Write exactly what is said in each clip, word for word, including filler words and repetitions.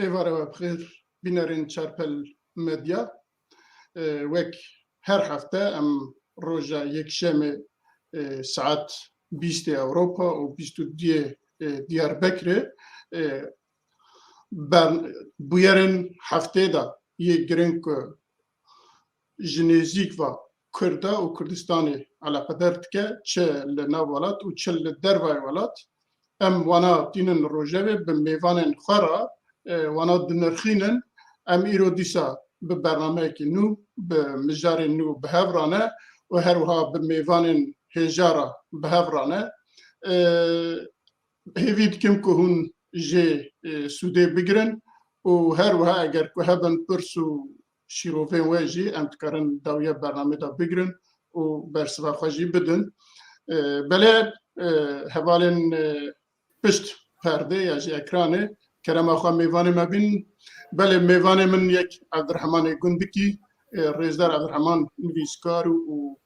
Êvara we bi xêr, bînerên Çarpel Medya. E, wek her hefte em roja Yekşemê, e, saet bîstê Ewropa û bîst û duyê, e, Diyarbekirê, e, ber-, bûyerên hefteyê de yê giring ku ji nêzîk ve Kurda û Kurdistanê eleqedar dike, çi li nav welat û çi li dervayê welat. Em wana tînin rojevê bi mêvanên xwe re, e, wana dinirxînin. Em îro dîsa bi bernameyekî nû, bi mijarên nû bi hev re ne û her wiha bi mêvanên hêja re bi hev re ne. E, Hêvî dikim ku hûn jê, e, sûdê bigirin û her wiha eger ku hebin pirs û şîrovên we jî em dikarin dawiya bernamê de bigirin û bersiva xwe jî bidin. E, belê, e, hevalên, e, pişt perdê ya jî ekranê, kerema xwe mêvanê me bîn. Belê, mêvanê min yek Evdirhemanê Gundikî, e, Rêzdar Evdirheman nivîskar û, û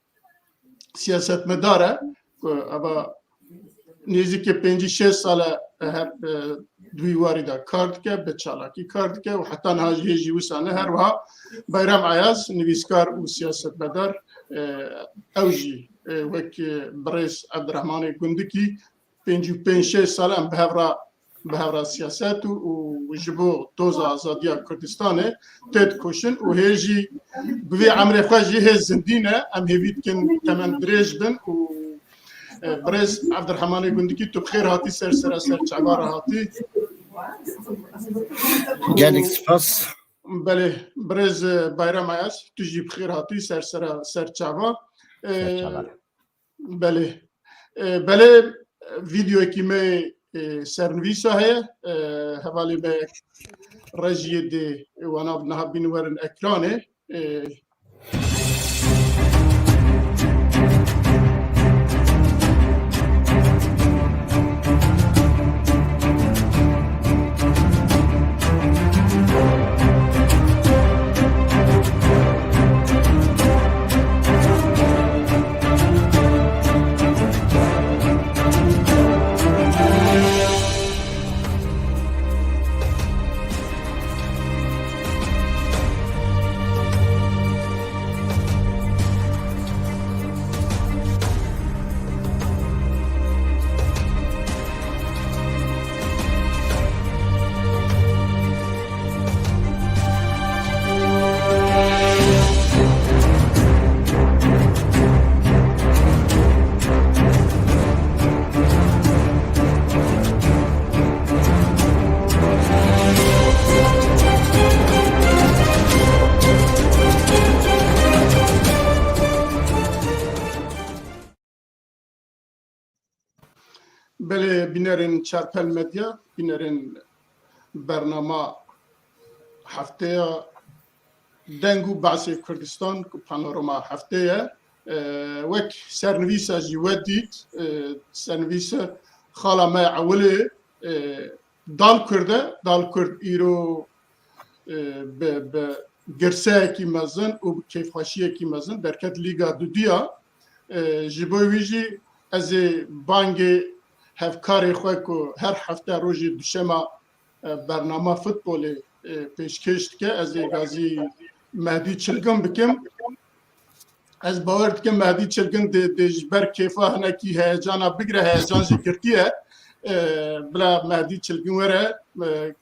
siyasetmedar e, ku eva nêzîkî pêncî şêst sal e her, e, di wî warî de kar dike, bi çalakî kar dike û heta niha jî hê jî wisa ne. Her wiha Bayram Ayaz, nivîskar û siyasetmedar, e, ew jî, e, wek, e, birêz Evdirehmanê Gundikî pêncî û pênc şêst sal e em bi hev re bi hev re siyaset û, û ji bo doza azadiya Kurdistanê tê dikoşin û hê jî bi vê emrê xwe jî hê zindî ne. Em hêvî dikin temen dirêj bin û, e, birêz Evdirhemanê Gundikî, tu bi xêr hatî ser sera ser çava re hatî. Gelek spas. Belê, birêz, e, Bayram Ayaz, tu jî bi xêr hatî ser sera ser çava. E, Ser çava re. Belê. E, belê, vîdeoyekî me, e, sernivîsa heye. E, hevalê me rejiyê dê wana niha bîn werin ekranê. E, Belê, bînerên Çarpel Medya, bînerên bernama hefteya Deng û Behsê Kurdistan ku panorama heftê ye, e, wek sernivîsa jî we dît, e, sernivîsa xala me ewilê, e, Dal Kurd e, Dal Kurd îro, e, bi, bi girseyekî mezin û bi kêfxweşiyekî mezin derket Lîga Dudiya. E, ji bo wî jî ez ê bangê hevkarê xwe ku her hefte rojê duşema, e, bernama futbolê, e, pêşkêş dike, ez ê gazî Mehdî Çilgin bikim. Ez bawer dikim Mehdî Çilgin dê, dê ji ber kêfa hinekî heyecana bigire, heyecan jî girtiye. E, bila Mehdî Çilgin were, e,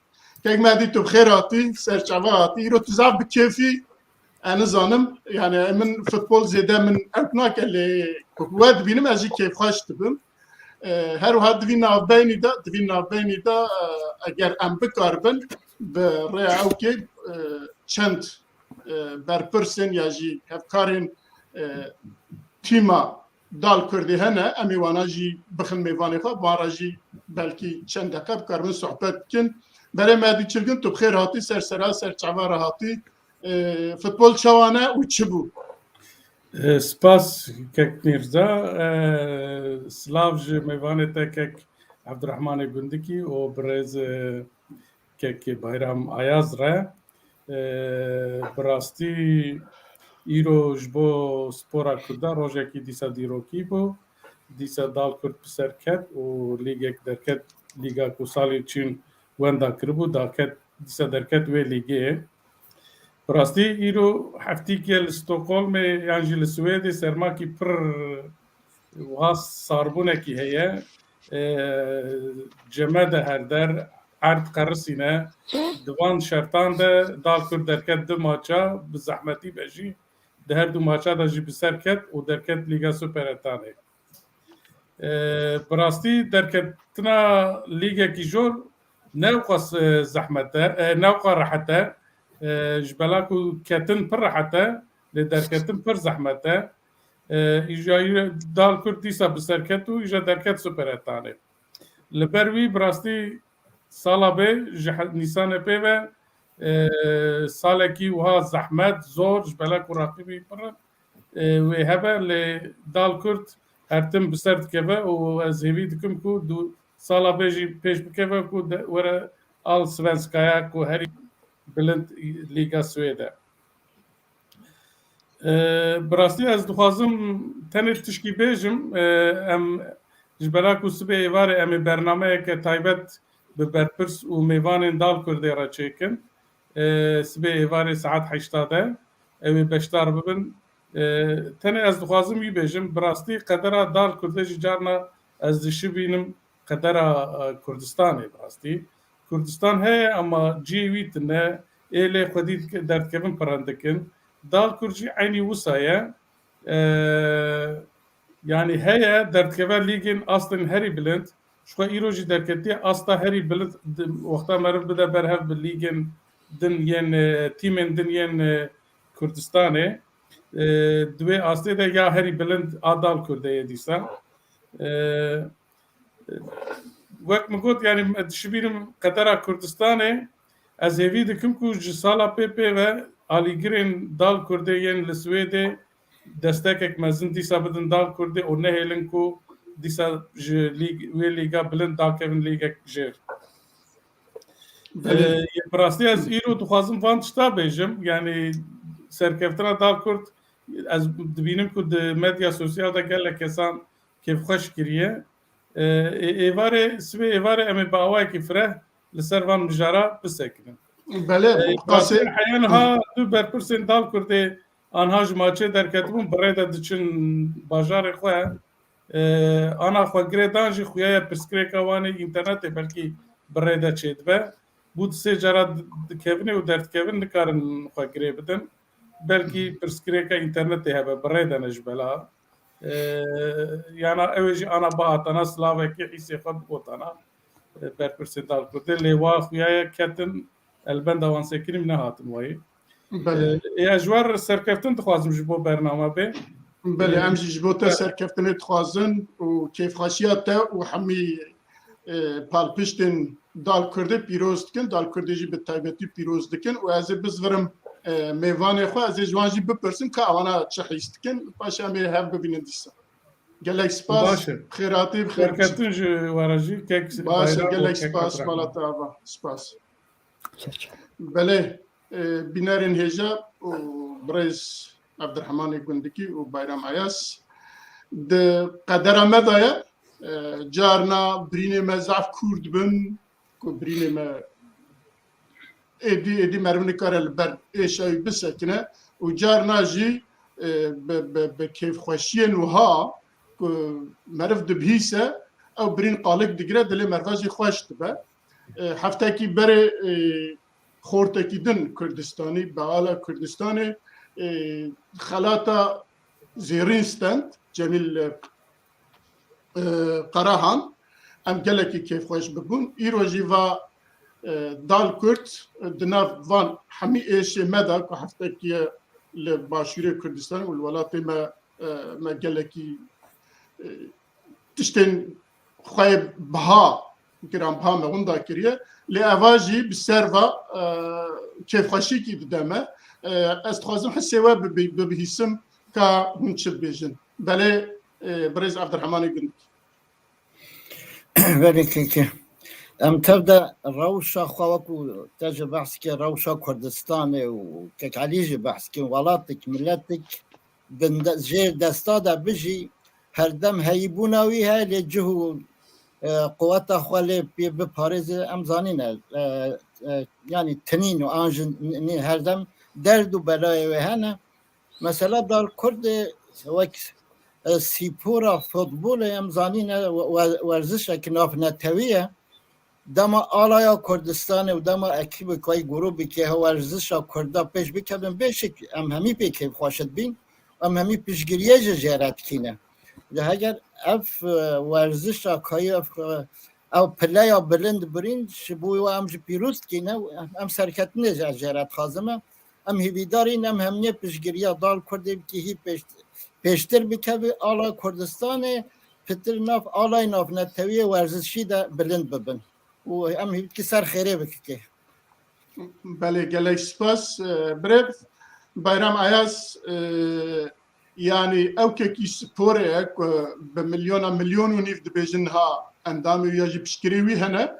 kek Mehdî, tu bi xêr hatî, ser çava hatî. Îro tu zaf bi kêfî, e, nizanim. Yani min futbol zêde min ewk nake, lê ku we dibînim ez jî kêfxweş dibim. E, her wiha di vî navbeynî de, di vî navbeynî de, e, eger em bikaribin bi rêya ewkê, e, çend, e, berpirsên ya jî hevkarên, e, tîma Dal Kurdê hene, em ê wana jî bixin mêvanê xwe, wan re jî belkî çend deqe bikaribin sohbet bikin. Berê Mehdî Çilgin, tu bi xêr hatî, ser sera, ser çava re hatî. E, futbol çawa ne û çi bû? E, spas kek Mîrza. E, silav ji mêvanê te kek Evdirehmanê Gundikî û birêz, e, kek Bayram Ayaz re. E, bi rastî îro ji bo spora Kurda rojekî dîsa dîrokî bû. Dîsa Dal Kurd bi ser ket û lîgek derket, lîga ku salê çûn wenda kiribû, daket dîsa derket wê lîgê. Bi rastî îro heftîk ye li Stockholmê yan jî li Swêdê sermakî pir wiha sarbûnekî heye. E, ceme de her der erd qerisîne. Di van şertan de Dalkurd derket du maça, bi zehmetî be jî di her du maça de jî bi ser ket û derket Lîga Superettanê. E, bi rastî derketina lîgekî jor ne wqas, e, zehmet e, e, ne wqa rehet e. E, ji bela ku ketin pir rehet e, lê derketin pir zehmet e. E, îja Dalkurd dîsa bi ser ket û îja derket Superettanê. Li ber wî bi rastî sala bê ji he-, Nîsanê pê ve, e, salekî wiha zehmet, zor, ji bela ku raqîbî pir in, e, wê hebe, lê Dalkurd her tim bi ser dikeve û ez hêvî dikim ku du sala bê jî pêş bikeve ku de, were Allsvenskaya ku herî bilind Lîga Swêd e. E, bi rastî ez dixwazim tenê tişkî bêjim. E, em ji bela ku sibê êvarê em ê bernameyeke taybet bi berpirs û mêvanên Dalkurdê re çêkin. E, sibê êvarê saet heşta de ew ê beşdar bibin. E, tenê ez dixwazim wî bêjim, bi rastî qedera Dalkurdê jî carna ez dişibînim qedera, e, Kurdistanê bi rastî. Kurdistan heye ama cihê wî tune, ê lê xwedî dike-, derdikevin pirendikin. Dalkurd jî eynî wisa ye. E, yanî heye derdikeve lîgên astên herî bilind. Ji xwe îro jî derketiye asta herî bilind di, wexta meriv bide ber hev bi lîgên din yên, e, tîmên din yên, e, Kurdistanê. E, di wê astê de ya herî bilind a Dalkurdê ye dîsa. E, Wek min got, yanî ez dişibînim qedera Kurdistanê, ez hêvî dikim ku ji sala pê pê ve alîgirên Dalkurdê yên li Swêdê destekek mezin dîsa bidin Dalkurdê û nehêlin ku dîsa ji lîg-, wê lîga bilind dakevin lîgek jêr. Belê. Ee, bi rastî ez îro dixwazim van tişta bêjim. Yanî serkeftina Dalkurd, ez dibînim ku di medya sosyal de gelek kesan kêfxweş kiriye. Ee, ê-, êvarê, sibê êvarê em ê bi awayekî fireh li ser van mijara bisekinin. Belê, ee, bi qasê heya niha du berpirsên Dalkurdê anha ji maçê derketibûn, bi rê de diçin bajarê xwe. Ee, ana xwe girê dan jî xuya ye pirsgirêka wan ê înternetê belkî bi rê de çêdibe. Bû di sê cara di-, dikevin û derdikevin nikarin xwe girê bidin. Belkî pirsgirêka înternetê hebe, bi rê de ne ji bela. Ee, yana ew ê jî ana bihatana silavekê hîsê xwe bigotana, e, berpirsên Dalkurdê. Lê wa xuya ye ketin, elbenda wan sekinî nehatin wayî. Belê. Ee, ya ji we re serkeftin dixwazim ji bo bernama bê. Belê, ee, em jî ji bo te serkeftinê dixwazin û kêfxweşiya te û hemî, e, palpiştên Dalkurdê pîroz dikin. Dalkurdê jî bi taybetî pîroz dikin û ez ê bizvirim, e, mêvanê xwe, ez ê ji wan jî bipirsim ka ewana çi hîs dikin. Paşê em ê hev bibînin dîsa. Gelek spas. Baş e. Xêratî, bi xêr biçin. Serkeftin ji we re jî kek Baş e, Bayram û gelek kek spas, Abdurrahman. Mala te ava. Spas. Belê, e, bînerên hêja û birêz Evdirhemanê Gundikî û Bayram Ayas di qedera me de ye. E, carna birînê me zaf kûr dibin, ku birînê me êdî, êdî meriv nikare li ber êşa wî bisekine û carna jî, e, bi, bi, bi kêfxweşiyên wiha ku meriv dibihîse, ew birîn qalik digire, dilê meriva jî xweş dibe. E, heftekî berê, e, xortekî din Kurdistanî, beala Kurdistanê, e, xelata zêrîn stend, Cemîl, e, Qarahan. Em gelekî kêfxweş bibûn. Îro jî va, e, Dalkurd, e, di nav van hemî êşê me de ku heftekî ye li Başûrê Kurdistanê û li welatê me, e, me gelekî, e, tiştên xwe yê biha, giranbiha me winda kiriye. Lê eva jî bi ser va, e, kêfxweşîkî dide me. E, ez dixwazim hisê we bibi-, bibihîsim ka hûn çi dibêjin. Belê, e, birêz Evdirhemanê Gundikî. Belê keke. Em tev de rewşa xwe wekû te jî behs kir, rewşa Kurdistanê û kek Elî jî behs kir, welatik, miletik, bin de, jê desta de bijî, herdem heyîbûna wî heye, lê cih û, e, quweta xwe lê pê biparêze, em zanîne, e, e, yanî tinîn û an jî nê her dem derd û belayê wê hene. Mesela dal Kurdê wek, e, spora futbolê em zanîne we-, we-, werzişek navnetewî ye. Dema alaya Kurdistanê û dema ekîbek wê grûbekê he werzişa Kurda pêş bikevin, bêşik em hemî pê kêfxweş dibîn, em hemî piştgiriyê ji jê re dikîne. Lê heger ev, e, werzişa kayî ev, e, ew pileya bilind birîn, ji bo wê em jî pîroz dikîne, em serketinê jî ez jê re dixwazim. Em hêvîdar in, em hemiyê piştgiriya dal Kurdê bikî hî pêş-, pêştir bikeve, ala Kurdistanê pitir nav alay navnetewiyê werzişî de bilind bibin. Û em hîvî dikî ser xêrê bikike. Belê, gelek spas, e, birêv Bayram Ayaz, e, yanî ew kekî sporê ye ku bi milyona, milyon û nîv dibêjin niha endamê wî ya jî piştgirê wî hene,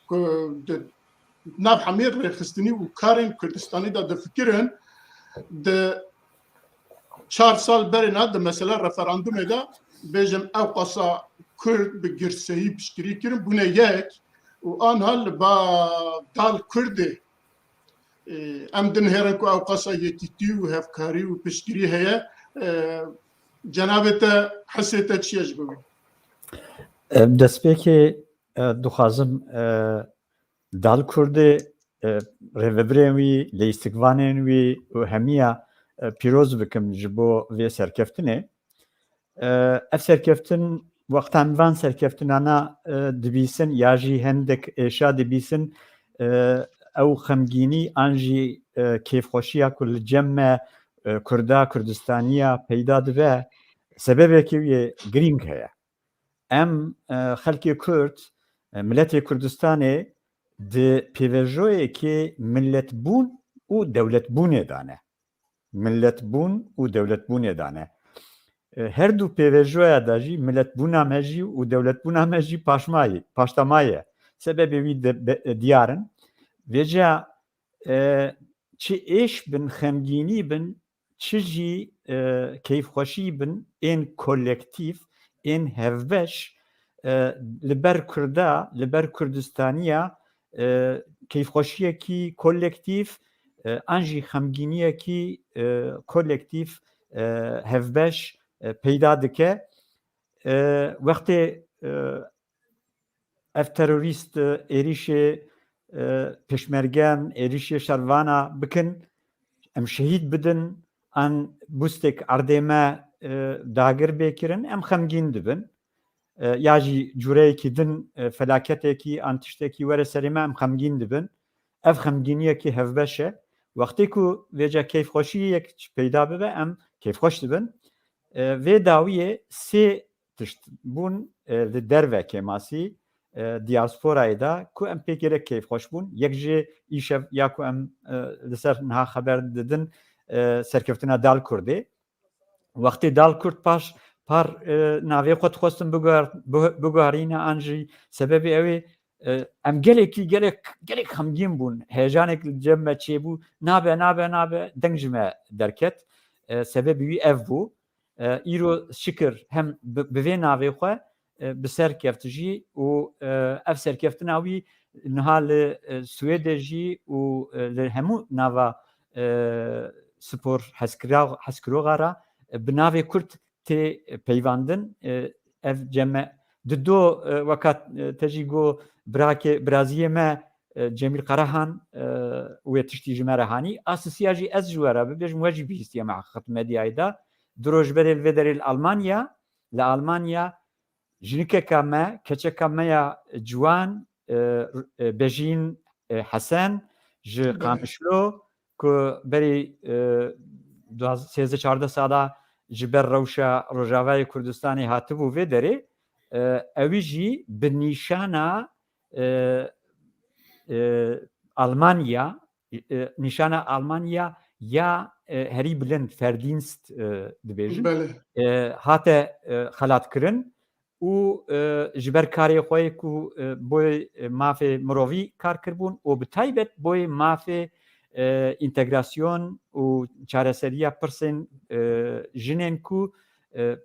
ku di nav hemê rêxistinî û karên Kurdistanî de difikirin, di çar sal berê ne, di mesela referandumê de bêjim ew qasa Kurd bi girseyî piştgirî kirin, bûne yek û anha li ba dal Kurdê, e, em dinihêrin ku ew qasa yekîtî û hevkarî û piştgirî heye. E, cenabê te, hesê te çi ye ji bo wî? E, destpêkê, e, dixwazim, e, dal Kurdê, e, rêvebirên wî, leyîstikvanên wî û hemiya, e, pîroz bikim ji bo vê serkeftinê. E, ev serkeftin, wexta em van serkeftinana, e, dibîsin ya jî hendek êşa dibîsin, e, ew xemgînî an jî, e, kêfxweşiya ku li cem me, e, Kurda, Kurdistaniya peyda dibe, sebebekî wê girîng heye. Em, e, xelkê Kurd, e, miletê Kurdistanê di pêvajoyekê miletbûn û dewletbûnê de ne. Miletbûn û dewletbûnê de ne. E, her du pêvajoya de jî miletbûna me jî û dewletbûna me jî paşmayî, paştamaye. Sebebê wî de, be, diyar in. Vêca, e, çi êş bin, xemgînî bin, çi jî, e, keyfxweşî bin, ên kolektîf, ên hevbeş, e, li ber Kurda, li ber Kurdistaniya, e, keyfxweşiyekî kolektîf, e, an jî xemgîniyekî, e, kolektîf, e, hevbeş, e, peyda dike. E, wextê, e, ev terorîst, e, êrîşê, e, pêşmergen, êrîşê şervana bikin, em şehîd bidin, an bûstek erdê me, e, dagir bê kirin, em xemgîn dibin. E, ya jî cûreyekî din, e, felaketekî, an tiştekî were serê me, em xemgîn dibin. Ev xemgîniyekî hevbeş e. Wextê ku vêca keyfxweşiyek peyda bibe, em keyfxweş dibin. E, vê dawiyê sê tişt bûn, e, li derve kêmasî, e, diyasporayê de ku em pê gelek keyfxweş bûn. Yek jê îşev ya ku em, e, li ser niha xeber didin, e, serkeftina Dal Kurdê. Wextê Dal Kurd paş par, e, navê xwe dixwestin biguher-, bigu-, biguherîne an jî sebebê ew ê, e, em gelekî, gelek, gelek xemgîn bûn. Heyecanek li cem me çêbû. Nabe, nabe, nabe. Deng ji me derket. E, sebebê wî ev bû. E, îro şikir hem bi, bi vê navê xwe, e, bi ser keft jî û, e, ev serkeftina wî niha li, e, Swêdê jî û, e, li hemû nava, e, spor heskira-, heskirogara, e, bi navê Kurd tê peyvandin. E, ev cem me di do, e, weka, e, te jî got, birakê, biraziyê me, e, Cemîl Karahan, e, wê tiştî ji me re hanî. A sisiya jî ez ji we re bibêjim, we jî bihîstiye me heqîqet medyayê de. Du roj berê li vê derê li Almanya, li Almanya jinikeka me, keçeka me ya ciwan, e, e, Bejîn, e, Hesen ji Belê. Qamişlo, ku berî, e, duaz-, sêzdeh çardeh sala ji ber rewşa Rojavayê Kurdistanê hatibû vê derê, e, ewî jî bi nîşana, e, e, Almanya, e, nîşana Almanya ya, e, herî bilind, Verdienst, e, dibêjin. Belê. E, hate, e, xelatkirin û, e, ji ber karê xwe yê ku, e, boy, e, mafê mirovî kar kiribûn û bi taybet boy mafê, e, întegrasyon û çareseriya pirsên, e, jinên ku, e,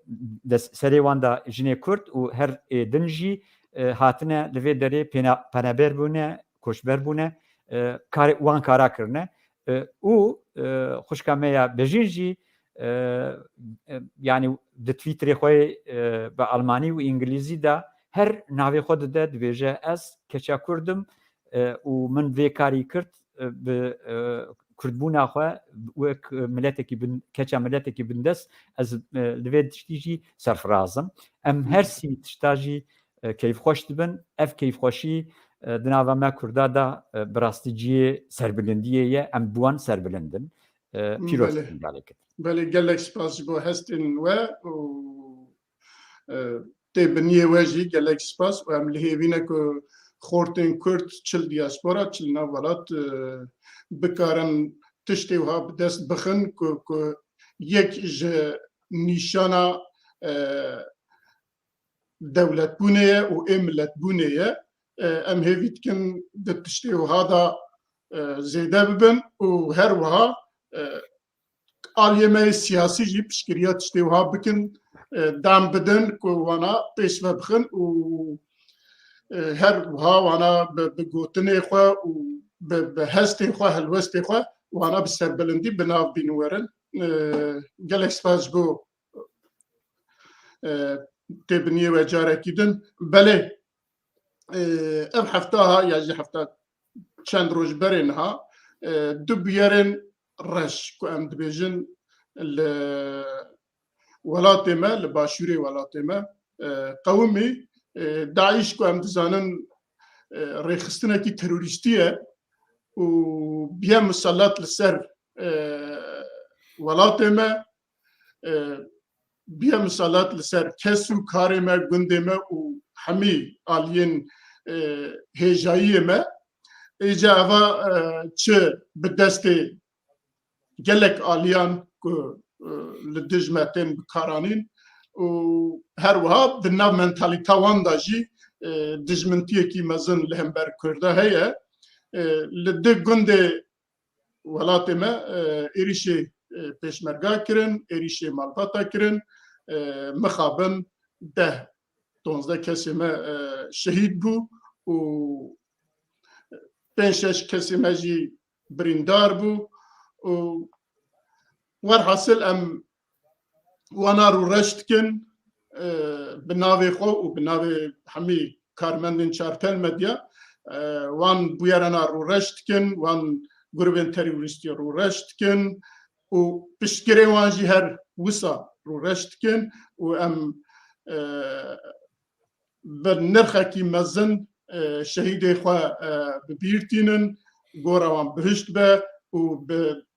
des-, serê wan de jinê Kurd û her ê din jî, e, hatine li vê derê pêna-, penaber bûne, koçber bûne. e, karê, wan kara kirine. E, û, e, xwişka me ya Bejîn jî, e, e, yanî di Twitterê xwe, e, bi Almanî û Îngilîzî de her navê xwe dide, dibêje, "Ez keça Kurd im, e, û min vê karî kir, e, bi, e, Kurdbûna xwe wek, e, miletekî bin, keça miletekî bindest, ez, e, li vê tiştî jî serfiraz im." Em her sî tişta jî, e, keyfxweş dibin. Ev keyfxweşî, e, di nava me Kurda de, e, bi rastî cihê serbilindiyê ye. Em bi wan serbilind in. E, pîroz Belê. Bin galekit. Belê, gelek spas ji bo hestên we û, e, têbiniyê we jî gelek spas û em li hêvî ne ku xortên Kurd çi li diaspora, çi li nav welat, e, bikarin tiştê wiha bi dest bixin ku, ku yek ji nîşana, e, dewletbûnê ye û ê miletbûnê ye. E, em hêvî dikin di tiştê wiha de, e, zêde bibin û her wiha, e, aliyê me yê siyasî jî piştgiriya tiştê wiha bikin, e, dem bidin ku wana pêş ve bixin û, e, her wiha wana bi, bi gotinê xwe û bi, bi hestê xwe, helwestê xwe wana bi serbilindî bi nav bîn werin. E, gelek spas ji bo, e, têbiniyê we carekî din. Belê, e, ev hefta ha ya jî hefta çend roj berê niha, e, du bûyerên reş ku em dibêjin li welatê me, li başûrê welatê me, e, qewimî, e, DAIŞ ku em dizanin, e, rêxistinekî terorîstî ye û bûye miselet li ser, e, welatê me, e, bûye miselet li ser kes û karê me, gundê me û hemî aliyên, e, hêjayiyê me. Êca eva, e, çi bi destê gelek aliyan ku, e, li dij me tên bikaranîn û her wiha di nav mentalîta wan de jî, e, dijmintiyekî mezin li hember Kurda heye. E, li di gundê welatê me, e, êrîşê, e, pêşmerga kirin, êrîşê malbata kirin, e, mixabin deh, duwazdeh kesê me, e, şehîd bû û pênc şeş kesê me jî birîndar bû û werhasil em wana rûreş dikin, e, bi navê xwe û bi navê hemî karmendên Çartel Medya, e, wan bûyerana rûreş dikin, wan grûbên terorîstî rûreş dikin û piştgirê wan jî her wisa rûreş dikin û em, e, bi nirxekî mezin, e, şehîdê xwe, e, bi bîr tînin, gora wan bihişt be û bi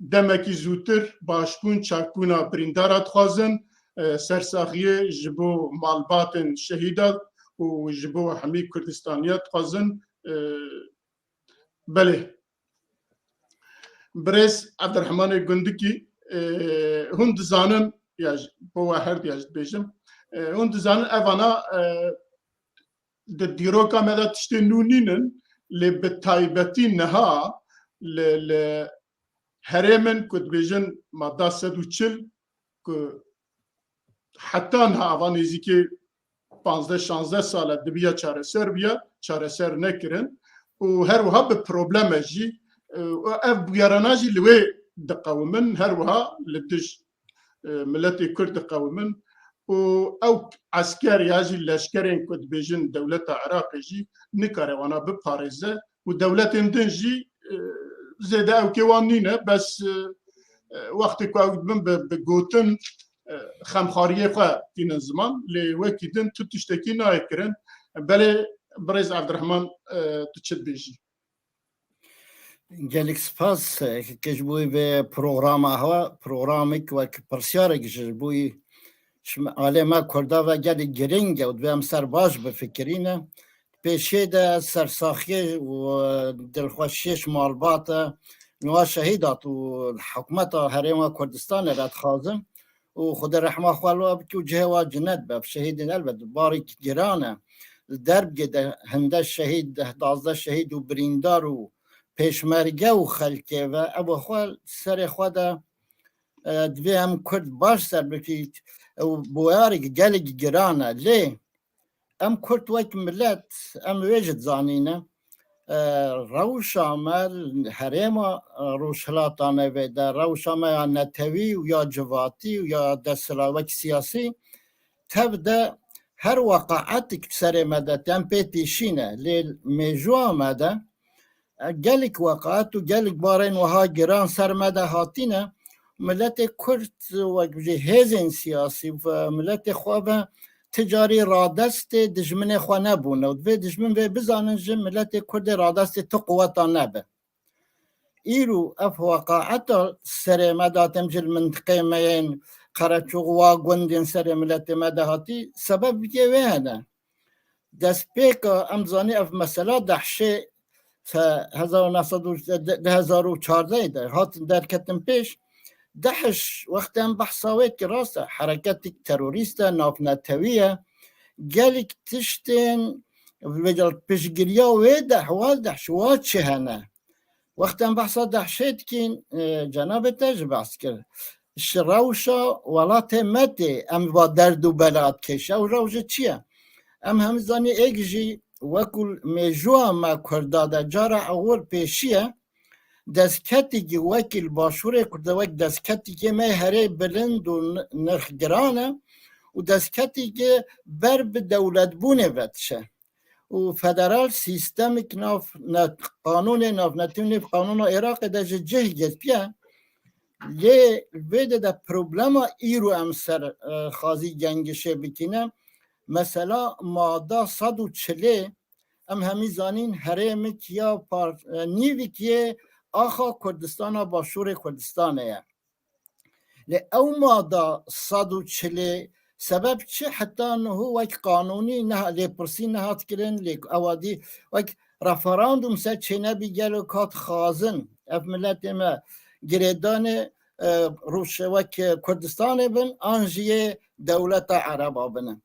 demekî zûtir başbûn, çakbûna birîndara dixwazin, e, sersaxiyê ji bo malbatên şehîda û ji bo hemî Kurdistaniya dixwazin. E, belê. Birêz Evdirhemanê Gundikî, e, hûn dizanin, ya ji bo we her diya jî dibêjim, e, hûn dizanin evana, e, di dîroka me de tiştên nû nînin, lê bi taybetî niha li, li herêmin ku dibêjin madda sed û çil, ku heta niha ava nêzîkî panzdeh şanzdeh sal e dibiya çareser biya, çareser nekirin û her wiha bi probleme jî, e, û ev bûyerana jî li wê diqewimin, her wiha li dij, e, miletê Kurd diqewimin û ew esker ya jî leşkerên ku dibêjin dewleta Iraqê jî nikare wana biparêze û dewletên din jî, e, zêde ewkê wan nîne, bes, e, e, wextê ku ew dibin bi, bi gotin, e, xemxariyê xwe tînin ziman, lê wekî din tu tiştekî nayê kirin. Belê birêz Evdirehman, e, tu çi dibêjî? Gelek spas, e, ke ji bo vê programa hewa, programek wek pirsyarek ji bo ji me, alê me Kurda ve gelek giring e û divê em ser baş bifikirîne. Pêşê de sersaxiyê û dilxweşiyê ji malbata niha şehîd hat û hikûmeta Herêma Kurdistanê re dixwazim û Xwedê rehma xwe li we bike û cihê we cinet be. Şehîdên elbet barek giran e. Li Derbgê de hinde şehîd, deh, duwazdeh şehîd û birîndar û pêşmerge û xelkê ve, ew xwe serê xwe de, e, divê em Kurd baş ser bikî û bûyarek gelek giran e. Lê em Kurd wek milet, em wê jî dizanîne. e, rewşa me, herêma, e, Rojhilata Navê de, rewşa me ya netewî û ya civatî û ya desthilat wek siyasî, tev de her weqaetik serê me de tên pê tîşîne. Lê mêjûa me de, e, gelek weqaet û gelek barên wiha giran ser me de hatîne. Miletê Kurd wek jî hêzên siyasî ve miletê xwe ve ti carî radestê dijminê xwe nebûne û divê dijmin vê bizanin ji miletê Kurdê radestê ti quweta nebe. Îro ev weqaeta serê me de hatin ji mintiqê me yên Qereçox wa gundên serê miletê me de hatî, sebeb bike wê hene. Destpêka em zanî ev mesela Dehşê fe-, hezar û neh sed û, di hezar û çardeh de hat derketin pêş. Dehş wextê em behsa wê dikî rast e, hereketik terorîst e, navnetewî ye. Gelek tiştên vêca piştgiriya wê de heval Dehş wa çi hene? Wextê em behsa Dehşê dikîn, e, cenabê te jî behs kir. Ji rewşa welatê me tê em va derd û bela dikêşe. Ew rewş jî çi ye? Em hemî zanî êk jî wekû mêjûa me Kurda de cara ewil pêşî ye. Destketikî wekî li Başûrê Kurda wek destketikê me herê bilind û n-, nirx giran e û destketikê ber bi dewletbûnê ve diçe. Û federal sîstemik nav ne-, qanûnê navnetewî nêv qanûna Iraqê de ji cih girtiye. Lê vê de de problema îro em ser, e, xazî gengişê bikîne. Mesela mada sed û çilê em hemî zanîn herêmik ya par-, e, nîvik yê axa Kurdistana Başûrê Kurdistanê ye. Lê ew mada sed û çilê sebeb çi heta niho wek qanûnî neha-, lêpirsî nehat kirin, lê ewa dî wek referandum ser çênebî gelo ka dixwazin ev miletê me girêdanê, e, rûşe wek Kurdistanê bin an jî yê dewleta Ereba bine.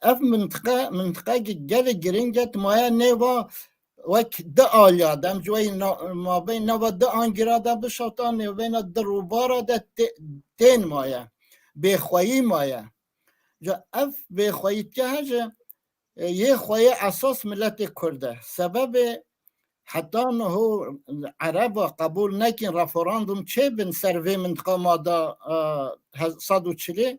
Ev mintiqe, mintiqekî gelê giring e, tu maye nêva wek di aliya de, em ji wê na-, mabeyna va di angira de bişewta nêvbeyna di rûbara de tê-, tên maye. Bêxweyî maye. Ca ev bêxweyîtke he ji, e, yê xweyê esas miletê Kurd e. Sebebê heta niho Ereba qebûl nekin referandum çêbin ser vê mintiqa mada, e, hez-, sed û çilê.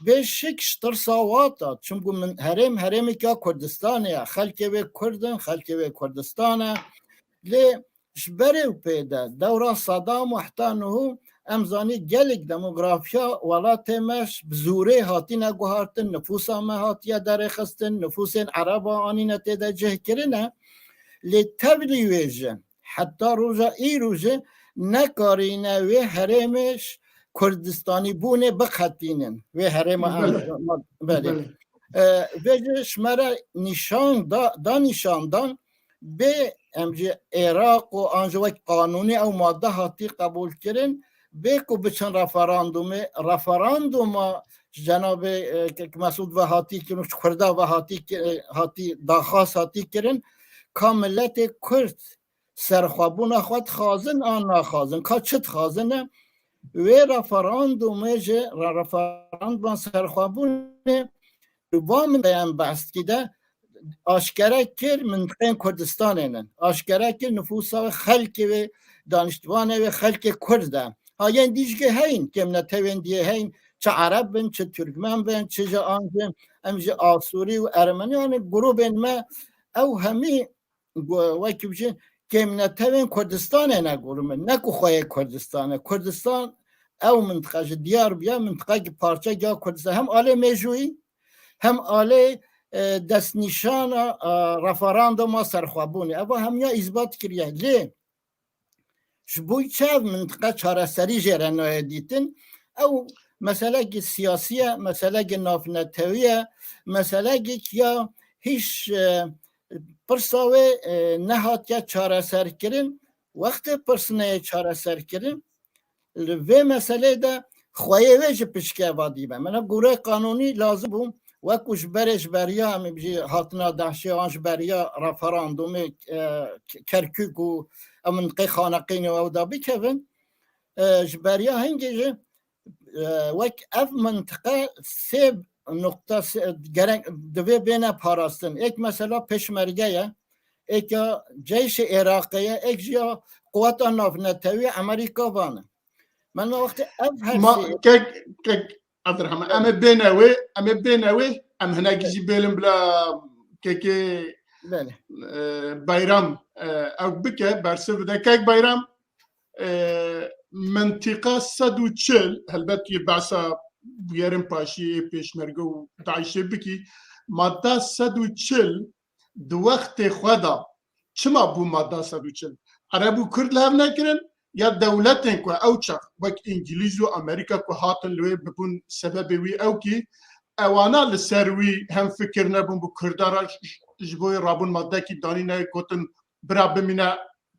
Bê şik ji tirsa wata, çimku min herêm, herêmêka Kurdistanê ye. Xelkê wê Kurd in, xelkê wê Kurdistan e. Lê ji berê û pê de, dewra Sedam û heta niho, em zanî gelek demografiya welatê me bi zûrê hatine guhartin, nifûsa me hatiye derêxistin, nifûsên Ereba anîne tê de cih kirine. Lê tevlî wê jî, heta roja îro jî nekarîne wê herêmê ş-, Kurdistanîbûnê biqetînin. Wê herêma em, Belê. Belê. Belê. E, vê jî ji me re nîşan da, da nîşandan bê em ji Iraq û an jî wek qanûnî ew madde hatî qebûl kirin, bê ku biçin referandumê, referanduma ji cenabê, e, Kek Mesûd ve hatî kirin, ji Kurda ve hatî ki-, e, hatî daxwaz hatî kirin, ka miletê Kurd serxwebûna xwe dixwazin an naxwazin, ka çi dixwazin e, wê referandumê ji re-, referanduma serxwebûnê li va mintiqeyên behs dikî de aşkere kir mintiqeyên Kurdistanê ne. Aşkere kir nifûsa wê, xelkê wê, daniştvanê wê, xelkê Kurd e. Ha yên dî jî heyîn, kêmnetewên diyê heyîn, çi Ereb bin, çi Türkmen bin, çi ji an jî, em ji Asûrî û Ermenî, yanî grûbên me ew hemî gu-, wekî bijî kêmnetewên Kurdistanê ne gurû min, ne ku xweyê Kurdistan e. Kurdistan ew mintiqe ji diyar bûye, mintiqekî parçekî ya Kurdistan. Hem alê mêjûyî, hem alê, e, destnîşana, e, referanduma serxwebûnê. Eva hemiya îsbat kiriye. Lê ji bo çi ev mintiqe çareserî jê re nayê dîtin? Ew meselekî siyasî ye, meselekî navnetewî ye, meselekî ya hîç, e, pirsa wê, e, nehatiye çareserkirin. Wextê pirs neyê çareserkirin, li vê meseleyê de xweyê wê jî piçke va dîbe. Mena gorê qanûnî lazim bû, wekû ji berê ji beriya em jî hatina DAIŞê an ji beriya referandumê, e, Kerkûk û ew mintiqê Xaneqînê û ew da bikevin. E, ji beriya hingê jî, e, wek ev mintiqe sê nuqta sê, gerek divê bêne parastin. Êk mesela Pêşmerge ye. êka ceyşê Iraqê ye, êk jî ya quweta navnetewî Amerîka van e. Min me wextê ev her Ma sê kek kek Abdurrahman, em ê bêne wê, em ê bêne wê, em hinekî jî bêlin bila kekê belê. e, Bayram e, ew bike, bersiv bide. Kek Bayram, e, mintîqa sed û çil, helbet tu yê behsa bûyerên paşiyê, pêşmerge û DAIŞê bikî, madda sed û çil di wextê xwe de çima bû madda sed û çil? Ereb û Kurd li hev nekirin ya dewletên ku ew çax wek Îngilîz û Amerîka ku hatin li wê bibûn sebebê wî ew kî ewana li ser wî hem fikir nebûn bi Kurda re ji, ji bo yê rabûn maddekî danîne gotin bira bimîne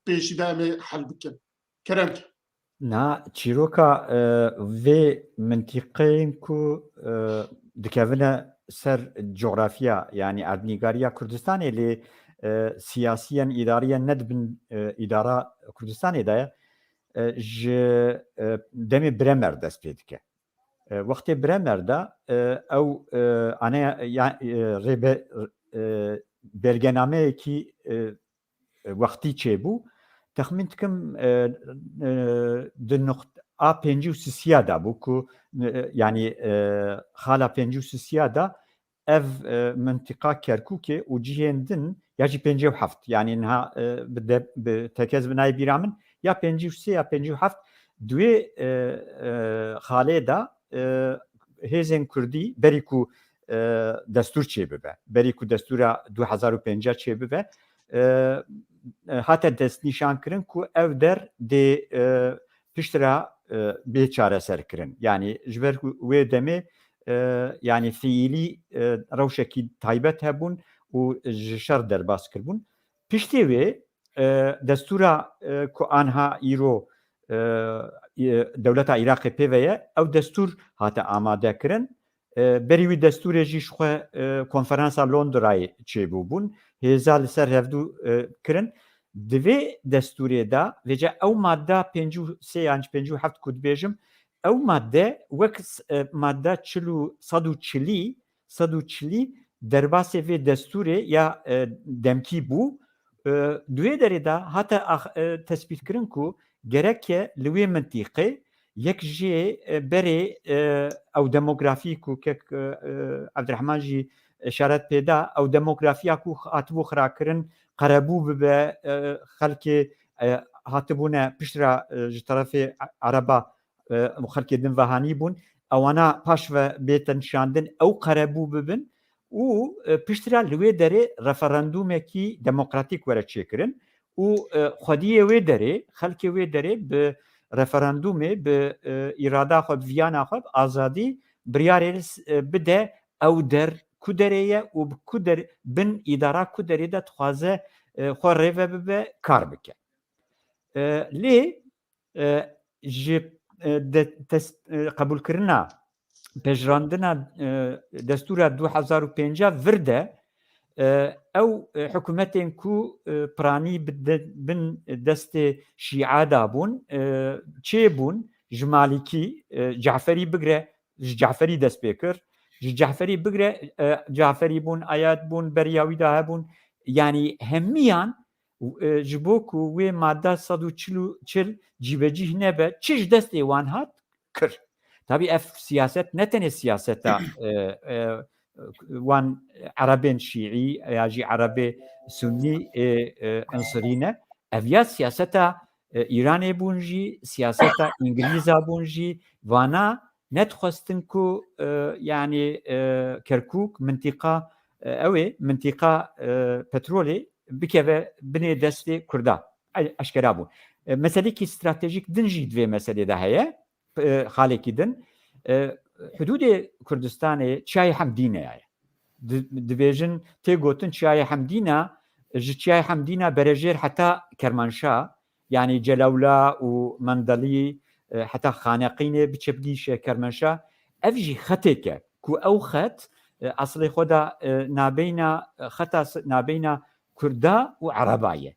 pêşî de em ê hel bikin. Kerem ki. Na çîroka e, vê mintîqeyên ku e, dikevine ser coğrafya, yanî erdnîgariya Kurdistanê lê e, siyasiyen, îdariyen ne dibin e, îdara Kurdistanê de ye. E, ji e, demê Bremer dest pê dike. E, wextê Bremer de e, ew e, ane ya, e, rêbe e, belgenameyekî e, wextî çêbû. Texmîn dikim e, e, di nuqta pêncî û sisiya de bû ku e, yanî e, xala pêncî û sisiya de ev e, mintiqa Kerkûkê û cihên din ya jî pêncî û heft, yanî niha e, bi, de, bi tekez binayê bîra min ya pêncî û sê ya pêncî û heft di wê e, e, xalê de e, hêzên Kurdî berî ku e, destûr çêbibe, berî ku destûra du hezar û pêncî çêbibe, e, e, hate destnîşankirin ku ev der dê e, piştre e, bê çareserkirin. Yanî ji ber ku wê demê e, yanî fiîlî e, rewşekî taybet hebûn û ji şer derbas kiribûn. Piştê wê e, destûra e, ku anha îro e, e, dewleta Iraqê pê ve ye, ew destûr hate amade kirin. E, berî wî destûrê jî ji xwe e, konferansa Londrayê çêbûbûn. Hêza li ser hevdû e, kirin. Di vê destûrê de vêca ew madda pêncî û sê yan jî pêncî û heft ku dibêjim, ew madde wek s- e, madda çil û sed û çilî, sed û çilî derbasê vê destûrê ya e, demkî bû. E, di wê derê de hate ax- e, tespîtkirin ku gereke li wê mintîqê yek jê e, berê e, ew demografî ku kek e, e, Evdirehman jî îşaret pê da, ew demografiya ku hatibû xirakirin, qerebû bibe, e, xelkê e, hatibûne piştre e, ji terefê Ereba e, û xelkê din ve hanî bûn, ewana paş ve bête nişandin, ew qerebû bibin û e, piştre li wê derê referandûmekî demokratîk were çêkirin û e, xwediyê wê derê, xelkê wê derê bi referandûmê, bi e, îrada xwe, bi viyana xwe, bi azadî biryarê s- e, bide ew der ku derê ye û bi ku der, bin îdara ku derê de dixwaze e, xwe rêve bibe, kar bike. E, lê e, ji e, de, tes, e, qebûlkirina pejirandina e, destûra du hezar û pêncî vir de e, ew e, hikûmetên ku e, piranî bi de, bin destê Şîa da bûn, e, çê bûn, ji Malîkî, e, Caferî bigre, ji Caferî dest pê kir, ji Caferî bigre, e, Caferî bûn, Ayad bûn, beriya wî de hebûn. Yanî hemiyan e, ji bo ku wê madda sed û çil û çil cîbecîh nebe, çi ji destê wan hat, kir. Tabî ev siyaset ne tenê siyaseta e, e, wan erebên şîî ya jî erebê sunî e, e, insirî ne. Ev ya siyaseta e, Îranê bûn jî, siyaseta Îngilîza bûn jî, vana nedixwestin ku e, yanî e, Kerkûk, mintîqa e, ew ê, mintîqa e, petrolê bikeve binê destê Kurda. E, eşkera bû. E, meselekî stratejîk din jî di vê meselê de heye. E, xalekî din. E, hudûdê Kurdistanê Çiyayê Hemdîne ye. Di- Dibêjin, tê gotin Çiyayê Hemdîna, ji Çiyayê Hemdîna berejêr heta Kermanşa, yanî Celewla û Mendelî, e, heta Xaneqînê biçe bigîşe Kermanşa. Ev jî xetêk e ku ew xet e, eslê xwe de e, nabeyna e, xeta s- nabeyna Kurda û Ereba ye.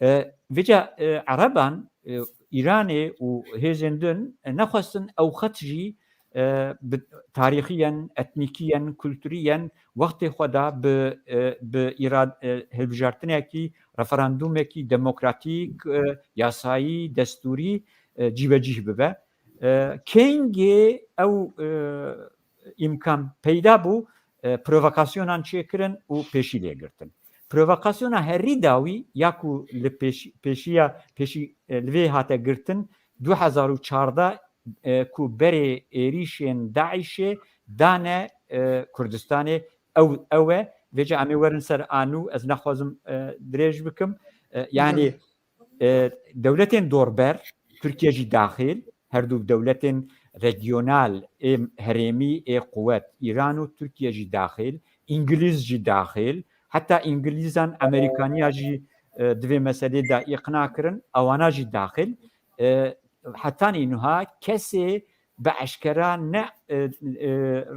E, vêca e, Ereban, e, Îranê û hêzên din e, nexwestin ew xet jî e, bi, tarîxiyen, etnîkiyen, kulturiyen wextê xwe da bi, e, bi îrad-, e, hilbijartinekî, referandûmekî demokratîk, e, yasayî, destûrî, e, cîbecîh bibe. E, kengê ew, e, îmkan peyda bû, e, provokasyonan çêkirin û pêşî lê girtin. Provokasyona herî dawî ya ku li pêş-, pêşiya, pêşî, e, li vê hate girtin, du hezar û çardeh, e, ku berê êrîşên DAIŞê dane, e, Kurdistanê, ew, ew e. Vêca em ê werin ser a nû, ez naxwazim, e, dirêj bikim. E, yani, e, dewletên dorber, Tirkiye jî daxil, her du dewletên regional ê herêmî ê quwet, Îran û Tirkiye jî daxil, Îngilîz jî daxil, heta Îngilîzan Amerîkaniya jî, e, di vê meselê de îqna kirin, ewana jî daxil. E, hetanî nuha kesê bi eşkera ne, e, e,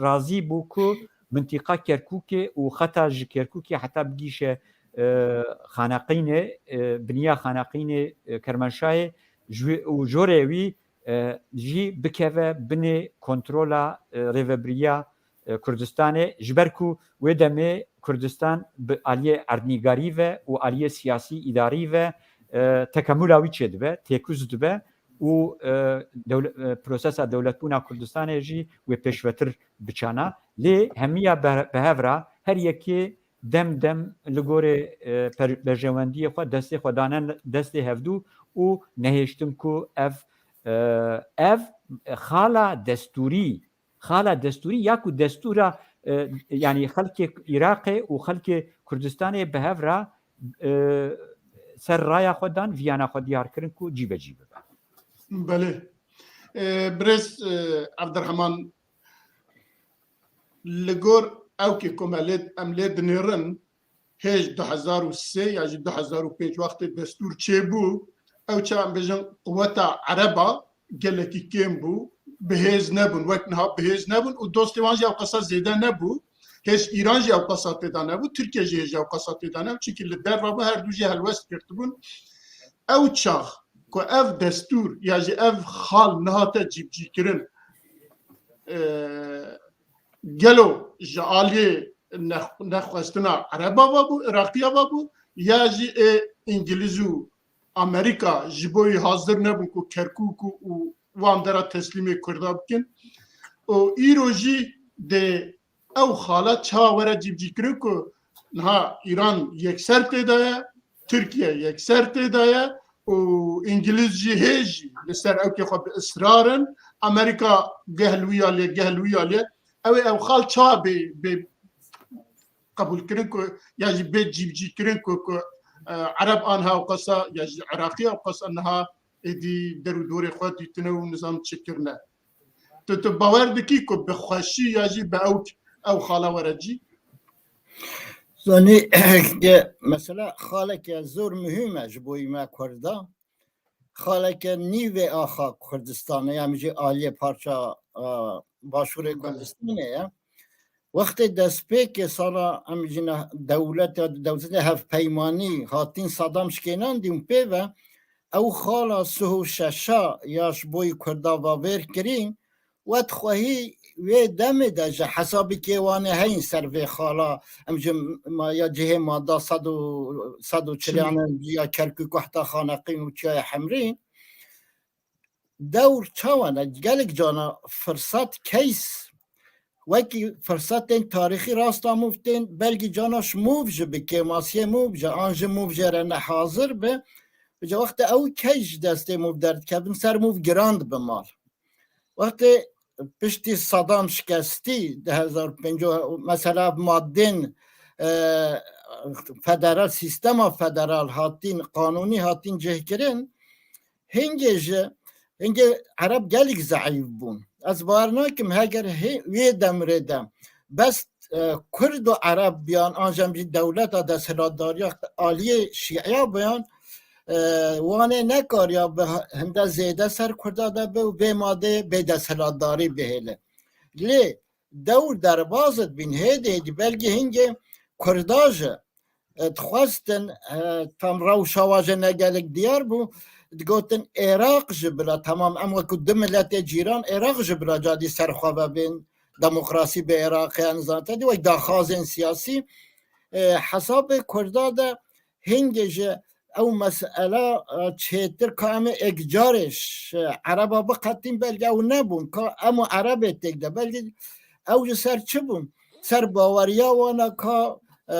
razî bû ku mintîqa Kerkûkê û xeta ji Kerkûkê heta bigîşe, e, Xaneqînê, e, biniya Xaneqînê, e, Kermanşahê ji wê û jorê wî, e, jî bikeve binê kontrola, e, rêvebiriya, e, Kurdistanê. Ji ber ku wê demê Kurdistan bi aliyê erdnîgarî ve û aliyê siyasî îdarî ve, e, tekemula wî çêdibe, têkuz dibe û, e, dewle-, e, prosesa dewletbûna Kurdistanê jî wê pêşvetir biçana. Lê hemiya be-, bi hev re her yekê dem dem li gorê, e, per-, berjewendiyê xwe destê xwe dane destê hevdû û nehêştin ku ev, e, ev xala destûrî, xala destûrî ya ku destûra, e, yanî xelkê Iraqê û xelkê Kurdistanê bi hev re, e, ser raya xwe dan, viyana xwe diyar kirin ku cîbecî bibe. Belê. E, birêz, e, Evdirheman, li gor ewkê ku me lê, em lê dinêrin, hêj du hezar û sê ya jî du hezar û pênc wextê destûr çêbû, ew çax em bêjin quweta ereba gelekî kêm bû, bi hêz nebûn, wek niha bi hêz nebûn û dostê wan jî ewqasa zêde nebû. Hêj Îran jî ewqasa tê de nebû, Tirkiye jî hêj ewqasa tê de nebû. Çimkî li derve bû, her du jî helwest girtibûn. Ew çax ku ev destûr ya jî ev xal nehate cîbicîkirin, e, gelo ji aliyê nex-, nexwestina Ereba ve bû, Iraqiya ve bû, ya jî ê Îngilîz û Amerîka ji bo wî hazir nebûn ku Kerkûk û, û wan dera teslîmê Kurda bikin. Û îro jî dê ew xala çawa were cîbicîkirin ku niha Îran yekser tê de ye, Tirkiye yekser tê de ye û Îngilîz jî hê jî li ser ewkê xwe bi israr in. Amerîka geh li wî aliyê, geh li wî aliyê. Ew ê ew xal çawa bê, bê qebûlkirin ku ya jî bê cîbicîkirin ku, ku, e, Ereb aniha ewqasa ya jî Iraqî ewqasa niha êdî der û dorê xwe dîtine û nizam çi kirine. Tu, tu bawer dikî ku bi xweşî ya jî bi ew, ew xala were cî? Zanî, ke mesela xaleke zor muhîm e ji bo me Kurda. Xaleke nîvê axa Kurdistanê, em jî aliyê parça, a, Başûrê Kurdistanê ye. Wextê destpêkê sala em jî ne dewleta, dewletê hevpeymanî hatin Saddam şikênandî û pê ve ew xala suh û şeşa ya ji bo yî Kurda vavêr kirîn, wet xwehî wê demê de ji hesabî kê wan ê heyîn ser vê xala, em ji ma-, ya cihê mada sed û, sed û çil ya Kerkûk û heta Xaneqîn û Çiyayê Hemrî. Dewr çawa ne? Gelek cana firsat, case, wekî firsetên tarîxî rasta mûv tên, belkî cana ji mûv jî bi kêmasiyê mûv jî, an ji mûv jê re ne hazir be. Ji wextê ew case ji destê mûv derdikevin, ser mûv giran dibe mal. Wextê piştî Saddam şikestî, di hezar û pêncî, mesela madên, e, federal, sîstema federal hatin, qanûnî hatin cihkirin, hingê ji, hingê Ereb gelek zeîf bûn. Ez bawer nakim heger hê-, wê demrê de bes, e, Kurd û Ereb biyan, an jî em jî dewleta desthilatdariya aliyê Şîiya biyan, e, wan ê nekariya bi hinde zêde ser Kurda de be û vê madê bê desthilatdarî bihêle. Lê dewr derbaz dibîn, hêdî hêdî belkî hingê Kurda jî, e, dixwestin, e, tam rewşa wa jî ne gelek diyar bû, Digotin Êraq ji bila, temam em wekû du miletê cîran, Êraq ji bila cadî ser xwe ve bên, demokrasî bi Êraqê, em zaten wek daxwazên siyasî, e, hesabê Kurda de hingê ji ew mesela, e, çêtir ka em ê êk carê ji Ereba biqetîn, belkî ew nebûn, ka em û Erebê têk de, belkî ew ji ser çi bûn? Ser baweriya wan e ka, e,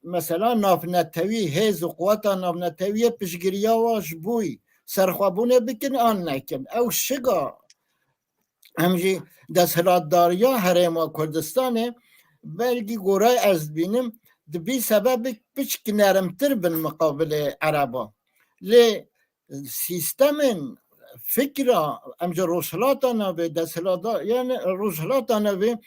mesela navnetewî, hêz û quweta navnetewî yê piştgiriya wan ji bo wî serxwebûnê bikin an nekin. Ew şiga em jî desthilatdariya Herêma Kurdistanê belkî gorayê ez dibînim, dibî sebebek piçk nermtir bin miqabilê Ereba. Lê sîstemên fikra, em ji Rojhilata Navê, desthilata, yani Rojhilata Navê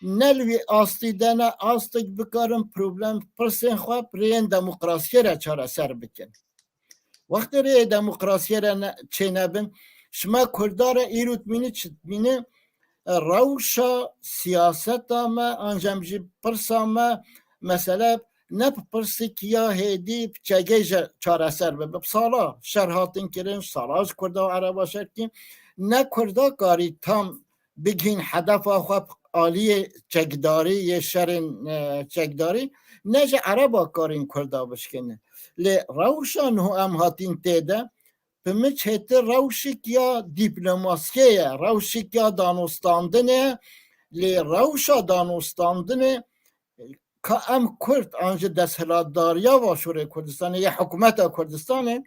ne li wî astî de ne astek bikarin problem, pirsên xwe bi rêyên demokrasiyê re çareser bikin. Wextê rêyê demokrasiyê re ne, çênebin, ji me Kurda re îro dimîne çi dimîne, e, rewşa siyaseta me, an jî em jî pirsa me, mesele ne bi pirsek ya hêdî, bi çekê jî çareser bibe. Bi sala şer hatin kirin, sala ji Kurda û Ereba şer kirin. Ne Kurda karî tam bigihîn hedefa xwe aliyê çekdarî, yê şerên, e, çekdarî, ne ji Ereba karîn Kurda bişkînin. Lê rewşa niho em hatîn tê de, bi min çêtir rewşek ya dîplomasiyê ye, rewşek ya danûstandinê ye. Lê rewşa danûstandinê ka em Kurd an jî desthilatdariya Başûrê Kurdistanê ya hikûmeta Kurdistanê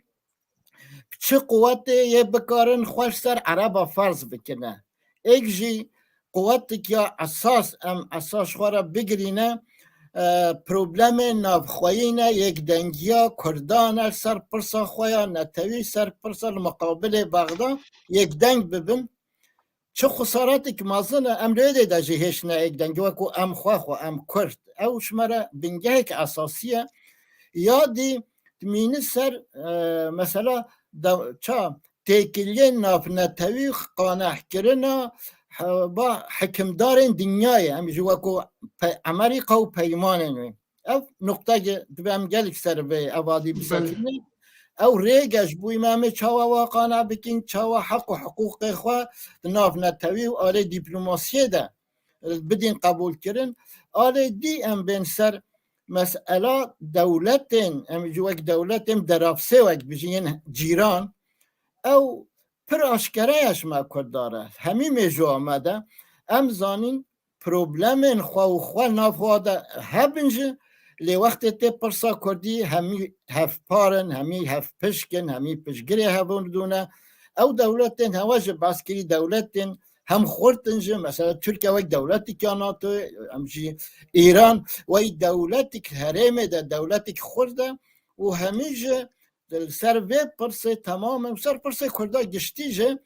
bi çi quwetê yê bikarin xwe ji ser Ereba ferz bikine. Êk jî quwetik ya esas, em esas xwe re bigirîne, e, problemê navxweyî ne, yekdengiya Kurdan e ser pirsa xwe ya netewî, ser pirsa li miqabilê Bexda yekdeng bibin. Çi xesaretek mezin e, em li êdê de jî hêşine yekdengî, wekû em xwe xwe, em Kurd. Ew ji me re bingehek esasî ye. Ya dî dimîne ser, e, mesela da, ça têkiliyên navnetewî, qanehkirina, he-, ba hikimdarên dinyayê, em jî wekû pe-, Emerîka û peymanên wê. Ev nuqteke divê em gelek ser vê evadî bisekînin. Ew rêge ji bo me, em ê çawa wa qane bikin, çawa heq û hiqûqê xwe di navnetewî û alê dîplomasiyê de, e, bidîn qebûlkirin. Alê dî em bên ser mesela dewletên, em jî wek dewletên deravsê wek bijîn, yên cîran, ew pir aşkere ye ji me Kurda re. Hemî mêjoya me de em zanîn problemên xwe û xwe nav xwe de hebin jî, lê wextê tê pirsa Kurdî hemî hevpar in, hemî hevpişk in, hemî piştgirê hev û dû ne. Ew dewletên hewa jî behs kirî dewletên hem xurt in jî, mesela Tirkiye wek dewletik ya NATO, em jî Îran wek dewletik herêmê de dewletik xurt e û hemî jî li ser vê pirsê temam e û ser pirsê Kurda giştî jî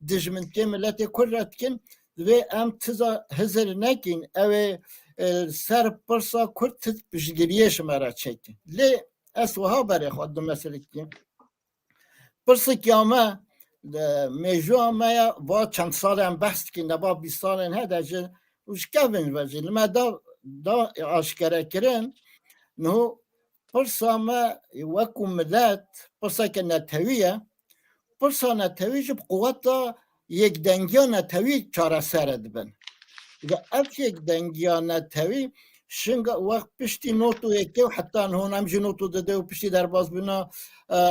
dijmintiye miletê Kurd re dikin, divê em tiza hizir nekin, ew ê, e, ser pirsa Kurd ti piştgiriyê ji me re çêkin. Lê ez wiha berê xwe du meselekî. Pirsik ya me, e, mêjûya me ya va çend salê em behs dikin, neba bîst salên hede jî û ji kevin ve jî li me da, da aşkere kirin. Niho pirsa me wekû milet, pirseke netewî ye. Pirsa netewî jî bi quweta yekdengiya netewî çareser dibin. Ve ev yekdengiya netewî şinga wext piştî not û yekê û heta niho em jî not û didê û piştî derbasbûna, e, e,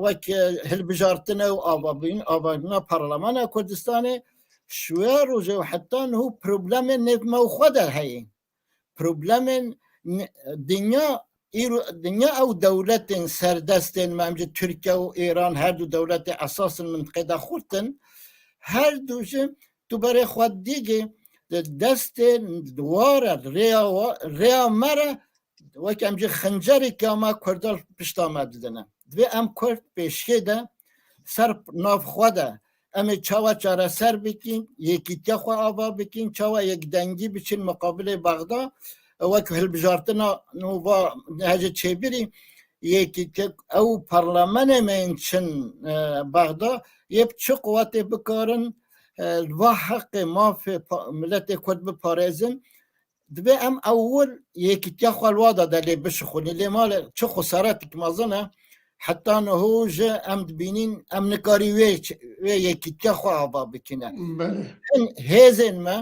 wek, e, hilbijartine û avabîn-, avabîna Parlamena Kurdistanê, ji wê rojê û heta niho problemên nêv me û xwe de heye. Problemên n-, dinya, îro, dinya ew dewletên serdestên me, em jî Tirkiye û Îran, her du dewletê esas in mintiqê de xurt in. Her du jî tu berê xwe dîgê di destê ware rêya wa-, rêya me re wek em jî xincerê ya me Kurda pişta me didine. Divê em Kurd pêşiyê de ser nav xwe de em ê çawa çareser bikin, yekîtiya xwe ava bikin, çawa yekdengî biçin miqabilê Bexda, wek hilbijartina nû va hece çêbirî, yekîtiya ew parlamenê me yên çin, e, Bexda, yê bi çi quwetê bikarin, e, va heqê mafê pa-, miletê Kurd biparêzin, divê em ewil yekîtiya xwe li wa de lê bişixulin. Lê malê çi xesaretik mezin e, Heta niho jî em dibînin, em nikarî wê ç-, wê yekîtiya xwe ava bikine. Belê. Hin hêzên me,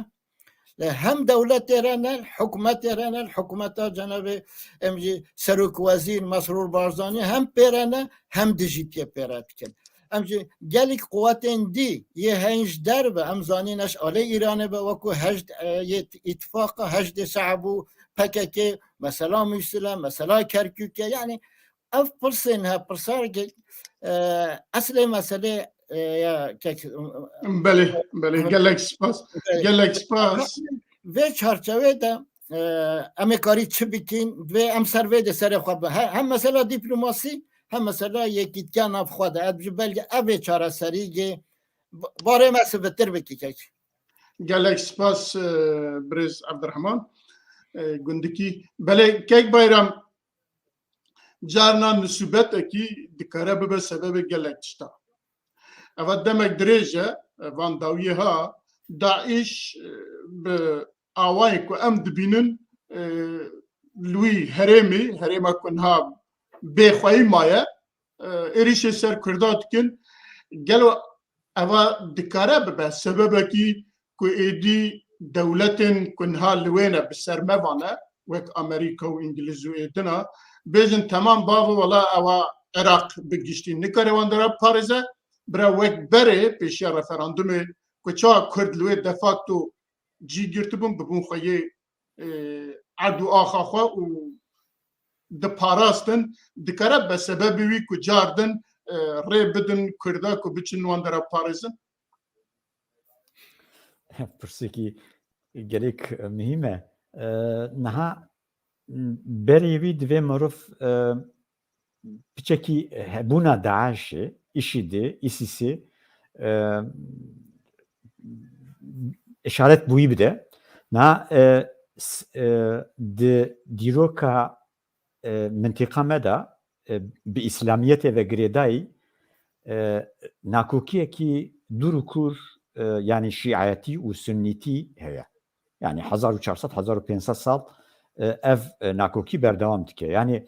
li hem dewletê re ne, li hikûmetê re ne, li hikûmeta cenabê em jî Serok Wezîr Mesrûr Barzanî hem pê re ne, hem dijîtiyê pê re dikin. Em jî gelek quwetên dî yê heyîn ji derve, em zanîn ne ji alê Îranê be, wekû heşd, e, yê îtifaqa heşdê şe'b û P K K, mesela Mûsile, mesela Kerkûkê, yanî ev pirsên he, pirsargê, e, eslê meselê, e, ya kek, Belê, belê, gelek spas. Gelek spas. Vê çarçewê de, e, em ê karî çi bikin, divê em ser vê de serê xwe bi-, he-, hem mesela dîplomasî, hem mesela yekîtiya nav xwe de. Ev ji belge ev ê çareserîgê ba-, barê me sivitir bikî kek. Gelek spas, e, birêz Evdirehman, e, Gundikî. Belê, kek Bayram, carna nisûbetekî dikare bibe sebebê gelek tişta. Eva demek dirêj e, e, van dawiyê ha, DAIŞ, e, bi awayê ku em dibînin, e, li wî herêmê, herêma ku niha bêxweyî maye, e, êrîşê ser Kurda dikin. Gelo eva dikare bibe sebebekî ku êdî dewletên ku niha li wê ne bi ser me vane, wek Amerîka û Îngilîz û êdina, bêjin temam bavo, wela ewa Iraq bi giştî nikare wan dera parêze, bira wek berê pêşiya referandumê ku çawa Kurd li wê de facto cî girtibûn, bibûn xwe yê, e, erd û axa xwe û diparastin, dikare be sebebê wî ku car din, e, rê bidin Kurda ku biçin wan dera parêzin? Pirsekî gelek muhîm e. E, niha berê wî divê mirov, e, piçekî hebûna DAIŞê, IŞÎDê, ISISê, e, işaret bi wî bide. Na, e, s-, e, di dîroka, e, mintiqa me de, e, bi îslamiyetê ve girêdayî, e, nakokiyekî dûr û kûr, e, yanî şîetî û sunnîtî heye. Yanî hezar û çar sed, hezar û pênc sed sal, e, ev, e, nakokî berdewam dike. Yanî,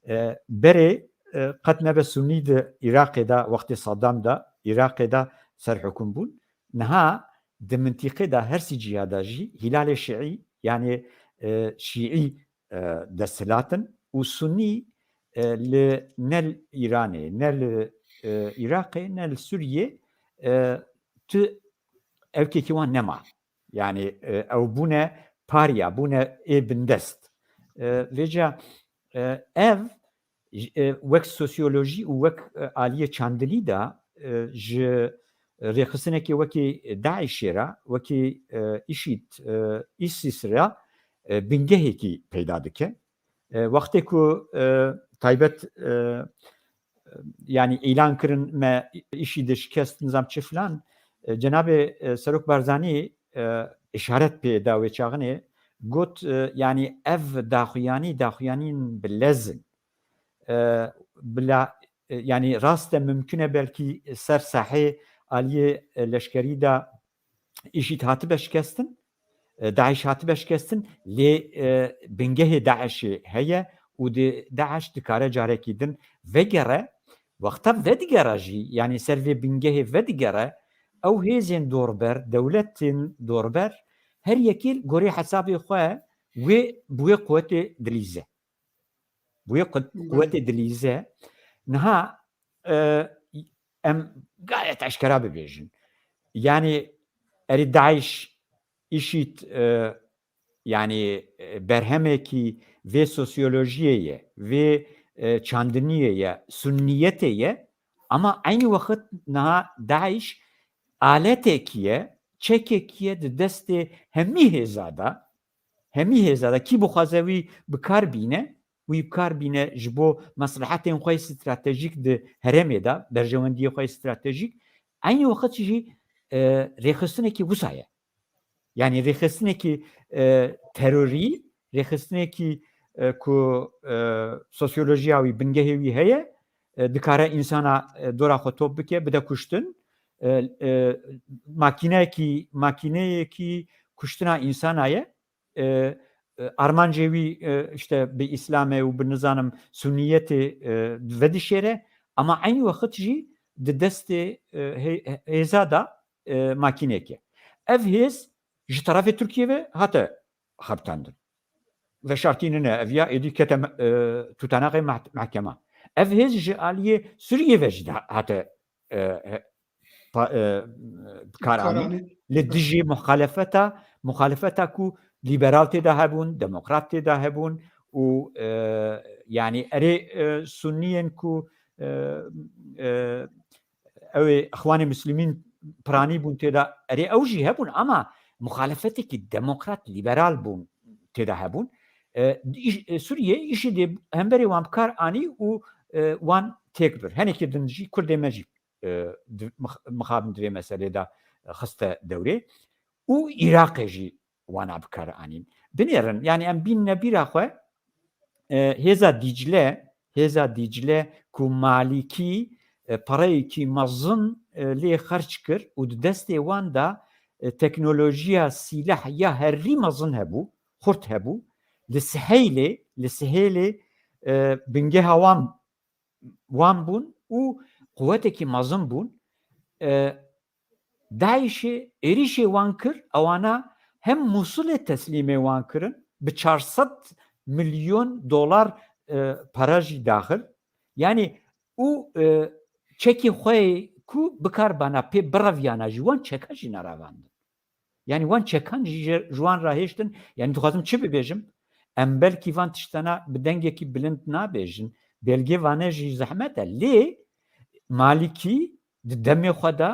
e, berê, e, qet nebe sunnî di Iraqê de, wextê Saddam de, Iraqê de serhikûm bûn. Niha di mintîqê de her sî ciya de jî hîlalê şiî, yanî, e, şiî, e, desthilat in û sunnî, e, li ne li Îranê, ne li, e, Iraqê, ne li Sûriyê, e, tu ewkekî wan nema. Yanî, e, ew bûne parya, bûne ê bindest. E, vêca, e, ev, j-, e, wek sosyolojî û wek, e, aliyê çandinî de, e, ji rêxistinekê wekî DAIŞê re, wekî, e, IŞÎD, e, ISIS re, e, bingehekî peyda dike. E, wextê ku, e, taybet, e, yanî îlan kirin me îşî de şikest nizam çi filan, e, cenabê, e, Serok Barzanî, e, îşaret pê da wê çaxinê, got, e, yanî ev daxuyanî, daxuyanîn bi lez in. E, bila, e, yanî rast e mimkun e belkî ser sahê aliyê, e, leşkerî de IŞÎD hatibe şikestin, e, DAIŞ hatibe şikestin, lê, e, bingehê DAIŞê heye û di DAIŞ dikare carekî din vegere. Wexta vedigere jî, yanî ser vê bingehê vedigere, ew hêzên dorber, dewletên dorber, her yekê gorê hesabê xwe wê, bi wê quwetê dilîze. Bi wê qu-, Belê. quwetê dilîze. Niha, e, em gayet eşkera bibêjin. Yanî erê DAIŞ, IŞÎD, e, yanî, e, berhemekî vê sosyolojiyê ye, vê, e, çandiniyê ye, sunniyetê ye, ama eynî wext niha DAIŞ aletekî ye, çekekî ye di destê hemî hêza de, hemî hêza de kî bixwaze wî bi kar bîne, wî bi kar bîne ji bo meslehetên xwe yê stratejîk di herêmê de, berjewendiyê xwe yê stratejîk, eynî wext jî, e, rêxistinekî wisa ye. Yanî rêxistinekî, e, terorî, rêxistinekî, e, ku, e, sosyolojiya wî, bingehê wî heye, e, dikare însana, e, dora xwe top bike, bide kuştin. E, e, makîneyekî, makîneyekî kuştina însana ye. E, e, armancê wî, e, işte bi Îslamê û bi nizanim Sunniyetê, e, vedişêre, ama eynî wexit jî di destê, e, hê-, hêza de, e, makîneke. Ev hêz ji terefê Tirkiyê ve hate xebitandin. Veşartî nine ev ya, êdî kete me-, e, tutanaxê meh-, mehkema. Ev hêz ji aliyê Sûriyê ve jî de hate, e, e, pa-, e, bi kar anî. Li dijî muxalefeta, muxalefeta ku lîberal tê de hebûn, demokrat tê de hebûn û, e, yanî erê, e, sunniyên ku, e, e, ew ê Ixwanê Muslimîn piranî bûn tê de, erê ew jî hebûn ama muxalefetekî demokrat, lîberal bûn tê de hebûn. E, îş-, e, Sûriye îşî dê hemberê wan bi kar anî û, e, wan têk bir. Henekê din jî Kurdê me jî, e, di-, mix-, mixabin di vê meselê de xiste dewrê. Û Iraqê jî wana bi kar anîn. Binêrin, yanî em bînine bîra xwe, e, hêza Dîcle, hêza Dîcle ku Malîkî, e, pereyekî mezin, e, lê xerc kir û di destê wan de, e, teknolojiya sîleh ya herî mezin hebû, xurt hebû. Li Siheylê, li Siheylê, e, bingeha wan wan bûn û quwetekî mezin bûn. E, DAIŞê êrîşê wan kir, ewana hem Mûsilê teslîmê wan kirin, bi çar sed milyon dolar, e, para jî daxil. Yanî û, e, çekê xwe yê ku bikarbana pê bireviyana jî wan çeka jî neravandin. Yanî wan çekan jî ji, ji wan rahêştin. Yanî dixwazim çi bibêjim? Em belkî van tiştana bi dengekî bilind nabêjin. Belgê vane jî zehmet e. Lê Malîkî di demê xwe de,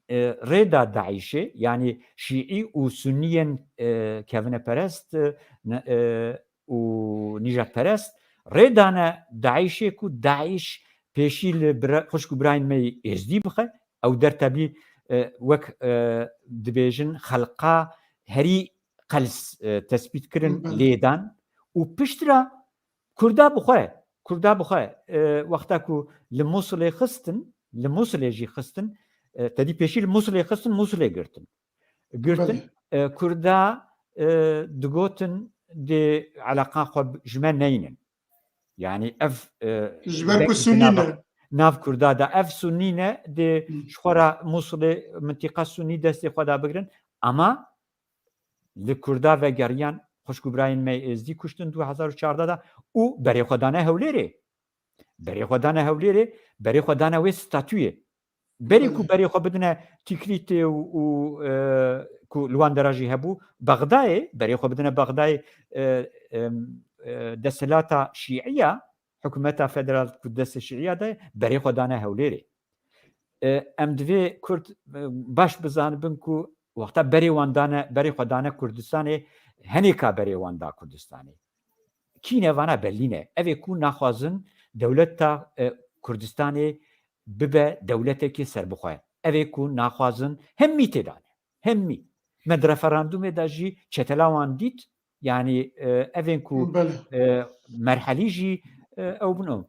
e, rê da DAIŞê, yanî Şîî û Sunniyên, e, kevineperest, e, ne-, e, û nîjadperest rê dane DAIŞê ku DAIŞ pêşî li bira-, xwişk û birayên me yê Êzdî bixe. Ew der tebî, e, wek, e, dibêjin xelqa herî qels, e, tespît kirin, Belê. lê dan û piştre Kurda bi xwe, Kurda bi xwe, e, wexta ku li Mûsilê xistin, li Mûsilê jî xistin, e, tedî pêşî li Mûsilê xistin, Mûsilê girtin. Girtin, Belê. e, Kurda, e, digotin dê eleqan xwe bi-, ji me neynin. Yanî ev, e, Ji ber de-, ku di Sunnî nav-, ne. nav Kurda de ev Sunnî ne, dê Hı. ji xwe re Mûsilê mintiqa Sunnî destê xwe de bigirin. Ama li Kurda vegeriyan, xwişk û birayên me yê Êzdî kuştin du hezar û çardeh de û berê xwe dane Hewlêrê. Berê xwe dane Hewlêrê, berê xwe dane wê statuyê. Berê ku Belê. berê xwe bidine Tîkrîtê û, û, e, ku li wan dera jî hebû, Bexdayê, berê xwe bidine Bexdayê, e, em, e, desthilata Şîiya, hikûmeta federal ku destê Şîiya de, berê xwe dane Hewlêrê. E, em divê Kurd, e, baş bizanibin ku wexta berê wan dane, berê xwe dane Kurdistanê, henêka berê wan da Kurdistanê. Kî ne vana belî ne. Ev ê ku naxwazin dewleta, e, Kurdistanê bibe dewletekî serbixwe. Ev ê ku naxwazin hemî tê de ne. Hemî. Me di referandumê de jî çetela wan dît. Yanî, e, evên ku, Belê. e, merhelî jî, e, ew bin o.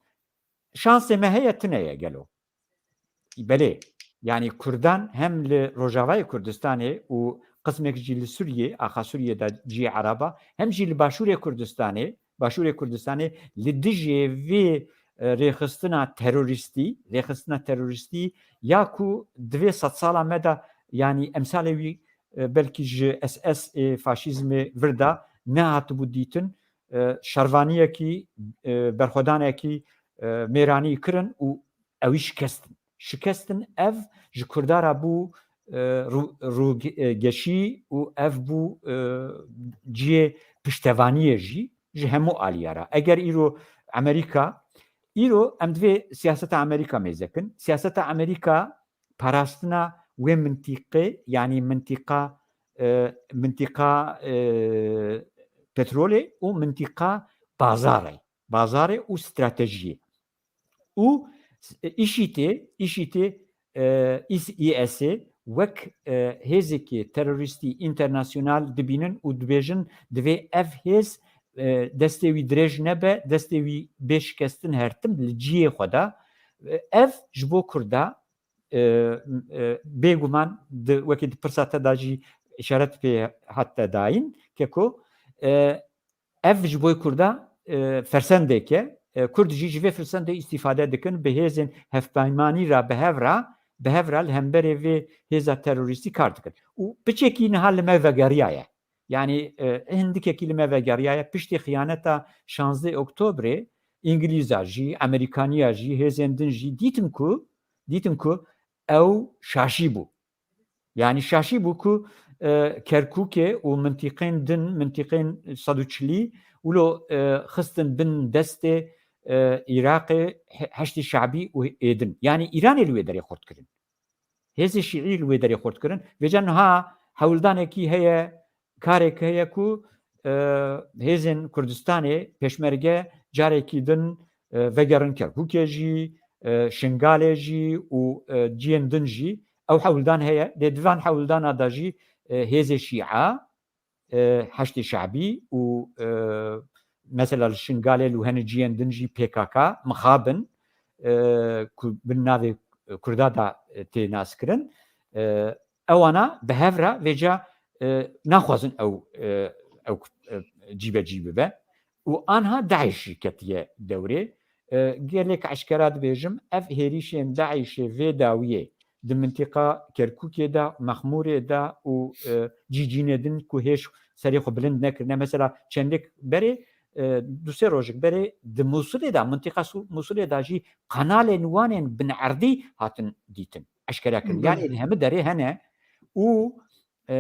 Şansê me heye tune ye gelo. Belê, yanî Kurdan hem li Rojavayê Kurdistanê û qismek jî li Sûriyê, axa Sûriyê de cihê Eraba, hem jî li Başûrê Kurdistanê, Başûrê Kurdistanê li dijê vê, e, rêxistina terorîstî, rêxistina terorîstî ya ku di vê sedsala me de, yanî emsalê wî, e, belkî ji S S ê faşîzmê vir de nehatibû dîtin, e, şervaniyekî, e, berxwedanekî, e, mêranî kirin û ewî şikestin. Şikestin ev ji Kurda re bû, e, rû-, rû-, e, geşî û ev bû, e, cihê piştevaniyê jî ji hemû aliya re. Eger îro Amerîka, îro em divê siyaseta Amerîka mêze kin. Siyaseta Amerîka parastina wê mintîqê, yanî mintîqa, e, mintîqa, e, petrolê û mintîqa bazarê, bazarê û stratejiyê. Û îşîtê, îşîtê, e, îs-, î S ê wek, e, hêzekê terorîstî înternasyonal dibînin û dibêjin, divê ev hêz, e, destê wî dirêj nebe, destê wî bê şikestin her tim li cihê xwe de. E, ev ji bo Kurda, e, e, bêguman di, wekî di pirsa te de jî îşaret pê hate dayîn, ke ku, e, Ev ji bo Kurda, e, fersendek e. E, Kurd jî ji vê fersendê îstîfade dikin, bi hêzên hevpeymanî re bi hev re, bi hev re li hemberê vê hêza terorîstî kar dikin. Û piçekî niha li me vegeriyaye. Yanî, e, hindikekî li me vegeriyaye. Piştî xiyaneta şazdeh Oktobrê, Îngilîza jî, Amerîkaniya jî, hêzên din jî dîtin ku, dîtin ku ew şaşî bû. Yanî şaşî bû ku, e, Kerkûkê û mintîqên din, mintîqên sed û çilî wilo, e, xistin bin destê, e, Iraqê he-, Heşdî Şabî û êdin. Yanî Îranê li wê derê xurt kirin. Hêzê Şîî li wê derê xurt kirin. Vêca niha hewldanekî heye, karek heye ku, e, hêzên Kurdistanê pêşmerge carekî din, e, vegerin Kerkûkê jî, e, Şingalê jî û, e, ciyên din jî ew hewldan heye. Lê di van hewldana de jî, e, hêzê Şîa, e, Heşdê Şabî û, e, mesela li Şingalê li hene ciyên din jî P K K mixabin, e, ku bin navê Kurda da, e, tê naskirin. E, ewana bi hev re vêca, e, naxwazin ew, e, ew, e, cîbecî bibe. Û anha DAIŞ jî ketiye dewrê. E, gelek eşkera dibêjim, ev hêrîşên DAIŞê vê dawiyê di mintiqa Kerkûkê de, Mexmûrê de û, e, cî cînê din ku hêj serê xwe bilind nekirine. Mesela çendek berê, e, du sê rojek berê di Mûsilê de, mintiqa Su-, Mûsilê de jî kanalên wan ên bin erdî hatin dîtin, eşkere kirin. Belê. Yanî li hemî derê hene û, e,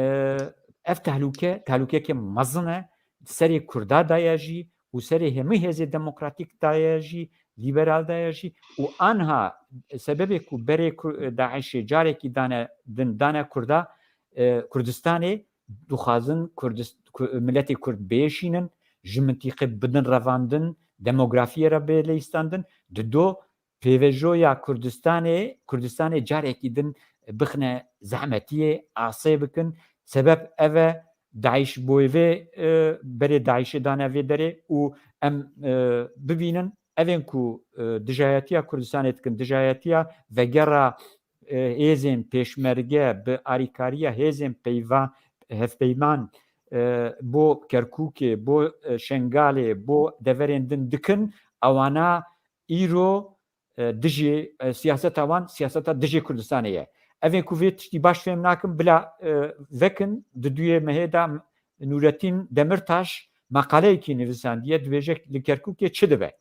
ev tehlûke, tehlûkeke mezin e, serê Kurda daye jî û serê hemî hêzê demokratîk daye jî, lîberal daye jî û anha sebebê ku berê Kur-, DAIŞê carekî dane din, dane Kurda, e, Kurdistanê, dixwazin Kurdist-, Ku-, miletê Kurd bêşînin, ji mintîqê bidin revandin, demografiyê re bê leyîstandin, dido pêvejoya Kurdistanê, Kurdistanê carekî din bixine zehmetiyê, asê bikin. Sebeb ev e, DAIŞ boyê vê, e, berê DAIŞê dane vê derê û em, e, bibînin, evên ku, e, dijayetiya Kurdistanê dikin, dijayetiya vegera, e, hêzên pêşmerge bi arîkariya hêzên peyva-, hevpeyman, e, bo Kerkûkê, bo, e, Şengalê, bo deverên din dikin, ewana îro, e, dijî, e, siyaseta wan, siyaseta dijî Kurdistanê ye. Evên ku vê tiştî baş fêm nakin, bila, e, vekin, di duyê mehê de Nûretîn Demirtaş meqaleyekî nivîsandiye, dibêje li Kerkûkê çi dibe?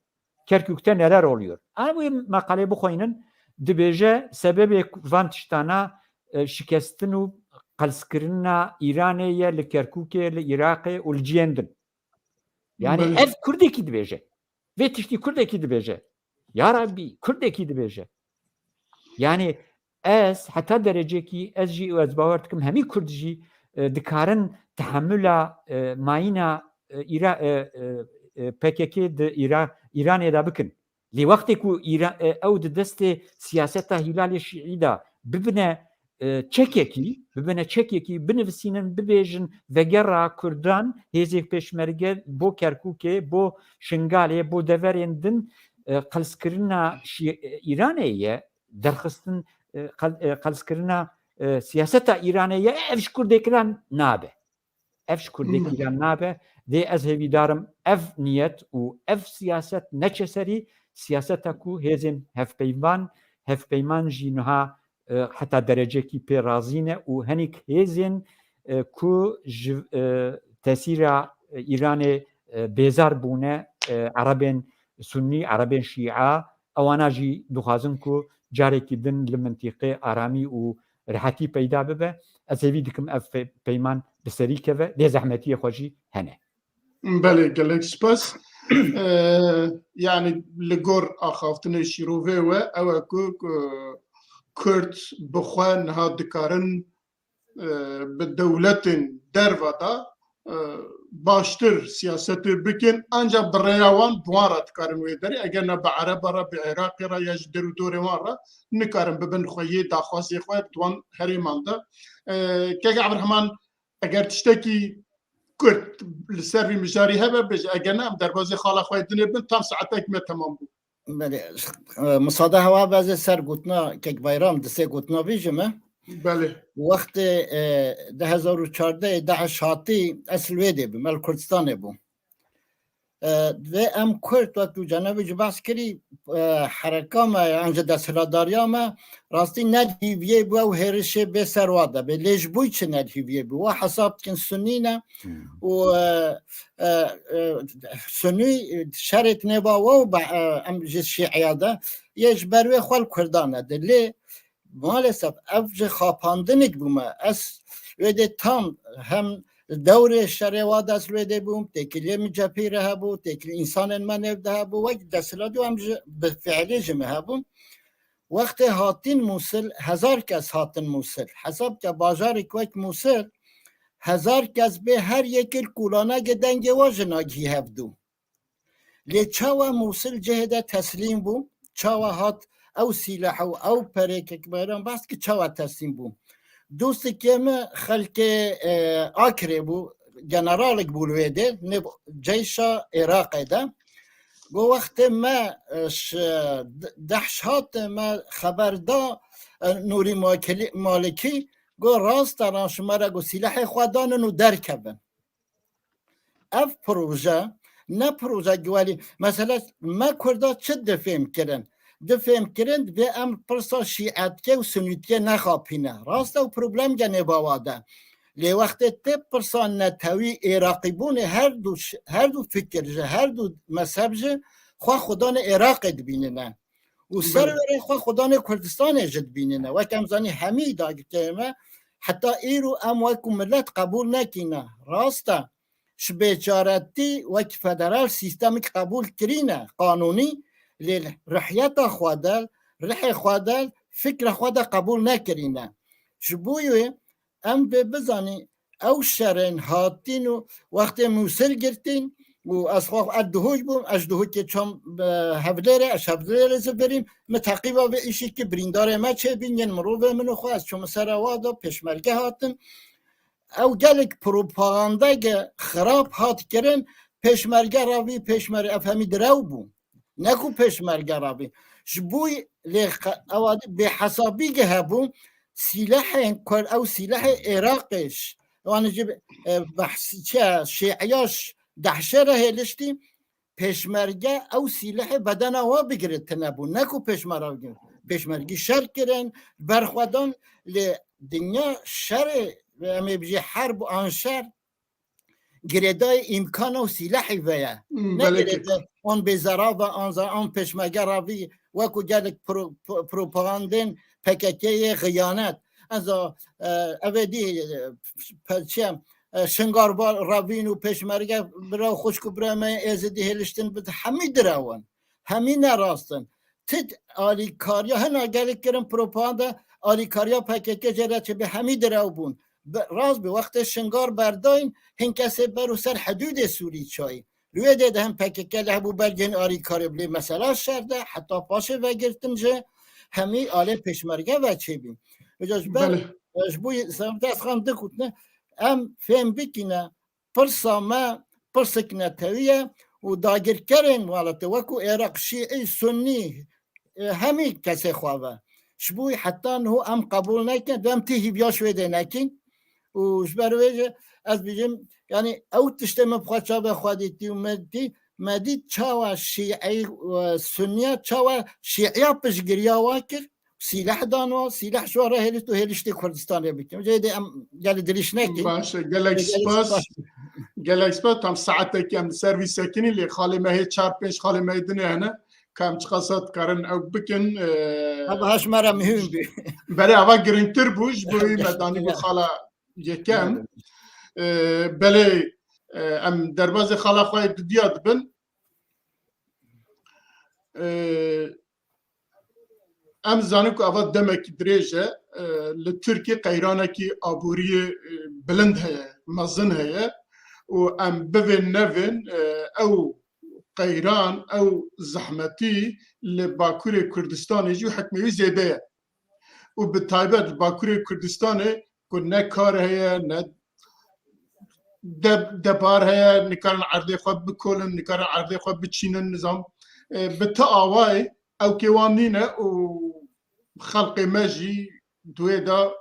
Kerkûk'te neler oluyor? Em wê meqaleyê bixwînin, dibêje sebebê van tiştana, e, şikestin û qelskirina Îranê ye li Kerkûkê, li Iraqê û li ciyên din. Yani Belê. Ev Kurdekî dibêje. Vê tiştî Kurdekî dibêje. Ya Rabbî, Kurdekî dibêje. Yani ez heta derecekî, ez jî û ez bawer dikim, hemî Kurd jî, e, dikarin tehemula, e, mayîna, e, îra-, e, e, e, P K K di îra-, Îranê de bikin. Lê wextê ku îra-, e, ew di destê siyaseta Hîlalê Şîî de bibine, e, çekekî, bibine çekekî, binivîsînin, bibêjin, vegera Kurdan, hêzê pêşmerge bo Kerkûkê, bo Şingalê, bo deverên din, e, qelskirina Şî-, e, Îranê ye, derxistin, e, qel-, e, qelskirina, e, siyaseta Îranê ye, ev ji Kurdekî re nabe. Ev ji Kurdekî re nabe. Dê ez hêvîdar im ev niyet û ev siyaset neçe serî, siyaseta ku hêzên hevpeyvan, hevpeyman jî niha, e, heta derecekî pê razî ne û henîk hêzên, e, ku ji, e, tesîra, e, Îranê, e, bêzar bûne, e, Erebên Sunnî, Erebên Şîa, ewana jî dixwazin ku carekî din li mintîqê aramî û rehetî peyda bibe. Ez hêvî dikim ev pe-, peyman bi serî keve, lê zehmetiyê xwe jî hene. Belê, gelek spas. Ee, yani li gor axaftinê şîrovê we ew e ku, ku Kurd bi xwe niha dikarin, e, bi dewletên derve de, e, baştir siyasetê bikin, ancak bi rêya wan, bi wan re dikarin wê derê. Eger ne bi Ereba re, bi Iraqê re ya ji der û dorê wan re nikarin bibin xweyê daxwazê xwe di wan herêman de. E, Kek Ebdurehman, eger tiştekî kurt li ser vî mijarî hebe, bêje, eger ne, em derbazê xala xwe yê dinê bin, tam saetek me temam bû. Belê, e, misade hewa be, ez ê ser gotina Kek Bayram, di sê gotina bêjim, e? Belê. Wextê, e, du hezar û çardeh DAIŞ hatî, ez li wê dê bûm, ez li Kurdistanê bûm. Divê em Kurd, wek tu cenabê jî behs kirî, e, hereka me yan jî desthilatdariya me rastî ne li hîviyê bû ew hêrişê bê ser wa de bê. Lê ji bo çi ne li hîviyê bû? Wa hesab dikin Sunnî ne û, e, e, e, Sunnî şerê di nêva wa û be-, e, em ji Şîiya de yê ji ber wê xwe li Kurdan e. Lê maalesef ev ji xapandinik bûme. Ez wê dê tam hem dewrê şerê wa de ez wê dê bûm, têkiliyê min cephî re hebû, têkilî însanên me nêv de hebû, wek desthilatî em ji bi fiilî ji me hebûn. Wextê hatin Mûsil, hezar kes hatin Mûsil. Hesab ke bajarek wek Mûsil, hezar kes bê her yekê li kulanekê dengê wa ji nagihî hevdû. Lê çawa Mûsil cihê de teslîm bû? Çawa hat ew sîleh û ew perê ke Bayram behs kir çawa teslîm bû? Dostekê min xelkê, e, Akrê bû, generalek bû li wê dê, nêv ceyşa Iraqê de. Got, wextê me, e, ş-, d-, dehş hat me xeber da, e, Nûrî Makilî-, Malikî, got, rast e, şima re got, sîlehê xwe danin û derkevin. Ev proje ne proje giwelî. Mesela me Kurda çi difêm kirin? Difêm kirin, divê em pirsa şîetike û sunîtike nexapîne. Rast e, ew problem genê bawa de. Lê wextê tê pirsa netewî, êraqîbûnê her du ş-, her du fikir ji, her du mezheb ji xwe xudanê Êraqê dibînine. Û ser Belê. Werê xwe xudanê Kurdistanê ji dibînine. Wek em zanî hemî dagirkerê me heta îro em wekû milet qebûl nekîne. Rast e. Ji bêçaretî wek federal sîstemik qebûl kirîne, qanûnî, lê rihiyeta xwe de, rihê xwe de, fikra xwe de qebûl nekirîne. Ji bo wê em vê bizanî, ew şerên hatîn û wextê Mûsil girtîn û ez xwe, ez Duhok bûm, ez ji Duhokê çûm, e, Hevlêrê, ez Hevlêrê zivirîm, min teqîba vê îşî kir, birîndarê me çêbîn, yên mirovê min û xwe, ez çûm ser ewa da, pêşmerge hatin. Ew gelek propagandeke xirab hat kirin, pêşmerge ravî, pêşmer-, ev hemî direw bû. Ne ku pêşmerge ravî. Ji bo lê xe-, ew bêhesabî ge hebû, sîlehên ku ew sîlehê Êraqê ş-, wan jî, e, behs-, çi, şîiya ş-, dehşê re hêliştî, pêşmerge ew sîlehê bedena wa bigirtine bû, ne ku pêşmera bigirtin. Pêşmergî şer kirin, berxwedan, lê dinya şerê, em ê bijî herb an şer, girêdayê îmkana û sîlehî ve ye. Hmm, Ne belê ki. Girêdayê an bêzera ve, an za-, an pêşmerge ravî, wekû gelek pro-, pro-, propagandên P K K'yê xiyanet. Ez a, e, evê dî, e, pe-, çi ye, e, Şingar va-, ravîn û pêşmerge bira xwişk û bira me Êzidî hêliştin bi hemî direwin. Hemî ne rast in. Ti alîkariya hina gelek kirin propaganda alîkariya P K K jê re çi bi hemî direw bûn. Bi, rast bi wextê Şingar berdayîn hin kesê ber û ser hidûdê Sûrî çayî. Li wê dê de hem P K K leh bû belgên alîkarî bilê mesela şer de heta paşê vegirtin jî hemî alê pêşmerge ve çêbîn. Vêca ji ber, Belê. e, ji bo Serdaş Xan dikutine, em fêm bikine, pirsa me pirsek netewî ye û dagirkerên welatê wekû Êraq, Şîî, Sunnî, e, hemî kesê xwe ve. Ji bo heta niho em qebûl nekin, em tê hîviya ji wê dê nekin. Û ji ber wê jî ez bijim, yanî ew tiştê min bi xwe çavê xwe dîtî û me dî, me dît çawa Şîî, e, Sunniya, çawa Şîiya piştgiriya wa kir, sîleh dan wa, sîleh ji wa re hêlişt û hêliştê Kurdistanê bikin. Cê dê em gelî dirîş nekin. Baş e, gelek Gelek spas. spas. Gelek spas, tam saetekî em li ser vî sekinî, lê xalê me hê çar pênc xalê me yê dinê hene, ka em çiqasa dikarin ew bikin, e, Ev haş me re muhim bû. Berê ava giringtir bû, ji bo wî me danî bû xala yekem. E, belê, e, em derbazê xala xwe yê didiya dibin. E, em zanin ku ava demekî dirêj e, e, li Tirkî qeyranekî aboriyê, e, bilind heye, mezin heye û em bivên nevên, e, ew qeyran, ew zehmetî li Bakurê Kurdistanê jî hikmê wî zêde ye. Û bi taybet li Bakurê Kurdistanê ku ne kar heye, ne de-, depar heye, nikarin erdê xwe bikolin, nikarin erdê xwe biçînin, nizam, e, bi ti awayê ew kê wan nîne û xelqê me jî di wê de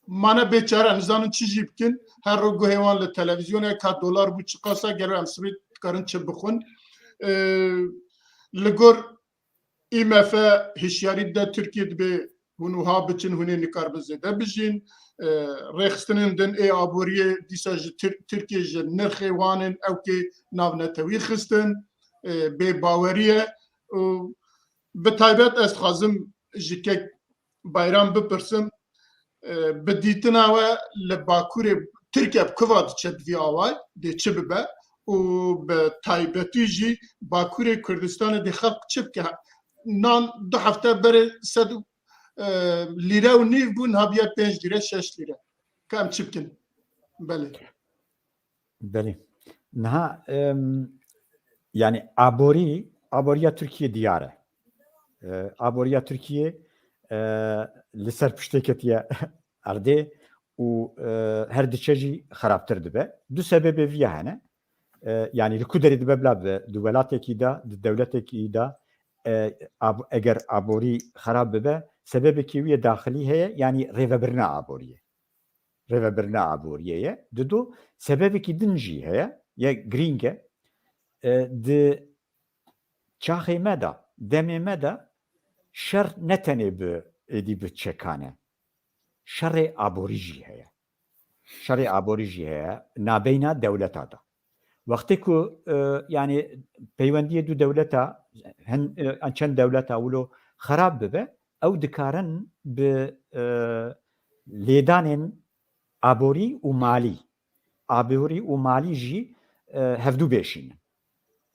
mane bêçare, nizanin çi jî bikin. Her roj guhê wan li televîzyonê ka dolar bû çiqas e, gelo em sibê karin çi bixwin. E, li gor I M F hişyarî dide Tirkiye dibê hûn wiha biçin, hûn ê nikaribin zêde bijîn. E, rêxistinên din ê aboriyê dîsa ji Tir-, Tirkiye ji nirxê wan ên ewkê navnetewî xistin. E, bêbawerî ye. Û bi taybet ez dixwazim ji kek Bayram bipirsim, e, bi dîtina we li Bakurê Tirkiye bi kuva diçe di vî awayî dê çi bibe û bi taybetî jî Bakurê Kurdistanê dê xelk çi bike? Nan du hefte berê sed û, e, lîre û nîv bû, niha bûye pênc lîre, şeş lîre. Ka em çi bikin? Belê. Belê. Niha, em, yani aborî, aboriya Tirkiye diyar e. E, aboriya Tirkiye, e, li ser piştê ketiye erdê û, e, her diçe jî xerabtir dibe. Du sebebê viya hene. E, yani li ku derê dibe bila bibe, di welatekî de, di dewletekî de, e, ab-, eger aborî xerab bibe, sebebekî wî yê daxilî heye, yani rêvebirina aboriyê. Rêvebirina aboriyê ye. Dido sebebekî din jî heye, ye girîng e. E, di çaxê me de, demê me de şer ne tenê bi êdî bi çekan e. Şerê aborî jî heye. Şerê aborî jî heye, nabeyna dewleta de. Wextê ku, e, yani peywendiyê du dewleta, hin-, e, çend dewleta wilo xerab bibe, ew dikarin bi, e, lêdanên aborî û malî, aborî û malî jî, e, hevdû bêşînin.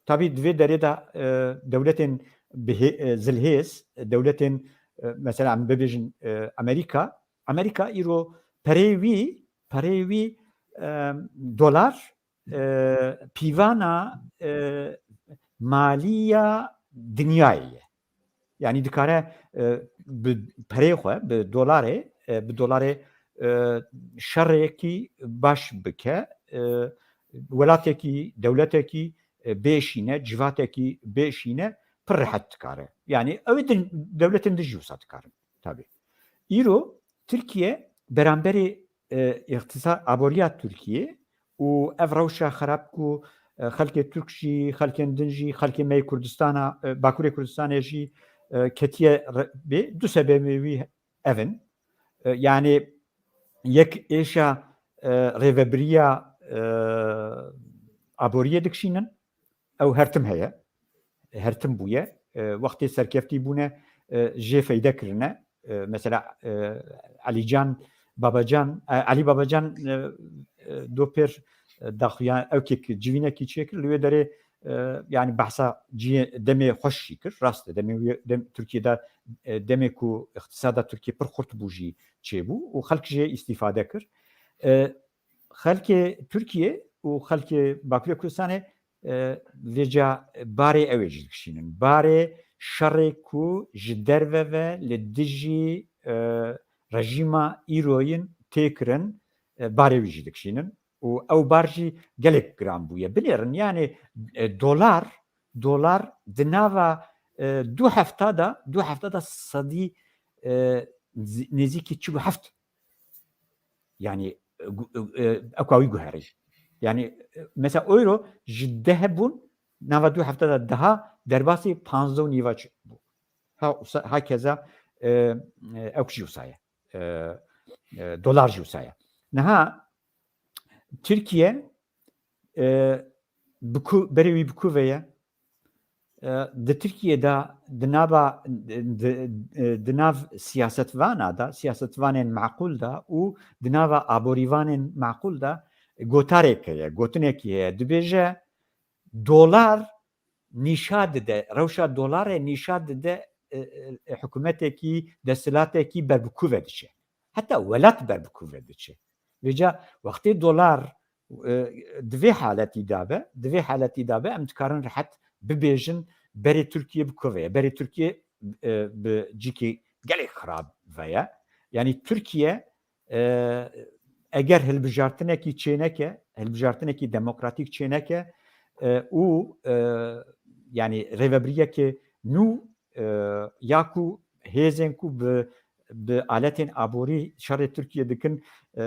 Tabî di vê derê de, e, dewletên bihê-, e, zilhêz, dewletên, e, mesela em bibêjin, e, Amerîka, Amerîka îro perê wî, perê wî, e, dolar, e, pîvana, e, maliya dinyayê ye. Yani dikare, e, bi perê xwe, bi dolarê, e, bi dolarê, e, şerekî baş bike, e, welatekî, dewletekî, e, bêşîne, civatekî bêşîne, pir rehet dikare. Yani ew ê din, dewletên din jî wisa dikarin. Tabî. Îro Tirkiye beramberî, e, îqtisa-, aboriya Tirkiye û ev rewşa xerab ku, e, xelkê Tirk jî, xelkên din jî, xelkê me yê Kurdistana, e, Bakurê Kurdistanê jî, e, ketiye re-, bê, du sebebê wî ev in. E, yani yek êşa, e, rêvebiriya, e, aboriyê dikişînin, ew her tim heye. Her tim bûye. E, wextê serkeftî bûne, e, jê feyde kirine. E, mesela, e, Elîcan Babacan, e, Elî Babacan, e, e, do pêr, e, daxuya ewkek civînekî çêkir. Li wê derê, e, yani behsa ciyê demê xweş jî kir. Rast e, demê wî, dem, Tirkiye de, e, demê ku îqtisada Tirkiye pir xurt bû jî çêbû û xelk jê îstîfade kir. E, xelkê Tirkiye û xelkê Bakurê Kurdistanê, e, vêca barê ew ê jî dikişînin. Barê şerê ku ji derve ve li dijî, e, rejîma îroyin tê kirin, e, barê wî jî dikişînin. Û ew bar jî gelek giran bûye. Binêrin, yani, e, dolar, dolar di nava, e, du hefta de, du hefta de sedî, e, nêzîkî çil û heft yani, e, gu-, e, e, ewka wî guherî. Yani, e, mesela euro ji deh bûn, nava du hefta de deha derbasî panzdeh û nîva çi bû. Ha, usa-, ha keza, e, e, ewk jî wisa ye. E, e, dolar jî wisa ye. Niha Tirkiye, e, bi ku-, berê wî bi ku ve ye? E, di Tirkiye de di nava, di, di, di nav siyasetvana de, siyasetvanên maqûl de û di nava aborîvanên maqûl de gotarek heye, gotinekî heye. Dibêje, dolar nîşa dide, rewşa dolarê nîşa dide, e, e, hikûmetekî, desthilatekî ber bi ku ve diçe. Heta welat ber bi ku ve diçe. Vêca wextê dolar, e, di vê haletî de be, di vê haletî de be, em dikarin rehet bibêjin berê Tirkiye bi ku ve ye. Berê Tirkiye, e, bi cîkê gelek xirab ve ye. Yani Tirkiye, e, eger hilbijartinekî çêneke, hilbijartinekî demokratîk çêneke, e, û, e, yani rêvebiriyeke nû, e, ya ku hêzên ku bi, bi aletên aborî şerê Tirkiye dikin, e,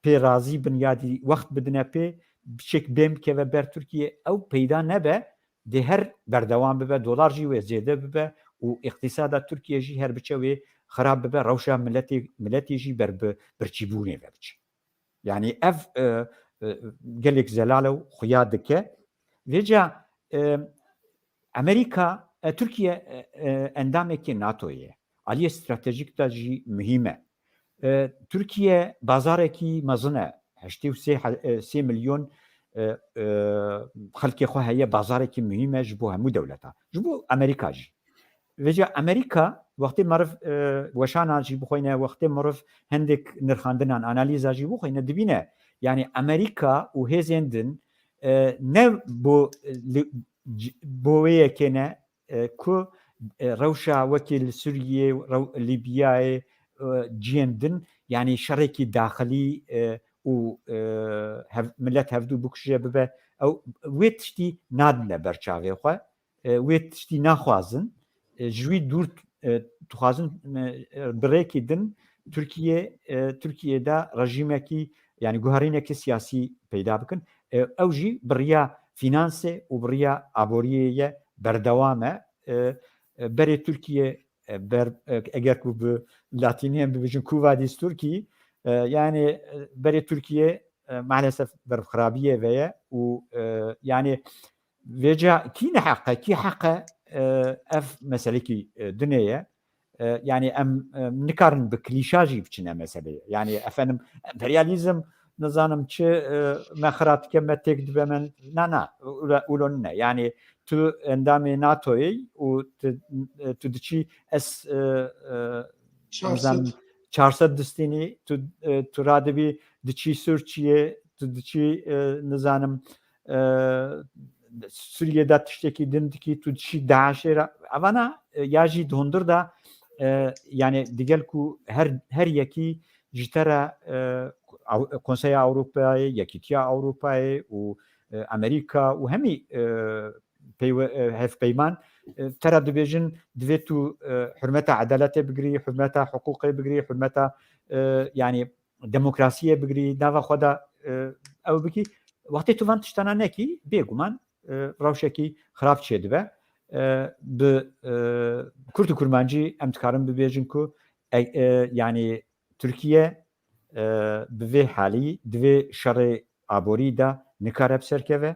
pê razî bin ya dî wext bidine pê, biçek bên bikeve ber Tirkiye, ew peyda nebe, dê her berdewam bibe, dolar jî wê zêde bibe û îqtîsada Tirkiye jî her biçe wê xirab bibe, rewşa miletê, miletê jî ber bi birçîbûnê ve biçe. Yanî ev, e, e, gelek zelal e û xuya dike. Vêca, e, Amerîka, e, Tirkiye, e, e, endamekî NATOyê ye. Aliyê stratejîk de jî muhîm e. E, Tirkiye bazarekî mezin e. Heştê û sê he-, e, sê milyon, e, e, xelkê xwe heye, bazarekî muhîm e ji bo hemû dewleta. Ji bo Amerîka jî. Vêca Amerîka, wextê meriv, e, weşana jî bixwîne, wextê meriv hindek nirxandinan, analîza jî bixwîne, dibîne. Yanî Amerîka û hêzên din, e, ne bo, li, c-, bo wê yekê ne, e, ku, e, rewşa wekî li Sûriyê, rew-, Lîbyayê, e, ciyên din, yanî şerekî daxilî, e, û, e, hev-, milet hevdû bikuje bibe, ew wê tiştî nadine ber çavê xwe, e, wê tiştî naxwazin, e, ji wî dûr, e, dixwazin, e, bi rêkî din Tirkiye, e, Tirkiye de rejîmekî, yanî guherînekî siyasî peyda bikin. E, ew jî bi riya fînansê û bi riya aboriyê ye, berdewam e. E, e, berê Tirkiye, e, ber, e, eger ku bi latînî em bibêjin Quo vadis Türkiye, e, yanî, e, berê Tirkiye, e, maalesef berxirabiyê ve ye û, e, yanî vêca kî neheq e, kî heq e, e, ev meselekî, e, dinê ye. E, yanî em, e, nikarin bi klîşa jî biçine meseleyê. Yanî efendim emperyalîzm, nizanim çi, e, me xira dike, me têk dibe, me, na, na, ula-, ulo nine. Yanî tu endamê NATOyê û tu, e, tu diçî es, e, e, çar sed. Nizanim çar sed distînî, tu, e, tu radibî diçî Sûrçiyê, tu diçî, e, nizanim, e, Sûriyê de tiştekî din dikî, tu diçî DAIŞê re. Evana, e, ya jî di hundir de, e, yanî digel ku her, her yekî ji te re, e, Ew-, Konseya Ewropayê, Yekîtiya Ewropayê û, e, Amerîka û hemî, e, peywe-, e, hevpeyman, e, te re dibêjin, divê tu, e, hurmeta edaletê bigirî, hurmeta hiqûqê bigirî, hurmeta, e, yanî demokrasiyê bigirî, nava xwe de, e, ew bikî. Wextê tu van tiştana nekî, bêguman, e, rewşekî xirab çêdibe. E, bi, e, kurt û kurmancî em dikarin bibêjin ku, e, e, yanî Tirkiye, e, bi vê halî, di vê şerê aborî de nikare bi ser keve.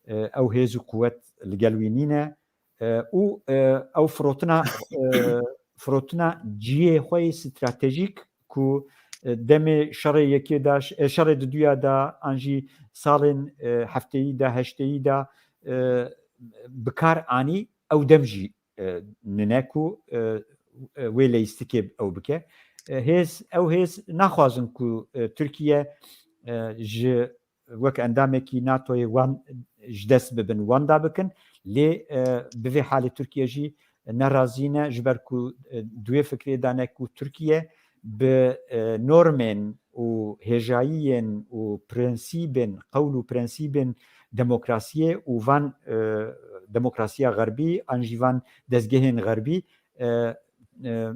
E, ew hêz û quwet li gel wî nîne. E, û, e, ew firotina, e, firotina cihê xwe yê stratejîk ku, e, demê şerê yekê de, ş-, e, şerê diduya de, an jî salên, e, hefteyî de, heşteyî de, e, bi kar anî, ew dem jî, e, nine ku, e, e, wê leyîstikê ew bike. E, hêz, ew hêz naxwazin ku, e, Tirkiye, e, ji wek endamekî NATOyê wan ji dest bibin, wenda bikin. Lê, e, bi vê halê Tirkiye jî ne razî ne, ji ber ku, e, di wê fikrê de ne ku Tirkiye bi, e, normên û hêjayiyên û prensîbên, qewl û prensîbên demokrasiyê û van, e, demokrasiya xerbî, an jî van dezgehên xerbî, e, e,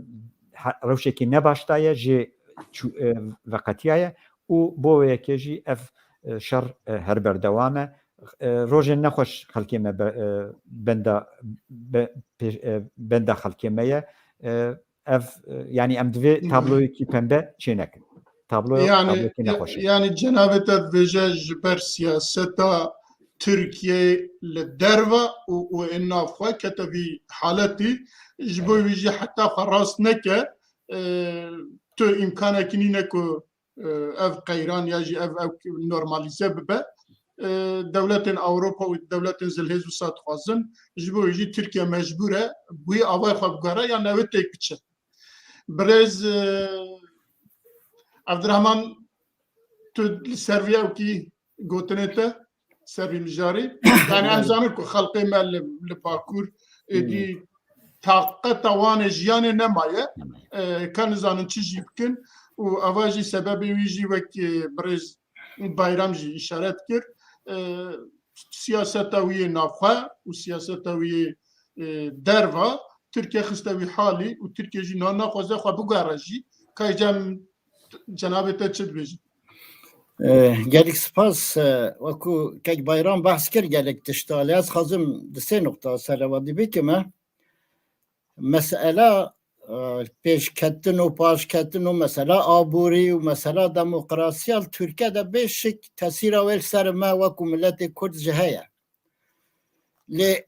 ha-, rewşekî nebaş daye, jê çû-, e, veqetiyaye û bo wê yekê jî ev, e, şer, e, her berdewam e. E, rojên nexweş xelkê me be-, e, benda, be-, pê-, e, benda xelkê me ye. E, ev, e, yanî em divê Hı hı. tabloyekî pembe çênekin. Tablo, Yani, tabloyekî nexweş e. Yani cenabê te dibêje ji ber siyaseta Tirkiye li derve û, û ên nav xwe kete vî haletî, ji bo wî jî heta xwe rast neke, e, tu îmkanekî nîne ku, e, ev qeyran ya jî ev, ev normalîze bibe. E, dewletên Ewropa û dewletên zilhêz wisa dixwazin, ji bo wî jî Tirkiye mecbûr e bi wî avayê xwe biguhere yan ew ê têk biçe. Birêz, e, Evdirehman, tu li ser vî ewkî gotinê te, ser vî mijarî. Yani em zanin ku xelkê me li, li Bakur êdî Hmm. taqeta wan ê jiyanê nemaye. Nemaye. E, ka nizanin çi jî bikin. Û eva jî sebebê wî jî wek, e, birêz Bayram jî îşaret kir. E, siyaseta wî yê navxwe û siyaseta wî yê, e, derva Tirkiye xiste wî halî û Tirkiye jî niha naxwaze xwe bigere jî. Kay cem cenabê te çi dibêjin? E, gelek spas. E, wekû kek Bayram behs kir gelek tişta, lê ez xwazim di sê nuqta ser eva dî bikim. E, mesela, e, pêşketin û paşketin û mesela aborî û mesela demokrasiya li Tirkiye de bê şik tesîra wê li ser me wekû miletê Kurd jî heye. Lê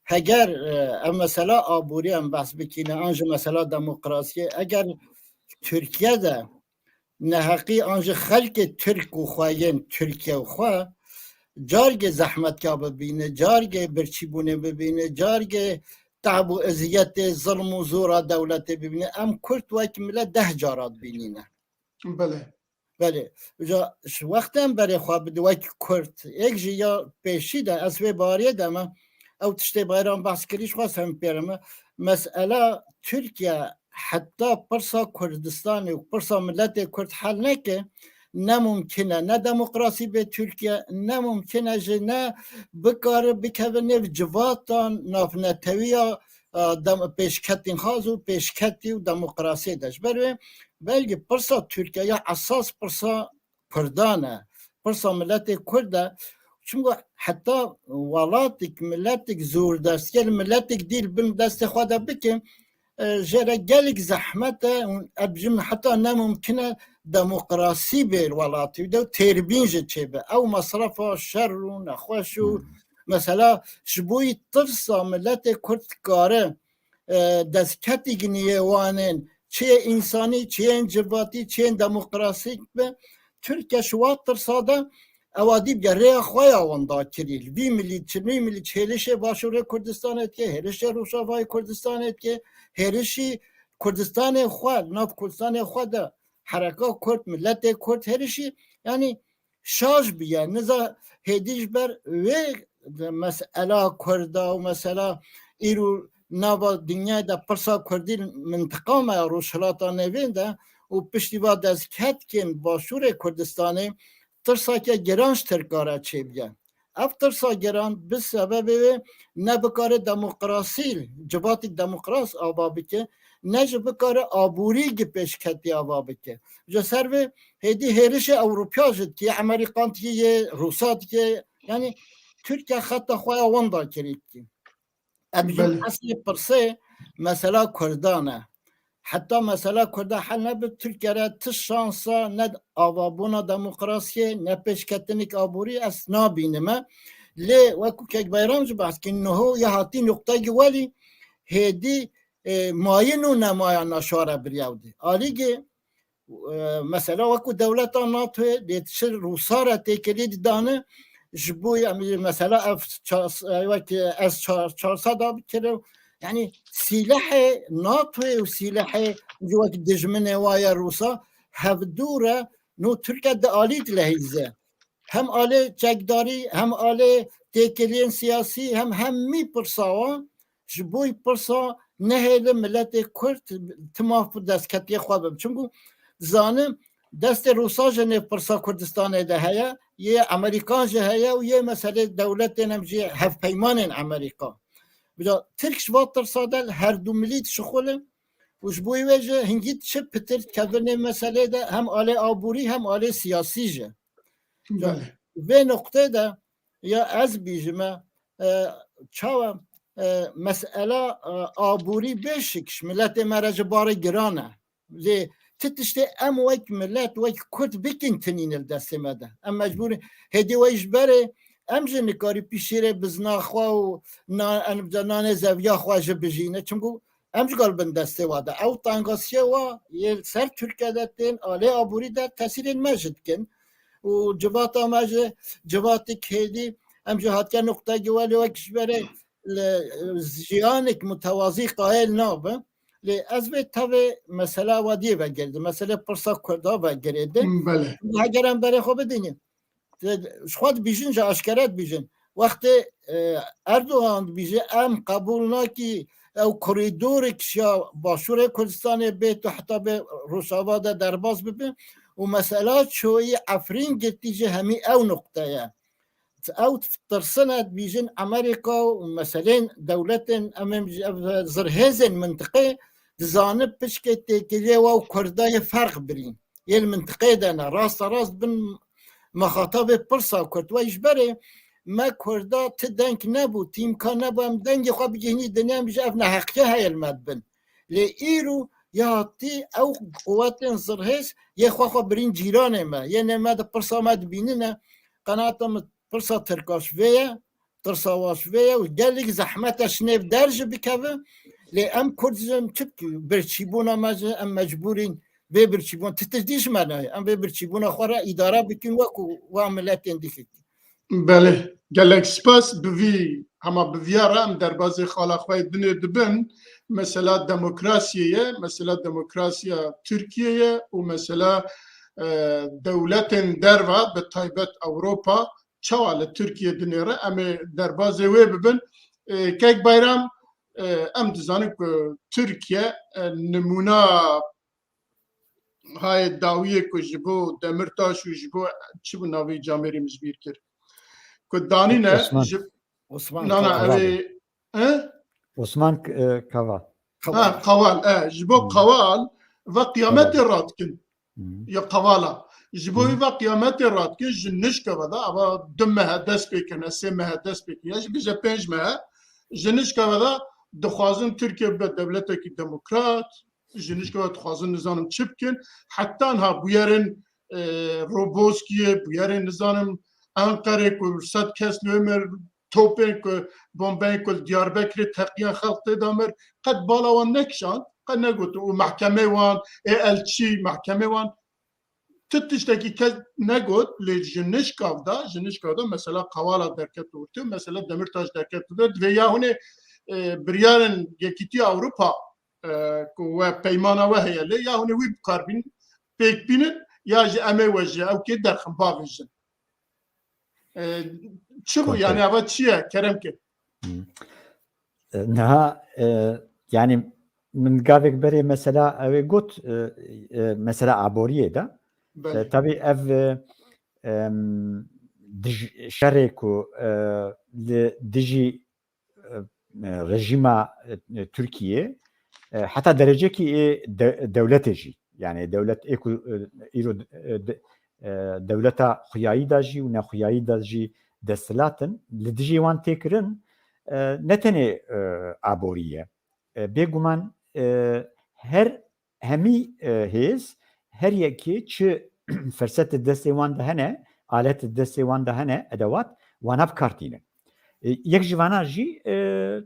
heger, e, ev mesela aborî em behs bikîne, an jî mesela demokrasiyê, eger Tirkiye de neheqî an jî xelkê Tirk û xweyên Tirkiye û xwe cargê zehmetka bibîne, cargê birçîbûnê bibîne, cargê te'b û eziyetê, zilm û zora dewletê bibîne, em Kurd wek milet deh cara dibînîne. Belê. Belê. Ca ji wextê em berê xwe bidin wek Kurd, êk jî ya pêşî de ez vê bariyê de me, ew tiştê Bayram behs kirî, ji xwe sem pêre me. Mesela Tirkiye heta pirsa Kurdistanê û pirsa miletê Kurd hel neke, ne mumkin e, ne demokrasî bê Tirkiye, ne mumkin e jî ne bikare bikeve nêv civatan navnetewiya, e, dem-, pêşketînxwaz û pêşketî û demokrasiyê de. Ji ber wê belkî pirsa Tirkiye ya esas pirsa Kurdan e, pirsa miletê Kurd e. Çimku heta welatik, miletik zordestiyê li miletik dî li bin destê xwe de bike, e, jê re gelek zehmet e û ez bijim heta ne mumkin e demokrasî bê li welatî de û têrbîn jî çêbe. Ew mesrefa şer û nexweş û Hmm. mesela ji bo yî tirsa miletê Kurd dikare, e, destketî giniyê wanên, çi yê însanî, çi yên civatî, çi yên demokrasîk be. Tirkiye ji wa tirsa de ewa dî bike rêya xwe ya winda kirî. Li vî milî, çi vî milî, çi hêrişê Başûrê Kurdistanê dike, hêrişê Rojavayê Kurdistanê dike, hêrişî Kurdistanê xwe, nav Kurdistanê xwe de hereka Kurd, miletê Kurd, hêrişî, yanî şaş bûye. Niza hêdî ji ber wê mesela Kurda û mesela îro nava dinyayê de pirsa Kurdî mintiqa me ya Rojhilata Nêvîn de û piştî va destketkin Başûrê Kurdistanê tirsake giran ji Tirka re çêbûye. Ev tirsa giran bi sebebê wê ne bikare demokrasî, civatîk demokras ava bike, ne jî bikare aborî gi pêşketî ava bike. Ji ser vê hêdî hêrişê Ewropiya jî dikî, Emerîkan dikî, yê Rûsa dikî. Yanî Tirkiye xeta xwe ya winda kirî dikî. Em jî Belê. Eslê pirsê mesela Kurdan e. Heta mesela Kurda hel nebe, Tirkiye re ti şansa ne avabûna demokrasiyê, ne pêşketinik aborî ez nabînime. Lê wekû kek Bayram jî behs kir, niho ya hatî nuqtayekî welî hêdî, e, mayîn û nemaya naşare biriya wî dî. Alîgê, e, mesela wekû dewleta NATOyê lê çi Rûsa re têkilî didane, ji bo em, mesela ev çar-, e, wek ez çar-, çar sed a bikire, yanî sîlehê NATOyê û sîlehê wek dijminê wa ye Rûsa, hevdû re no Tirkiye di alî dilehîze. Hem alê çekdarî, hem alê têkiliyên siyasî, hem hemî pirsa wan ji bo pirsa nehêle miletê Kurd tim av bi destketiyê xwe bim. Çimku zanim destê Rûsa jî nêv pirsa Kurdistanê de heye, yê Emerîkan jî heye û yê meselê dewletên em jî hevpeymanên Emerîka. Bila Tirk ji va tirsa de li her du milî dişixulin û ji bo wê jî hingî çi pitir dikevin nê meselê de hem alê aborî hem alê siyasî jî. Belê. Vê noqtê de ya ez bîjime, e, çawa, e, mesela, e, aborî bêşik ji miletê me re ji barê giran e. Lê ti tiştê em wek milet, wek Kurd bikin tinîne li destê me de. Em mecbûr in. Hêdî wey ji berê em jî nikarî pişîrê bizna xwe û na-, em nanê zeviya xwe jî bijîne. Çimku em ji gel bin destê wa de. Ew tengasiyê wa yê li ser Tirkiye de tên, alê aborî de tesîrên me jî dikin. Û civata me jî civatik hêdî, em jî hatiye nuqtayekî welê wek ji berê li, jiyanek mutewazî qayil nabe. Lê ez vê tevê mesela wadiyê vegirdim. Meselê pirsa Kurda vegirêdim. Belê. Heger em berê xwe bidînin. Te, ji xwe dibîjin, ji aşkere dibîjin. Wextê, e, Erdogan dibîje, em qebûl nakî ew koridorek ji ya Başûrê Kurdistanê bê tu heta bê Rojava de derbas bibe û mesela çoyî Efrîn girtî jî hemî ew nuqte ye. Ew tirsine dibîjin Amerîka û meselên dewletên em ê, ev zirhêzên mintiqê dizane piçkê têkiliyê wa û Kurda yê ferq birîn. Yê li mintiqê de ne, rasta rast bin mexatabê pirsa Kurd. Wey ji berê me Kurda ti deng nebû, ti îmkan nebû em dengê xwe bigihînî dinya, em bêje ev neheqiye heye li me dibin. Lê îro ya hatî ew quwetên zirhêz yê xwe xwe birîn cîranê me, yê nê me di pirsa me dibînine, qenaeta min pirsa Tirka ji vê ye, tirsa wan ji vê ye û gelek zehmet e ji nêv der jî bikeve. Lê em Kurd jî em çi bikî-, birçîbûna me jî em mecbûrîn vê birçîbûn, ti tiştî ji me nayê. Em vê birçîbûna xwe re îdare bikin wekû wan miletên dî. Belê, gelek spas. Bi vî, hema bi viya re em derbazê xala xwe yê dinê dibin. Mesela demokrasiyê ye, mesela demokrasiya Tirkiye ye û mesela, e, dewletên derva, bi taybet Ewropa, çawa li Tirkiye dinêre, em ê derbazê wê bibin. E, Kek Bayram, e, em dizanin ku Tirkiye, e, nimûna hayê dawiyê ku ji bo Demirtaş û ji bo çi bû navê camêrî min ji bîr kir. Ku danîne Osman. Ji Osman nana Kaval. Ew ê, he? Osman, e, Kaval. Ha, Kaval, e, ji bo Hmm. Kaval ve qiyametê Kaval. radikin. Hmm. Ya Kavala. Ji bo Hmm. ve qiyametê radikin ji nişka ve de, ava du mehe dest pê kene, sê mehe dest pê kene, ya jî bije pênc mehe, ji nişka ve de dixwazin Tirkiye bibe dewletekî demokrat, ji nişka ve dixwazin nizanim çi bikin, heta niha bûyerên, e, Roboskiyê, bûyerên nizanim Enqerê ku sed kes li wê mir, topên ku, bombeyên ku li Diyarbekirê teqiyan xelk tê de mir, qet bala wan nekişand, qet negotin û mehkemê wan, ê elçî, mehkemê wan, tu tiştekî kes negot, lê ji nişkav de, ji nişkav de mesela Kavala derket ortê, mesela Demirtaş derket ortê, divê ya hûnê, e, biryarên Yekîtiya Ewropa, e, ku we peymana we heye lê, ya hûnê wî bikaribîn pêk bînin, ya jî em ê we ji ew kê derxin bavêjin. E, çi bû? Komple. Yani ava çi ye? Kerem ke. Hmm. E, niha, e, yani min gavek berê mesela ew ê got, e, e, mesela aboriyê de. Belê. E, tabii ev, e, em, dij-, şerê ku, e, li dijî, e, e, rejîma, e, Tirkiye, e, heta derecekî ê de-, dewletê jî, yani dewlet ê ku, e, îro, e, de-, e, dewleta xuyayî de jî û nexuyayî de jî desthilat in, li dijî wan tê kirin, e, ne tenê, e, aborî ye. E, bêguman, e, her hemî, e, hêz, her yekê çi ferset di destê wan de hene, alet di destê wan de hene, edewat, wana bi kar tînin. E, yek ji vana jî, e,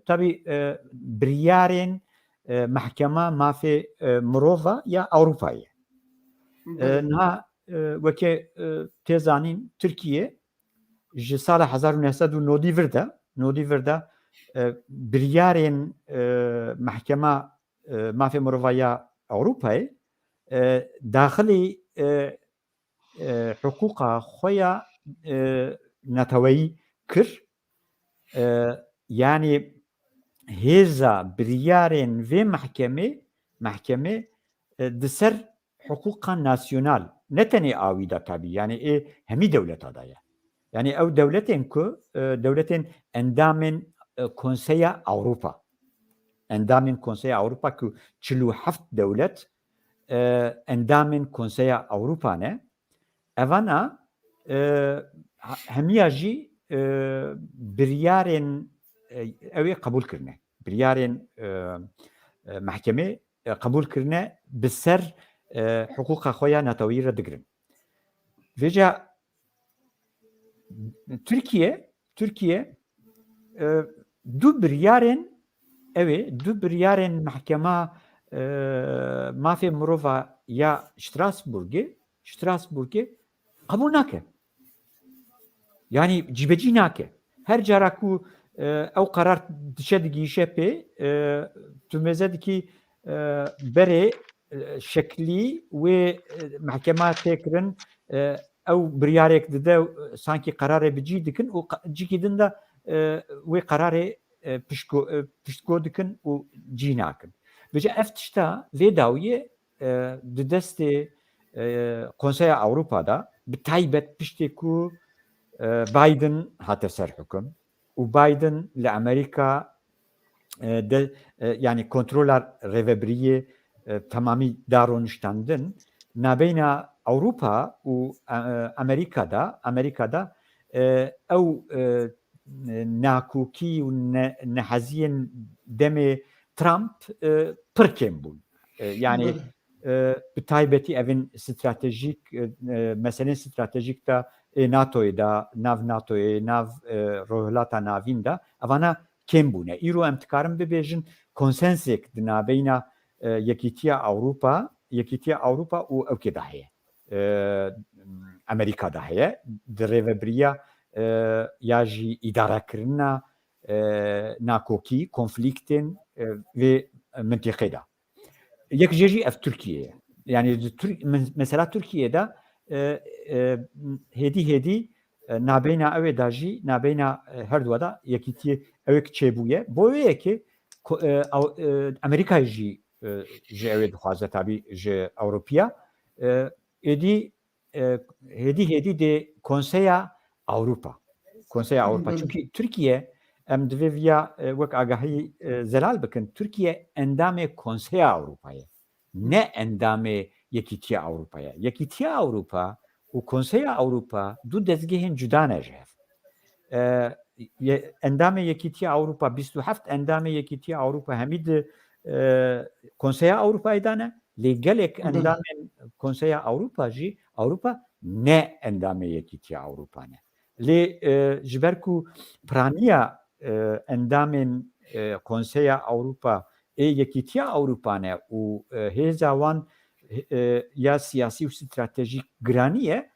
tabî, e, biryarên, e, Mehkema Mafê, e, Mirova ya Ewropayê. E, Belê. Niha, e, weke, e, tê zanîn, Tirkiye ji sala hezar û neh sed û nodî vir de, nodî vir de, e, biryarên, e, Mehkema, e, Mafê Mirova ya Ewropayê, e, daxilî, e, e, hiqûqa xwe ya, e, neteweyî kir. E, yanî hêza biryarên vê mehkemê, mehkemê, e, di ser hiqûqa nasyonal, ne tenê a wî de tabî, yanî ê hemî dewleta de ye. Yanî ew dewletên ku, e, dewletên endamên, e, Konseya Ewropa. Endamên Konseya Ewropa ku çil û heft dewlet, e, endamên Konseya Ewropa ne. Evana, e, ha-, hemiya jî, e, biryarên, e, ew ê qebûl kirine. Biryarên, e, e, mehkemê, e, qebûl kirine, bi ser, e, hiqûqa xwe ya neteweyî re digirin. Vêca Tirkiye, Tirkiye, e, du biryarên, ew ê, du biryarên Mehkema, e, Mafê Mirova ya Strasbourgê, Strasbourgê qebûl nake. Yanî cîbecî nake. Her cara ku, e, ew qerar diçe digihîşe pê, e, tu mêze dikî, e, berê, e, şeklî wê, e, mehkema tê kirin, e, ew biryarek dide, e, sankî qerarê bi cî dikin û qa-, cîkî din de, e, wê qerarê, e, piştgo-, e, piştgo dikin û cî nakin. Vêca ev tişta vê dawiyê, e, di destê, e, Konseya Ewropa de, bi taybet piştê ku, e, Biden hate ser hukum û Biden li Amerîka, e, de, e, yanî kontrola rêvebiriyê, e, temamî da roniştandin, nabeyna Ewropa û, e, Amerîka de, Amerîka de, e, ew, e, nakokî û ne-, neheziyên demê Trump, e, pir kêm bûn. E, yani, Belê. e, bi taybetî evin stratejîk, e, e, meselên stratejîk de ê NATOyê de, nav NATOyê, nav, e, Rojhilata Navîn de, evana kêm bûne. Îro em dikarin bibêjin konsensek di nabeyna, e, Yekîtiya Ewropa, Yekîtiya Ewropa û ewkê de heye. E, Amerîka de heye. Di rêvebiriya, e, ya jî îdarekirina, e, nakokî, konflîktên, e, vê mintîqê de. Yek jê jî ev Tirkiye ye. Yani di Tir-, men-, mesela Tirkiye de, e, e, hêdî hêdî, e, nabeyna ew ê de jî, nabeyna, e, her duwa de yekîtiyê ew ê çêbûye. Bo wê yekê ko-, e, ew, e, Amerîkayê jî, e, ji ew ê dixwaze tabî ji Ewropiya. E, êdî, e, hêdî hêdî dê Konseya Ewropa. Konseya Ewropa. Belê. Çünkü Tirkiye, em divê viya, e, wek agahî, e, zelal bikin, Tirkiye endamê Konseya Ewropa ye. Ne endamê Yekîtiya Ewropa ye. Yekîtiya Ewropa û Konseya Ewropa du dezgehên cuda ne ji hev. E, ye-, endamê Yekîtiya Ewropa, bîst û heft endamê Yekîtiya Ewropa hemî di, e, Konseya Ewropayê de ne, lê gelek Belê. endamên Konseya Ewropa jî, Ewropa ne endamê Yekîtiya Ewropa ne. Lê, e, ji ber ku piraniya, e, endamên, e, Konseya Ewropa ê Yekîtiya Ewropa ne û, e, hêza wan, e, ya siyasî û stratejîk giranî ye,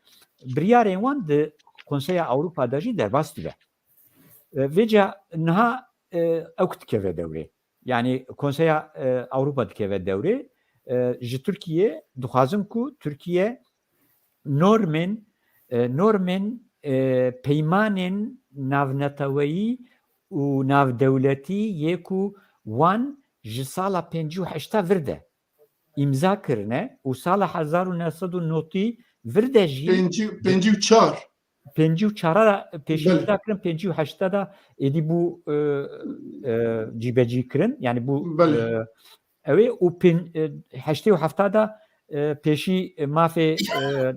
biryarên wan di Konseya Ewropa de jî derbas dibe. E, vêca niha, e, ewk dikeve dewrê. Yani Konseya, e, Ewropa dikeve dewrê. E, ji Tirkiye dixwazin ku Tirkiye normên, e, normên, e, peymanên navneteweyî û navdewletî yê ku wan ji sala pêncî û heşta vir de îmza kirine û sala hezar û neh sed û notî vir de jî Pêncî, pêncî û çar. Pêncî û çar ra pêşî Belê. îmza kirin, pêncî û heşta de êdî bû, e, e, cîbecî kirin. Yani bû, Belê. e, ew ê û pên-, e, heştê û hefta de, e, pêşî, e, mafê, e,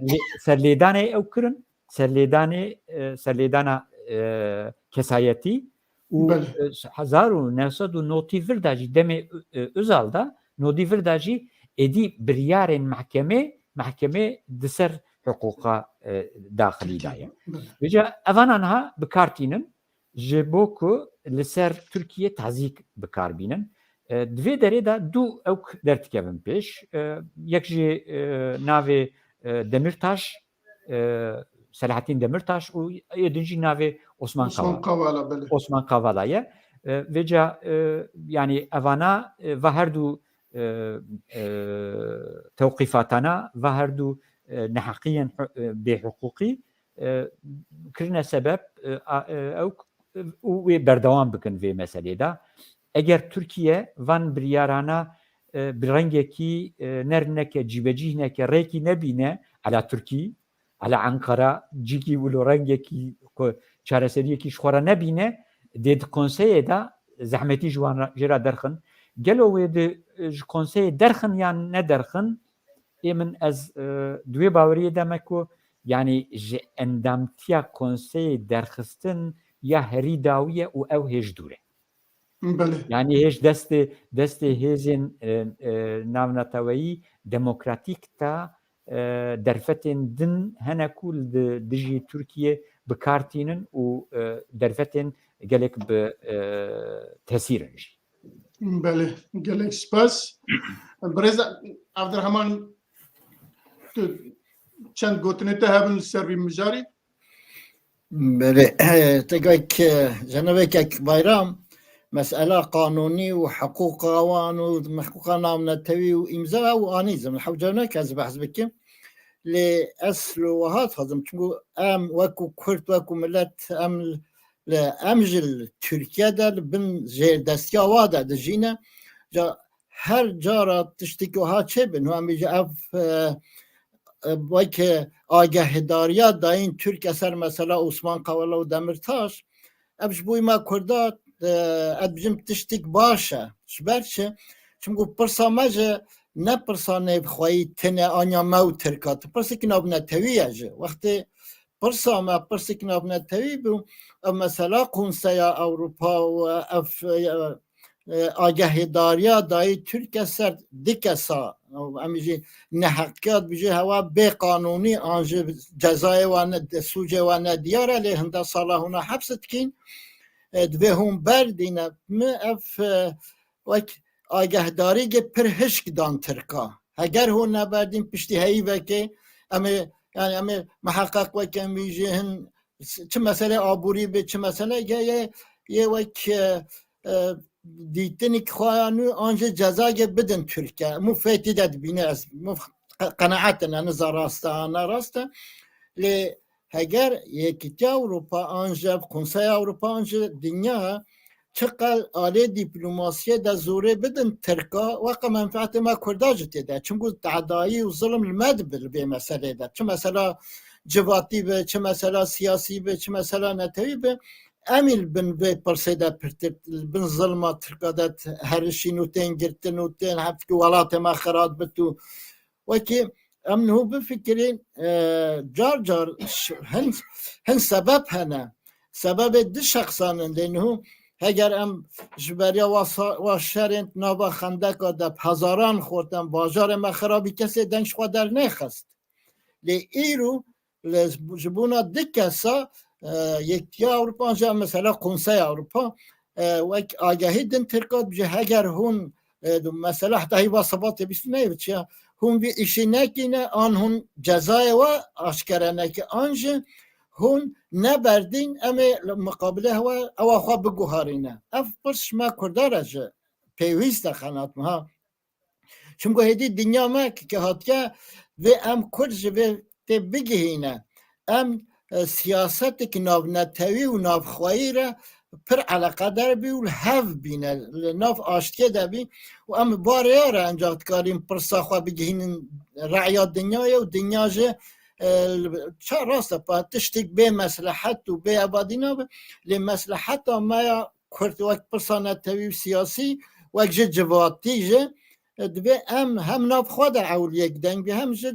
lê-, serlêdanê ew kirin, serlêdanê, e, serlêdana, e, kesayetî û, Belê. e, hezar û neh sed û notî vir de jî demê, e, Özal de, nodî vir de jî êdî biryarên mehkemê, mehkemê di ser hiqûqa, e, daxilî de ye. Belê. Vêca evana niha bi kar tînin, ji bo ku li ser Tirkiye tazîk bi kar bînin. E, di vê derê de du ewk derdikevin pêş. E, yek jî, e, navê, e, Demirtaş, e, Selahattin Demirtaş û ê din jî navê Osman Osman Kavala. Kavala, belê. Osman Kavala ye. E, vêca, e, yani evana, e, va her du, e, e, tewqîfatana, va her du, e, neheqiyên, e, bêhiqûqî, e, kirine sebeb, e, a, e, ew, û wê berdewam bikin vê meselê de. Eger Tirkiye van biryarana, e, bi rengekî, e, nerm neke, cîbecîh neke, rêkî nebîne, ala Tirkî, ala Ankara, cîkî wilo rengekî ku çareseriyekî ji xwe re nebîne, dê di konseyê de zehmetî ji wan re, jê re derxin. Gelo wê di, e, ji konseyê derxin yan nederxin, ê min ez, e, di wê baweriyê de me ku, yani ji endamtiya konseyê derxistin ya herî dawî ye û ew hêj dûr e. Belê. Yani hêj destê, destê hêzên, e, e, navneteweyî demokratîk ta, e, derfetên din hene ku li di-, dijî Tirkiye bi kar tînin û, e, derfetên gelek bi, e, tesîr in jî. Belê, gelek spas. Birêz Abdurrahman, tu çend gotinê te hebin li ser vî mijarî? Belê, eh, tegayek, eh, cenevekek Bayram, mesela qanûnî û hiqûqa wan û hiqûqa navnetewî û îmza û anî zim, hewce neke ez behs bikim. Lê ez li wiha dixwazim, çimkû em wekû Kurd, wekû milet, em li, em ji li Tirkiye de li bin jêrdestiya wa de dijîne. Ca her cara tiştekî wiha çêbin, û em bêje ev, eh, eh, weke agahedariya dayîn Tirkiye ser mesela Osman Kavala û Demirtaş, ev ji bo me Kurda, eh, ez bêjim tiştek baş e. Ji ber çi? Çimkû pirsa me ji ne pirsa nêvxweyî tine anya me û Tirka, tu pirsek navnetewî ye jî. Wextê pirsa me pirsek navnetewî bû, ev mesela Konseya Ewropa û ev, e, e, agahîdariya dayî Tirkiye ser di kesa, em jî neheqiya dibêje hewa bê qanûnî an ji cezayê wan ne, sûcê wan ne diyar e, lê hinda sala hûna heps dikîn. E, divê hûn berdîne. Min ev, e, wek agahdarîgê pir hişk dan Tirka. Heger hûn neberdîn piştî heyî vekê, em ê, yani em ê miheqeq weke em jî hin çi mesele aborî be, çi mesele ye, ye, ye wek, e, e, dîtinik xwe ya nû an jî cezayê bidin Tirkiye. Mû fêtî de dibîne ez, mû qe-, qenaet in, niza rast e, ne rast e. Lê heger Yekîtiya Ewropa an jî ev Konseya Ewropa an jî dinya çiqel alê dîplomasiyê de zorê bidin Tirka, weke menfeetê me Kurda jî tê de. Çimku tedayî û zilim li me dibe li vê meselê de. Çi mesela civatî be, çi mesela siyasî be, çi mesela netewî be, em ê li bin vê pirsê de pirtir, li bin zilma Tirka de herişîn û tên girtin û tên hevkî welatê me xirab bit û wekî em niho bifikirîn, e, car car ş-, hin, hin sebeb hene. Sebebê di şexsan in lê niho heger em ji beriya wa sa-, wa şerên nava xendeka de hezaran xorten bajarê me xirabî kesê deng ji xwe dernexist. Lê îro li, ji bona di kesa, e, Yekîtiya Ewropa, an jî mesela Konseya Ewropa, e, wek agahî din Tirka dibêje heger hûn, e, mesela heta hîva Sibatê bîst û nehê biçiya, hûn vî îşî nekîne, an hûn cezayê we aşkere neke, an jî hûn neberdîn, em ê li miqabilê hewa, ewa xwe biguharîne. Ev pirs ji me Kurda re ji pêwîst e xelat me ha. Çimku hêdî dinya me ki, ki hatiye vê em Kurd ji vê tê bigihîne. Em, e, siyasetek navnetewî û navxweyî re pir eleqedar bî û li hev bîne, li nav aştiyê de bî û em barê re encax dikarîn pirsa xwe bigihînin reya dinyayê û dinya jî, e, ça rast e, pa tiştek bê meslehet û bê ebadî nabe, lê mesleheta me ya Kurd wek pirsa netewî û siyasî, wek ji civatî jî, e, divê em hem nav xwe de ewil yek deng bî, hem jî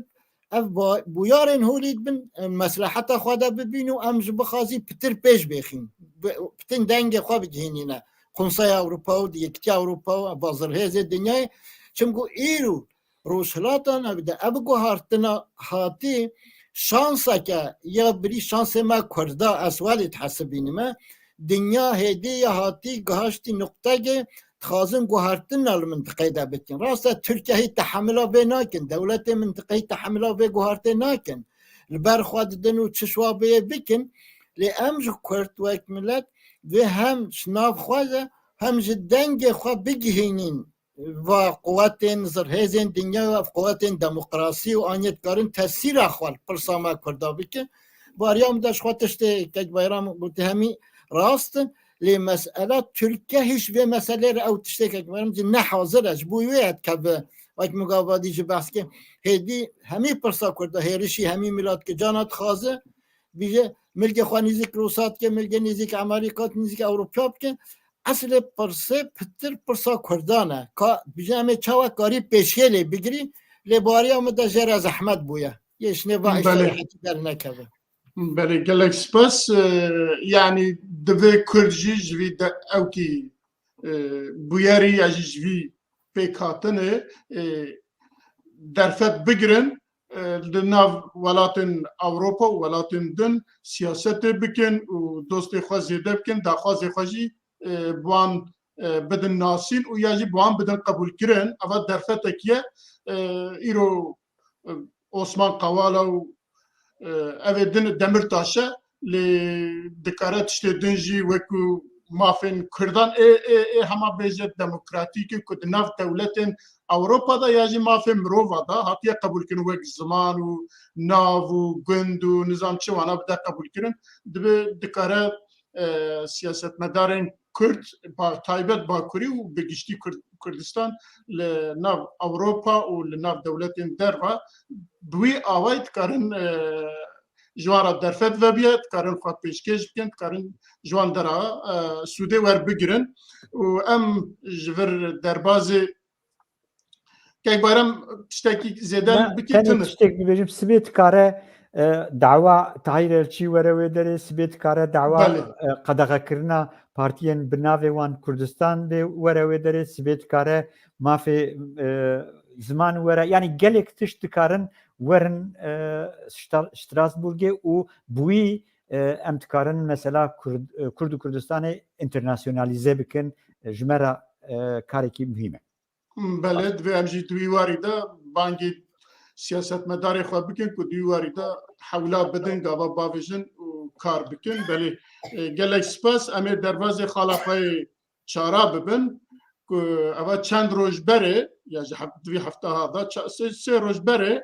ev ba-, bûyarên holî dibin, e, mesleheta xwe de bibîn û em ji bixwazî pitir pêş bêxîn. Bi-, pitin dengê xwe bigihînîne. Konseya Ewropa û Yekîtiya Ewropa û bazirhêzê dinyayê. Çimku îro Rojhilata Navîn de ev guhartina hatî şanseke ya birî şansê me Kurda ez welê dihesibînime. Dinya hêdî ya hatî gihaştî nuqtegê dixwazin guhartina li mintiqê de bikin. Rast e, Tirkiye hî tehemila vê nakin, dewletê mintiqê hî tehemila vê guhartê nakin. Li ber xwe didin û çi şwa bê bikin. Lê em ji Kurd wek milet vê hem ji nav xwe de hem ji dengê xwe bigihînîn va quwetên zirhêzên dinya û ev quwetên demokrasî û an yê dikarin tesîra xwe li pirsa me Kurda bikin. Bariya min de ji xwe tiştê Kek Bayram gotiye hemî rast in. Lê mesela Tirkiye hîç vê meselê re ew tiştê Kek Bayram jî ne hazir e. Ji bo wê ye dikeve wek min gava dî jî behs kir. Hêdî hemî pirsa Kurda hêrişî hemî milat ki cana dixwaze. Bije milgê xwe nêzîk Rûsa dike, milgê nêzîk Amerîka, nêzîk Ewropa bike. Eslê pirsê pitir pirsa Kurdan e. Ka, bije em ê çawa karî pêşiyê lê bigirî, lê bariya min de jê re zehmet bûye. Yê ji nêva Belê. Îşerehetî dernekeve. Belê, gelek spas. E, yanî divê Kurd jî ji vî de ewkî, e, bûyerî ya jî ji vî pêkhatinê, e, derfet bigirin, e, li nav welatên Ewropa û welatên din siyasetê bikin û dostê xwe zêde bikin, daxwazê xwe jî, e, bi wan, e, bidin nasîn û ya jî bi wan bidin qebûlkirin. Eva derfetek ye, e, îro, e, Osman Kavala û, e, evê din Demirtaş e, lê dikare tiştê din jî wekû mafên Kurdan ê, ê, ê hema bêje demokratîk e ku di nav dewletên Ewropa de ya jî mafê mirova de hatiye qebûlkirin wek ziman û nav û gund û nizam çi wana bide qebûlkirin. Dibe dikare, e, siyasetmedarên Kurd, ba-, taybet Bakurî û bi giştî Kurd-, Kurdistan li nav Ewropa û li nav dewletên derve bi wî awayî dikarin, e, ji wan re derfet vebiye, dikarin xwe pêşkêş bikin, dikarin ji wan dera, e, sûdê werbigirin û em ji vir derbazê Kek Bayram, tiştekî zêde Ne, bikî tenê tune. Tiştek bibêjim, sibê dikare, e, dawa Tahîr Elçî were wê derê, sibê dikare dawa, Belê. e, qedexekirina partiyên bi navê wan Kurdistan bê were wê derê, sibê dikare mafê, e, ziman were. Yanî gelek tişt dikarin werin, e, Şta-, Strasbourgê û bi wî, e, em dikarin mesela Kurd, e, Kurd û Kurdistanê internasyonalîze bikin, e, ji me re, e, karekî muhîm e. Belê, divê em jî di wî warî de bangî siyasetmedarê xwe bikin ku di wî warî de hewla bidin, gava bavêjin û kar bikin. Belê, e, gelek spas. Em ê derbazê xala xwe yê çara bibin ku eva çend roj berê, ya ji hef-, di vî hefta ha da, ça-, sê, sê roj berê,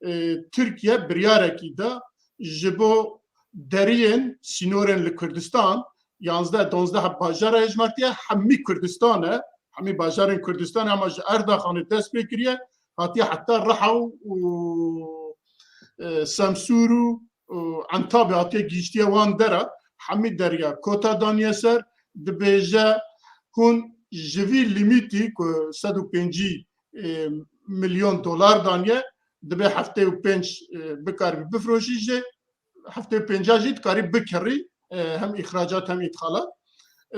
e, Tirkiye biryarekî da ji bo deriyên sînorên li Kurdistan, yanzdeh, donzdeh bajara hejmartiye, hemî Kurdistan e, hemî bajarên Kurdistan e, ama ji Erdaxanê dest pê kiriye, hatiye heta Riha û, û, e, Semsûr û, û Entabê hatiye gihîştiye wan dera, hemî deriya kota daniye ser, dibêje hûn ji vî limîtî ku sed û pêncî, e, milyon dolar daniye, dibê heftê û pênc, e, bikaribî bifroşî jê, heftê û pênca jî dikarî bikirî, e, hem îxracat hem îtixalat.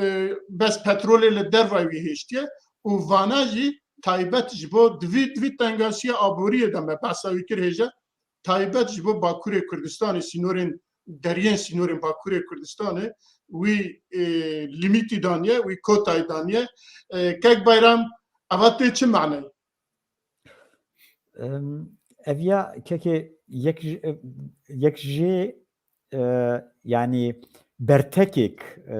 E, bes petrolê li dervayî wî hêştiye û vana jî taybet ji bo di vî, di vî tengasiya aboriyê de me behsa wî kir hêje, taybet ji bo Bakurê Kurdistanê, sînorên, deriyên sînorên Bakurê Kurdistanê wî, e, limîtî daniye, wî kotayî daniye. E, Kek Bayram, eva tê çi maneyê? Em, ev ya kekê yek ji, yek jê, e, yanî bertekek, e,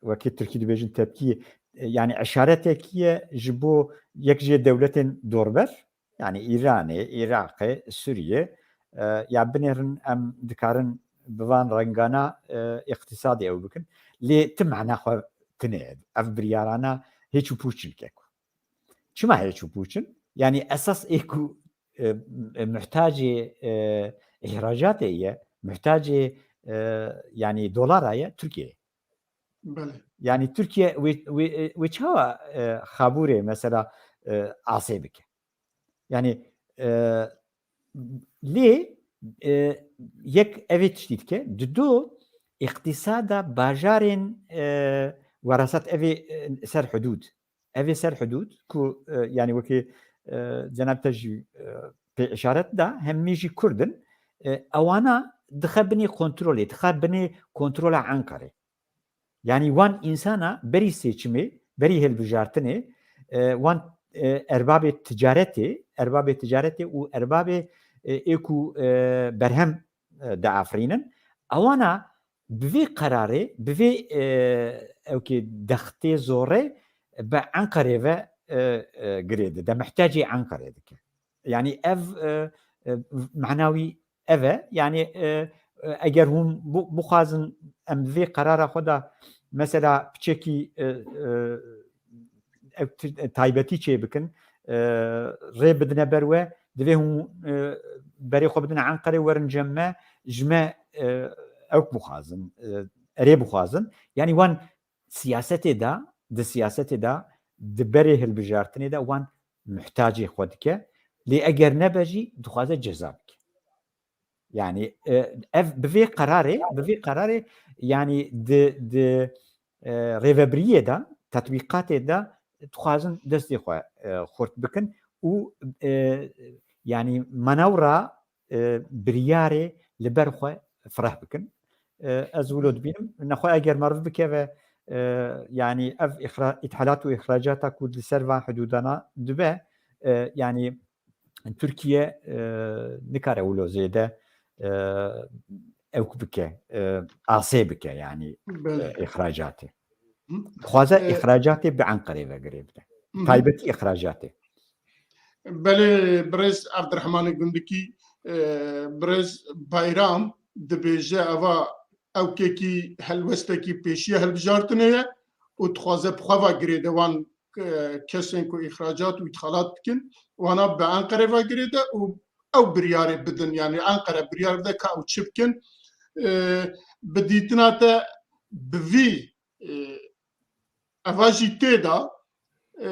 wekî Tirkî dibêjin tepkî, e, yanî işaretekî ye ji bo yek jê dewletên dorber, yanî Îranê, Iraqê, Sûriyê, e, ya binêrin em dikarin bi van rengana, e, îqtîsadê ew bikin. Lê ti mana xwe tine. Ev biryarana hêç û pûç in keko. Çima hêç û pûç in? Yanî esas ê ku, e, e, muhtacê, e, îhracatê ye, muhtacê, e, yanî dolara ye Tirkiye. Belê. Yanî Tirkiye wê, wê, wê çawa, e, xabûrê mesela, e, asê bike? Yanî, e, lê, e, yek evê tiştî dike, dido îqtîsada bajarên, e, werasat evê, e, ser hudûd. Evê ser hudûd ku, e, yanî wekî, e, cenab te jî, e, pê işaret da, hemî jî Kurd in. E, ewana dixe binê kontrolê, dixe binê kontrola Enqerê. Yanî wan însana berî seçimê, berî hilbijartinê, e, wan, e, erbabê ticaretê, erbabê ticaretê û erbabê, e, ê ku, e, berhem, e, diafirînin, ewana bi vê qerarê, bi vê, e, ewkê dextê zorê bi Enqerê ve, e, e, girê dide, mihtacê Enqerê dike. Yanî ev, e, e, mana wî ev e. Yanî, e, e, eger hûn bu-, bixwazin em vê qerara xwe de mesela piçekî, e, e, ev ti-, e, taybetî çê bikin, e, rê bidine ber we, divê hûn, e, berê xwe bidine Enqerê, werin cem me, ji me, e, ewk bixwazin, e, erê bixwazin. Yanî wan siyasetê de, di siyasetê de, di berê hilbijartinê de wan muhtacê xwe dike. Lê eger nebe jî dixwaze ceza bike. Yanî, e, ev bi vê qerarê, bi vê qerarê, yanî di, di, e, rêvebiriyê de, tetbîqatê de dixwazin destê xwe, e, xurt bikin û, e, yanî manewra, e, biryarê li ber xwe fireh bikin. E, ez wilo dibînim. Nexwe eger meriv bikeve, e, yanî ev îxra-, îthalat û îxracata ku li ser van hudûdana dibe, e, yanî Tirkiye, e, nikare wilo zêde, e, ewk bike, e, asê bike, yanî, Belê. e, îxracatê. Hı. Dixwaze E, îxracatê bi Enqerê ve girê bide. Hı hı. Taybetî îxracatê. Belê, birêz Evdirehmanê Gundikî, e, birêz Bayram dibêje eva ewkekî helwestekî pêşiya hilbijartinê ye û dixwaze bi xwe ve girê de wan, e, kesên ku îxracat û îtixalat dikin, wana bi Enqerê ve girê de û ew biryarê bidin, yanî Enqere biryar bide ka ew çi bikin. E, bi dîtina te bi vî, e, eva jî tê de, e,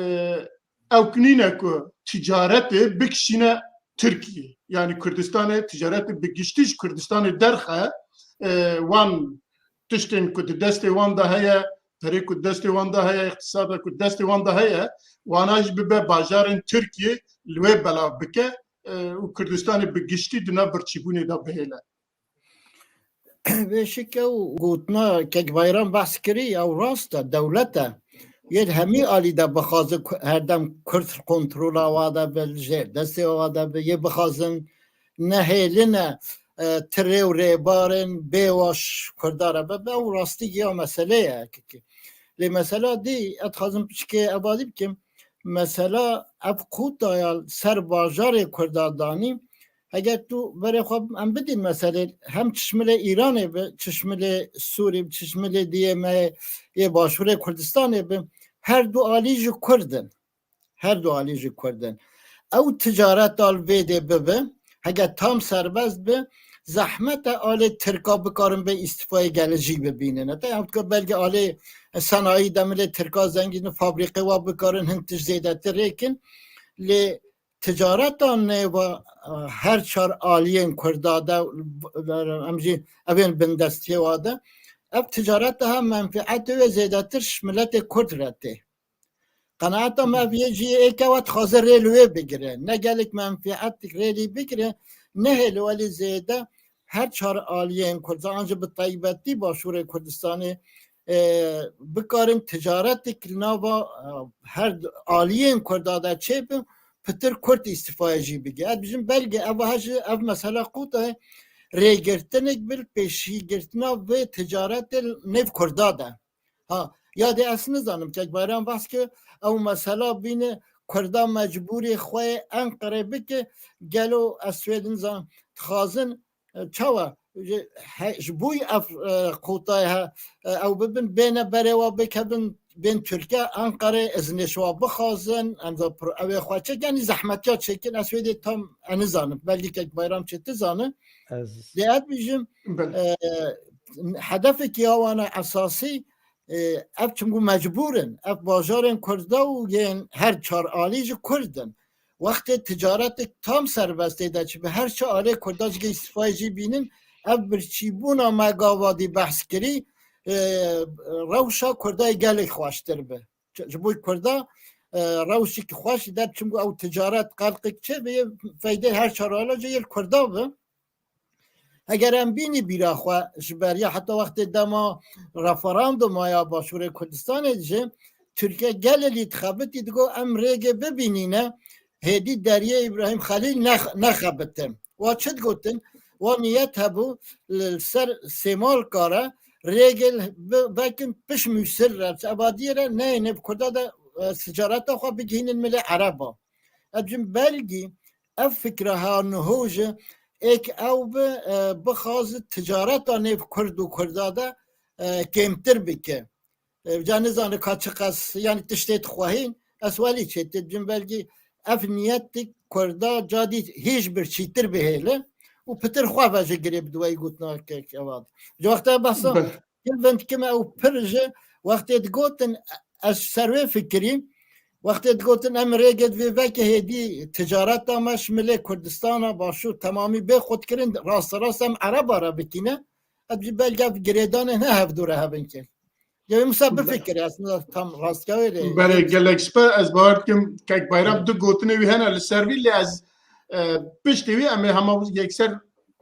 ew nîne ku ticaretê bikişîne Tirkiyê. Yani Kurdistanê ticaretê bi giştî ji Kurdistanê derxe, e, wan tiştên ku di destê wan de heye, perê ku destê wan de heye, îqtisada ku destê wan de heye, wana jî bibe bajarên Tirkiyê li wê belav bike, e, û Kurdistanê bi giştî di nav birçîbûnê de bihêle. Vê şike û gotina kek Bayram behs kirî, ew rast e, dewlet e. Yê li hemî alî de bixwaze ku-, herdem Kurd kontrola wa de be, li jêr destê wa de be, yê bixwazin nehêline, e, tirê û rêbarên bêwaş Kurda re be, be ew rastî ya meselê ye. Lê mesela dî, ez dixwazim piçikê evadî bikim. Mesela ev qûta ya ser bajarê Kurda danî, heger tu berê xwe em bidîn meselê, hem çişmilê Îranê bi, çişmilê Sûrî bi, çişmilê diyê me yê Başûrê Kurdistanê bi, her du alî ji Kurd in. Her du alî ji Kurd in. Ew ticaret al vê dê bibi, hege tam serbest bi, zehmet e alê Tirka bikarin bê îstîfayê gelê jî bibînin. Heta ew dika belkî alê senayî de milê Tirka zengîn, fabrîqê wa bikarin hin tişt zêdetir rêkin. Lê ticareta nêva, e, her çar aliyên Kurda de, em jî evên bindestiyê wa de, ev ticareta ha menfîetê wê zêdetir ji miletê Kurd re tê. Qenaeta me ev yê jî yê êke we dixwaze rê li wê bigire. Ne gelek menfîetik rê lî bigire, nehêle welî zêde her çar aliyên Kurdistanê, an jî bi taybetî Başûrê Kurdistanê, e, bikarin ticaretik li nava, e, her aliyên Kurda de çêbin, pitir Kurd îstîfayê jî bike. Ez bijim belge ev ha ji ev mesela qûta rêgirtinek bil pêşîgirtina vê ticaretê nêv Kurda de. Ha, ya dê ez nizanim, kek Bayram behs kir, ew mesela bîne Kurda mecbûrî xwe yê Enqerê bike, gelo ez Swêd nizanim, dixwazin, e, çawa, ji, he, ji bo ev, e, qotayê he, e, ew bibin, bêne berê wa bikevin, bên Tirkiye, Enqerê izinê ji wa bixwazin, em de pro-, ew ê xwe çek, yanî zehmetiya çêkin, ez Swêdê tam, e, nizanim, belkî kek Bayram çê dizane. Ez Lê ez bijim, Belê. e, hedefekî ya wana esasî, e, ev çimkû mecbûr in. Ev bajarên Kurda û yên her çar alî ji Kurd in. Wextê ticaretek tam serbestê de çi bi her çi alê Kurda ji gê îstîfayê jî bînin, ev birçîbûna me gava dî behs kirî, e, rewşa Kurda yê gelek xweştir bi. Ji, ji bo Kurda, e, rewşekî xweş der, çimkû ew ticaret qelqek çê bi, yê feydê her çar ala jê yê li Kurda bi. Eger em bînî bîra xwe ji beriya heta wextê dema referanduma ya Başûrê Kurdistanê jî Tirkiye gelê lî dixebitî, digo em rêgê bibînîne, hêdî deriyê Îbrahîm Xelîl nex-, nexebitin. Wa çi digotin? Wa niyet hebû li ser Sêmalka re rêgê bi-, vekin pişt Mûsil re, evadiyê re neyê nêv Kurda de, e, ticareta xwe bigihînin milê Ereba. Ez cim belgî ev fikra ha niho ji êk ew bi, e, bixwazi ticareta nêv Kurd û Kurda de, e, kêmtir bike. E, ca nizane ka çiqas, yani tiştê dixwehîn, ez welî çêtir cim belgî ev niyetik Kurda ca dî hêj birçîtir bihêle û pitir xwe ve ji girê bi duwayî gotina ke-, keva. Ji wexta behsa Bel. Kin vind kime ew pir ji wextê digotin ez ser wê fikirî, wextê digotin em rêgê divê veke hêdî ticareta me ji milê Kurdistana Başûr temamî bê xwedkirin, rasterast em Ereba re bikîne, ez jî belge ev girêdanê ne hevdû re hebin kir. Ya Musa bifikir, aslında tam rastgele. Belê, gelek spe, ez bawer dikim kek Bayram du gotinê wî hene li ser vî, lê ez, e, piştê wî em ê hema yekser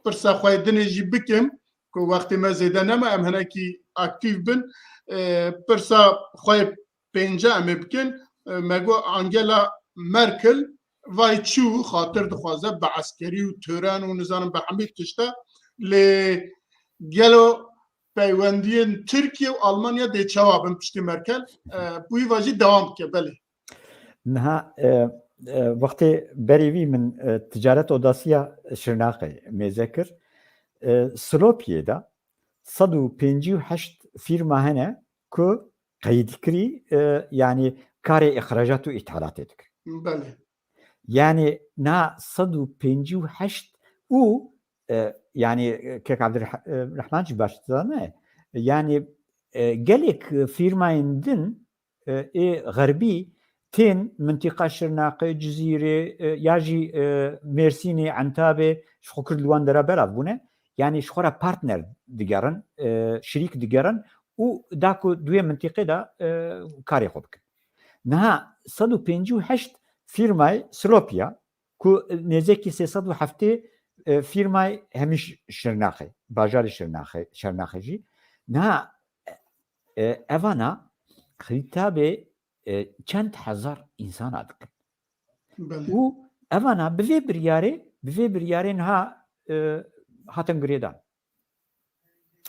pirsa xwe dinê jî bikim. Ku wextê me zêde nema, em hinekî aktîf bin. E, pirsa xwe yê pênce em ê bikin. E, me got Angela Merkel vay çû xatir dixwaze bi eskerî û tören û nizanim bi hemî tişta. Lê gelo peywendiyên Tirkiye û Almanya dê çawa bin piştî Merkel? E, bi wî ve jî dewam bike, belê. Niha, e, e, wextê berê vî min, e, ticaret odasiya Şirnexê mêze kir. E, Silopiyê de sed û pêncî û heşt fîrma hene ku qeydkirî, e, yani karê îxracat û îthalatê dikin. Belê. Yani niha sed û pêncî û heşt û, e, yani, e, kek Abdurrah-, e, Rehman jî baş dizane. Yani, e, gelek fîrmayên din, e, ê xerbî tên mintiqa Şirnaxê, Cizîrê, e, ya jî, e, Mêrsînê, Entabê, ji xwe Kurd li wan dera belav bûne. Yanî ji xwe re partner digerin, e, şirîk digerin û da ku di wê mintiqê de, e, karê xwe bikin. Niha sed û pêncî û heşt fîrmayê Silopya, ku nêzekî sê sed û heftê, e, fîrmayê hemî Ş-, Şirnaxê, bajarê Şirnaxê, Şirnaxê jî. Niha, e, evana xîtabê, e, çend hezar însana dikin. Belê. Û evana bi vê biryarê, bi vê biryarê niha, e, hatin girêdan.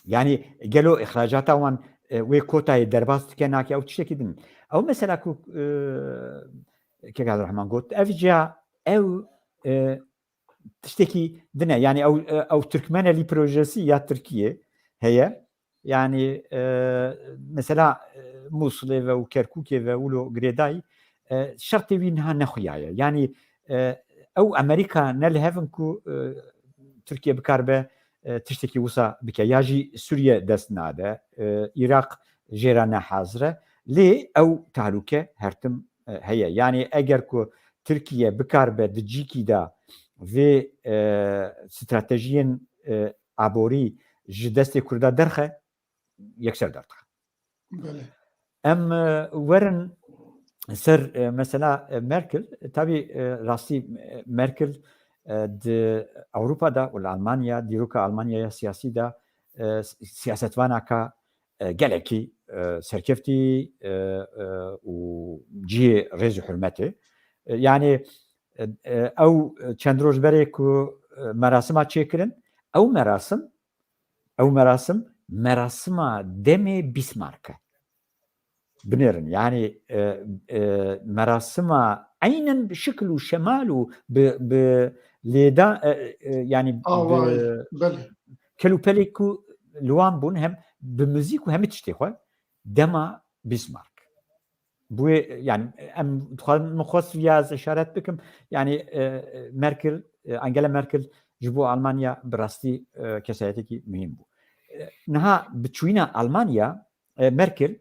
Yanî gelo îxracata wan, e, wê kotayê derbas dike, nake, ew tiştekî din. Ew mesela ku, e, Kek Abdurrahman got, ev ca, ew, e, tiştekî din e. Yanî ew, e, ew Türkmeneli projesi ya Tirkiye heye. Yanî, e, mesela, e, Musulê ve û Kerkûkê ve wilo girêdayî, e, şertê wî niha nexuyaye. Yanî, e, ew Amerîka ne li hev in ku, e, Tirkiye bikaribe, e, tiştekî wisa bike. Ya jî Sûriye dest nade, e, Iraq jê re ne hazir e. Lê ew tehlûke her tim, e, heye. Yanî eger ku Tirkiye bikaribe di cîkî de vê, e, stratejiyên, e, aborî ji destê Kurda derxe, yekser derdixe. Belê. Em, e, werin ser, e, mesela, e, Merkel. Tabî, e, rastî, e, Merkel, e, di Ewropa de û li Almanya, dîroka Almanyaya siyasî de, e, s-, siyasetvanaka, e, gelekî, e, serkeftî, e, e, û cihê rêz û hurmetê. E, yanî, e, e, ew çend roj berê ku, e, merasima çêkirin, ew merasim, ew merasim, merasima demê Bismarck e. Binêrin, yanî, e, e, merasima eynen bi şikil û şemal û bi, bi lêda, e, e, yanî bi Awayî, belê. Kel û pelê ku li wan bûn, hem bi muzîk û hemî tiştê xwe dema Bismarck. Bûyê, yanî, em dixwazin, min xwest viya ez işaret bikim. Yanî, e, Merkel, e, Angela Merkel ji bo Almanya bi rastî, e, kesayetekî muhîm bû. E, niha bi çûyîna Almanya, e, Merkel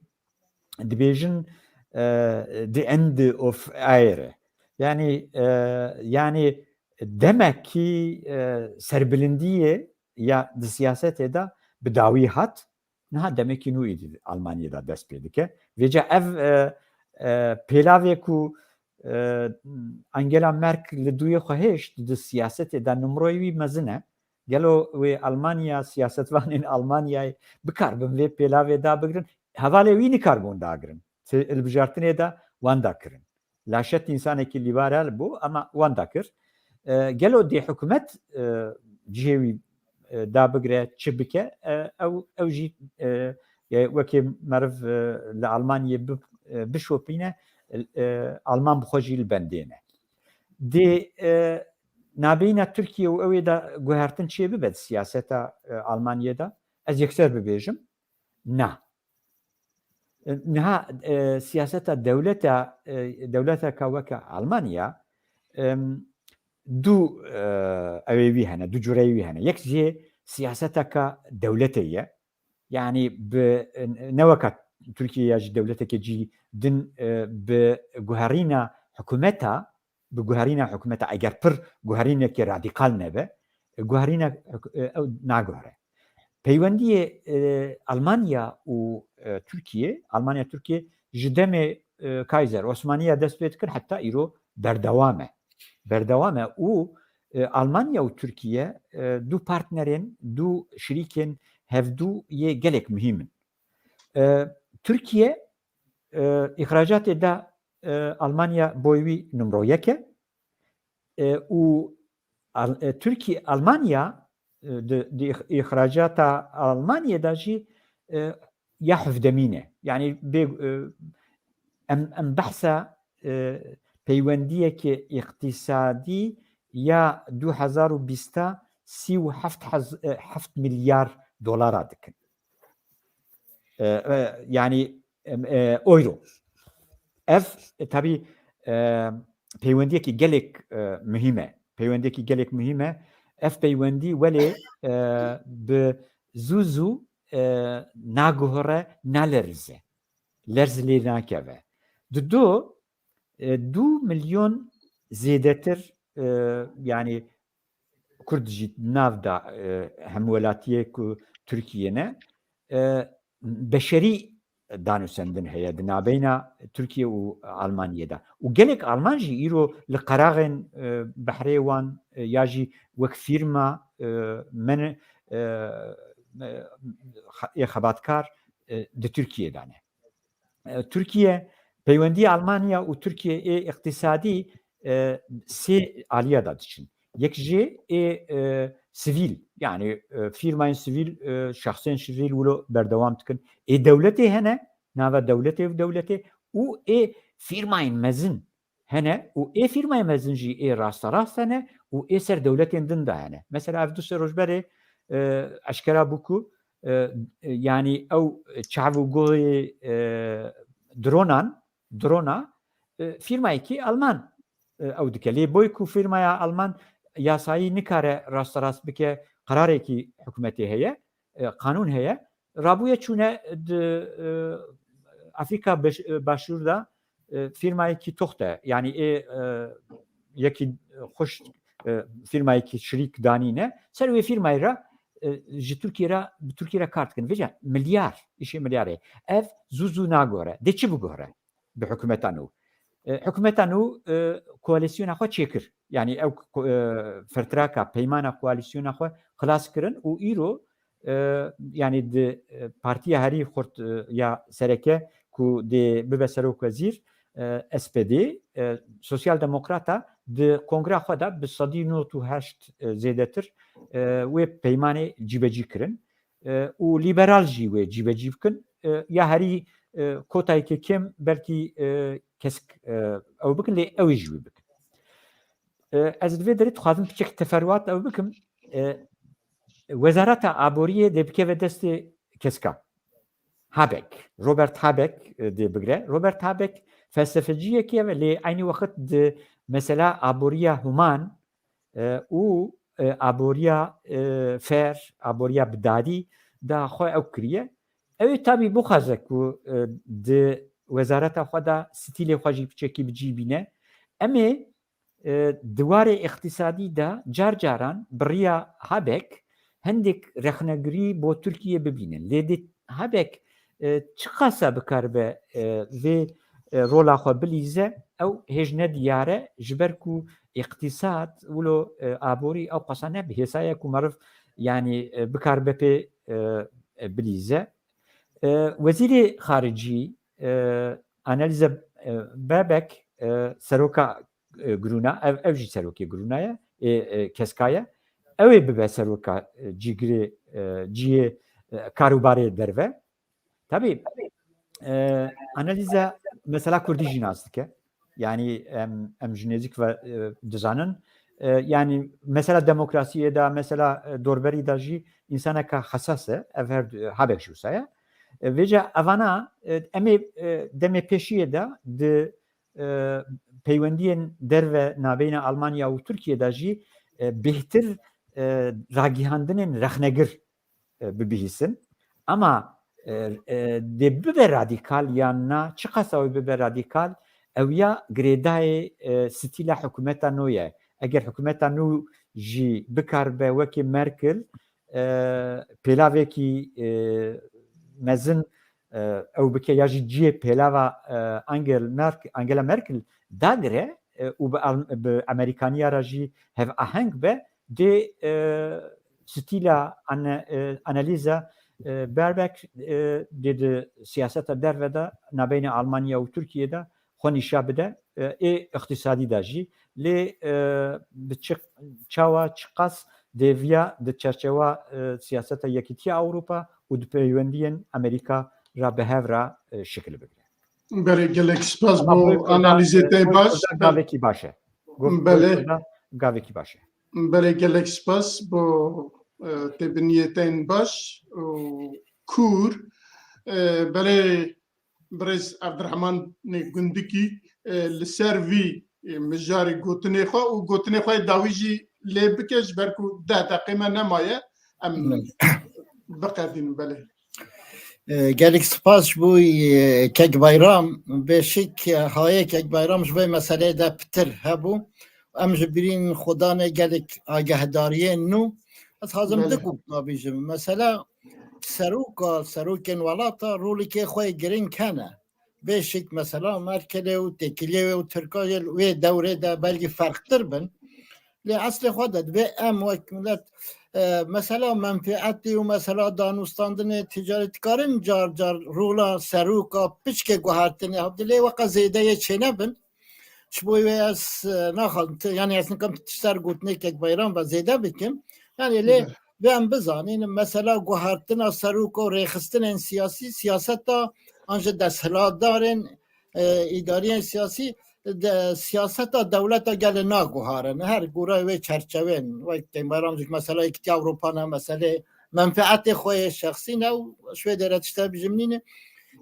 dibêjin, e, the end of era. Yanî, e, yanî demekî, e, serbilindiyê ya di siyasetê de bi dawî hat. Niha demekî nû êdî Almanyê de dest pê dike. Vêca ev, e, e, pêlavê ku, e, Angela Merkel li dûyê xwe hêşt di siyasetê de nimroyê wî mezin e. Gelo wê Almanya, siyasetvanên Almanyayê bikaribin vê pêlavê dabigirin? Hevalê wî nikaribûn dagirin. Ti hilbijartinê de wan da kirin. Laşet însanekî lîberal bû, ama wan da kir. E, gelo dê hikûmet, e, cihê wî, e, dabigire, çi bike, e, ew, ew jî, e, e, wekê meriv, e, li Almanyê bi-, e, bişopîne, e, Alman bi xwe jî li bendê ne. Dê, e, nabeyna Tirkiye û ew ê de guhertin çê bibe di siyaseta, e, Almanyê de? Ez yekser bibêjim, na. Niha, e, siyaseta dewleta, e, dewleteka weke Almanya, em, du, e, ewê wî hene, du cureyê wî hene. Yek jê siyaseteka dewletê ye. Yanî bi, e, ne weka Tirkiye ya jî dewleteke cî din, e, bi guherîna hikûmeta, bi guherîna hikûmeta, eger pir guherîneke radîkal nebe, e, guherîna hik-, e, ew naguhere. Peywendiyê, e, Almanya û, e, Tirkiye, Almanya Tirkiye ji demê, e, Kaiser Osmaniya dest pê dikir, heta îro berdewam e. Berdewam e û, e, Almanya û Tirkiye, e, du partnerên, du şirîkên hevdû yê gelek muhîm in. E, Tirkiye, e, îxracatê da, e, Almanya boy wî numro yek e. E, û Al-, e, Tirkiye, Almanya, e, di, di îx-, îxracata Almanyê de jî, e, ya hevdemîn e. Yanî bê, e, em, em behsa, e, peywendiyeke îqtîsadî ya du hezar û bîst sî û heft hez-, e, heft milyar dolara dikin. E, e, yanî, e, e, euro. Ev, e, tabî, e, peywendiyekî gelek, e, muhîm e. Peywendiyekî gelek muhîm e. Ev peywendî welê, e, bi zû zû, e, naguhere, nalerize. Lerz lê nakeve. Di do, E, du milyon zêdetir, e, yanî Kurd jî nav da, e, hemwelatiyê ku Tirkiye ne, e, beşerî danûsendin heye di nabeyna Tirkiye û Almanyê de. Û gelek Alman jî îro li qeraxên, e, behrê wan, e, ya jî wek fîrma, e, men, e, e, ê xebatkar, e, di Tirkiye de ne. E, Tirkiye, peywendiya Almanya û Tirkiye ê îqtîsadî, e, sê aliya da diçin. Yek jê ê, e, sivîl, yanî, e, fîrmayên sivîl, e, şexsên sivîl wilo berdewam dikin. Ê dewletê hene, nava dewletê û dewletê û ê fîrmayên mezin hene û ê fîrmayên mezin jî ê rasterast hene û ê ser dewletên din de hene. Mesela ev du sê roj berê, e, eşkera bû ku, e, e, yanî ew çav û guhê, e, dronan, drona, e, fîrmayekî Alman, e, ew dike. Lê boy ku fîrmaya Alman yasayî nikare rasterast bike, qerarekî hikûmetê heye, e, qanûn heye, rabûye çûne di, e, Afrîka Beş-, e, Başûr de, e, fîrmayekî toxte, yanî ê, e, yekî xweş, e, fîrmayekî şirîk danîne, ser wê fîrmayê re, e, ji Tirkiye re, bi Tirkiye re kar dikin. Vêca milyar, îşê milyarê. Ev zû zû nagore. Dê çi bigore? Bi hikûmeta nû. E, hikûmeta nû, e, koalîsyona xwe çêkir. Yanî ew ko-, e, fertiraka, peymana koalîsyona xwe xilas kirin û îro, e, yanî di, e, partiya herî xurt, e, ya sereke ku dê bibe serokwezîr, e, S P D, e, Sosyal Demokrata di kongra xwe de bi sedî nod û heşt, e, zêdetir, e, wê peymanê cîbecî kirin. E, û lîberal jî wê cîbecî bikin. E, ya herî, e, kotayeke kêm belkî, e, kesk, e, ew bikin, lê ew ê jî wê bikin. E, ez di vê derê dixwazim piçek teferruat ew bikim. E, Wezareta Aboriyê dê bikeve destê keska. Habeck, Robert Habeck, e, dê bigre. Robert Habeck felsefeciyekê ye, lê eynî wext di mesela aboriya human, e, û, e, aboriya, e, fair, aboriya bi dadî da xwe ew kiriye. Ew ê tabî bixwaze ku, e, di wezareta xwe de stîlê xwe jî piçekî bi cî bîne. Em ê, e, di warê îqtîsadî de car caran bi riya Habeck hindek rexnegirî bo Tirkiye bibînin. Lê dê Habeck, e, çiqasa bikaribe, e, vê, e, rola xwe bilîze, ew hêj nediyar e, ji ber ku îqtîsad, wilo, e, aborî ew qasa ne bi hêsa ye ku meriv, yanî, e, bikaribe pê, e, e, bilîze. E, Wezîrê Xaricî, e, Annalena, e, Baerbock, e, seroka, e, grûna, ev, ev jî serokê grûna ye, ê, e, keska ye. Ew ê bibe seroka, e, cîgirê, e, cihê, e, karûbarê derve. Tabî, e, Annalena mesela kurdî jî nas dike. Yanî em, em ji nêzîk ve, e, dizanin. E, yanî mesela demokrasiyê de, mesela, e, dorberî de jî însaneka hesas e. Ev her du, Habeck jî wisa ye. E, vêca evana, e, em ê, e, demê pêşiyê de di, e, peywendiyên derve nabeyna Almanya û Tirkiye de jî, e, bêhtir, e, ragihandinên rexnegir, e, bibihîsin. Ama, e, e, dê bibe radîkal yan na, çiqasa wê bibe radîkal, ew ya girêdayê, e, stîla hikûmeta nû ye. Eger hikûmeta nû jî bikaribe wekî Merkel, e, pêlavekî, e, mezin, e, ew bike ya jî cihê pêlava, e, Angel Merk-, Angela Merkel dagire, e, û bi Al-, bi Amerîkaniya re jî hevaheng be, dê, e, stîla Anne-, e, Annalena, e, Baerbock, e, dê di siyaseta derve de nabeyna Almanya û Tirkiye de xwe nîşa bide, e, ê îqtîsadî de jî. Lê, e, bi çi, çawa, çiqas dê viya di çerçewa, e, siyaseta Yekîtiya Ewropa û di peywendiyên Amerîka re bi hev re, e, şikil bigre. Belê, gelek spas bo analizê te baş. Gavekî baş e. Belê. Gavekî baş e. Belê, gelek spas bo, e, têbiniyê te yên baş û kûr. E, belê, birêz Evdirhemanê Gundikî, e, li ser vî, e, mijarê gotinê xwe û gotinê xwe yê dawî jî lê bike, ji ber ku deh deqê me nemaye, em biqedînin, belê. E, gelek spas ji bo, e, Kek Bayram. Beşik, e, hayê Kek Bayram ji vê meseleyê de pitir hebû. Em ji birîn xwedanê gelek agahdariyên nû. Ez hazim Belê. du gotna bîjim. Mesela seroka, serokên welata rolekê xwe yê giring hene. Beşik mesela Merkelê û têkiliyê wê û Tirka yê wê dewrê de belkî ferqtir bin. Lê eslê xwe de divê em wek milet, e, mesela menfeetî û mesela danûstandinê ticarî dikarin car car rola seroka piçkê guhertinê hevdî lê weqa zêdeyê çênebin. Ji bo wê ez, e, naxwazim, ti-, yanî ez nikim ser gotinê Kek Bayram ve zêde bikim. Yanî lê Hı. vê em bizanîn, mesela guhertina serok û rêxistinên siyasî, siyaseta an ji desthilatdarên, e, îdariyên siyasî, de, siyaseta dewleta gelê naguharin. Her gora wê çerçevên, wek Kek Bayram jî mesela Yekîtiya Ewropa ne, meselê menfeetê xwe yê şexsî ne û ji wê dêre tişte bijim nîne.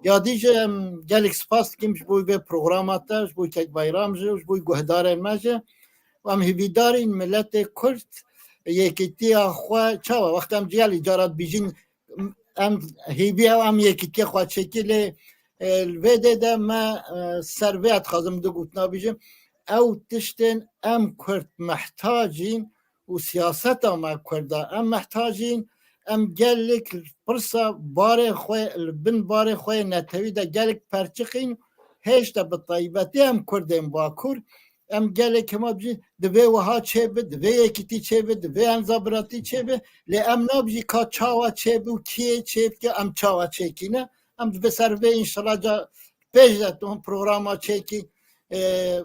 Ya dî jî em gelek spas dikim ji bo vê programa te, ji bo Kek Bayram jî, ji bo guhdarên me jî. Em hêvîdarîn miletê Kurd yekîtiya xwe çawa, wexta em ciyalî cara dibîjin, em hêvî ew em yekîtiya xwe çêkî lê, e, li vê dê de me, e, ser vê dixwazim du gotina bîjim. Ew tiştên em Kurd mehtacîn û siyaseta me Kurda em mehtacîn, em gelek pirsa barê xwe, li bin barê xwe yê netewî de gelek perçiqîn, hêşta bi taybetî em Kurdên Bakur, em gelek hema bijîn, divê wiha çêbi, divê yekîtî çêbi, divê enzabiratî çêbi, lê em nabijî ka çawa çêbi û kiyê çêbike, em çawa çêkîne. Em divê ser vê înşallah ca pêş de ton programa çêkî, e,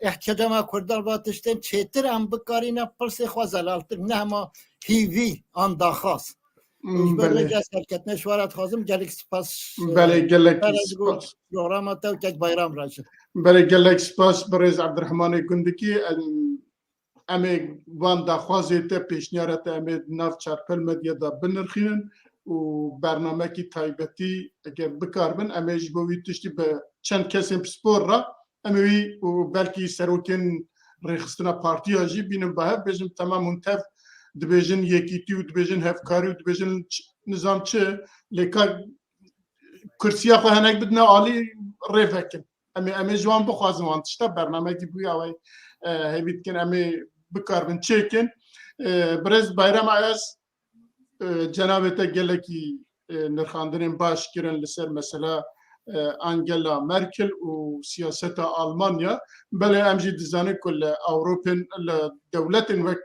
ihtiyaca me Kurdan va tiştên çêtir em bikarîne pirsê xwe zelaltir, ne hema hîvî an daxwaz. Û ji ber Belê. vê serketine ji we re dixwazim gelek spas, e, Belê, gelek spas. Programa te û Kek Bayram re jî. Belê, gelek spas birêz Ebdirehmanê Gundikî. Em, em ê van daxwazê te, pêşniyara te em ê di nav Çarpel Medya de binirxînin û bernamekî taybetî eger bikarbin, em ê ji bo wî tiştî bi çend kesên pispor re em ê wî û belkî serokên rêxistina partiya jî bînin bi hev, bêjin temam hûn tev dibêjin yekîtî û dibêjin hevkarî û dibêjin ç-, nizam çi, lê ka kursiya xwe henek bidine alî rê vekin. Em ê, em ê ji wan bixwazin wan tişta bernamekî bûya wê, e, hêvî dikin em ê bikaribin çêkin. E, Birêz Bayram Ayaz, e, cenabê te gelekî, e, nirxandinên baş kirin li ser mesela, e, Angela Merkel û siyaseta Almanya. Belê em jî dizanin ku li Ewropên, li dewletên wek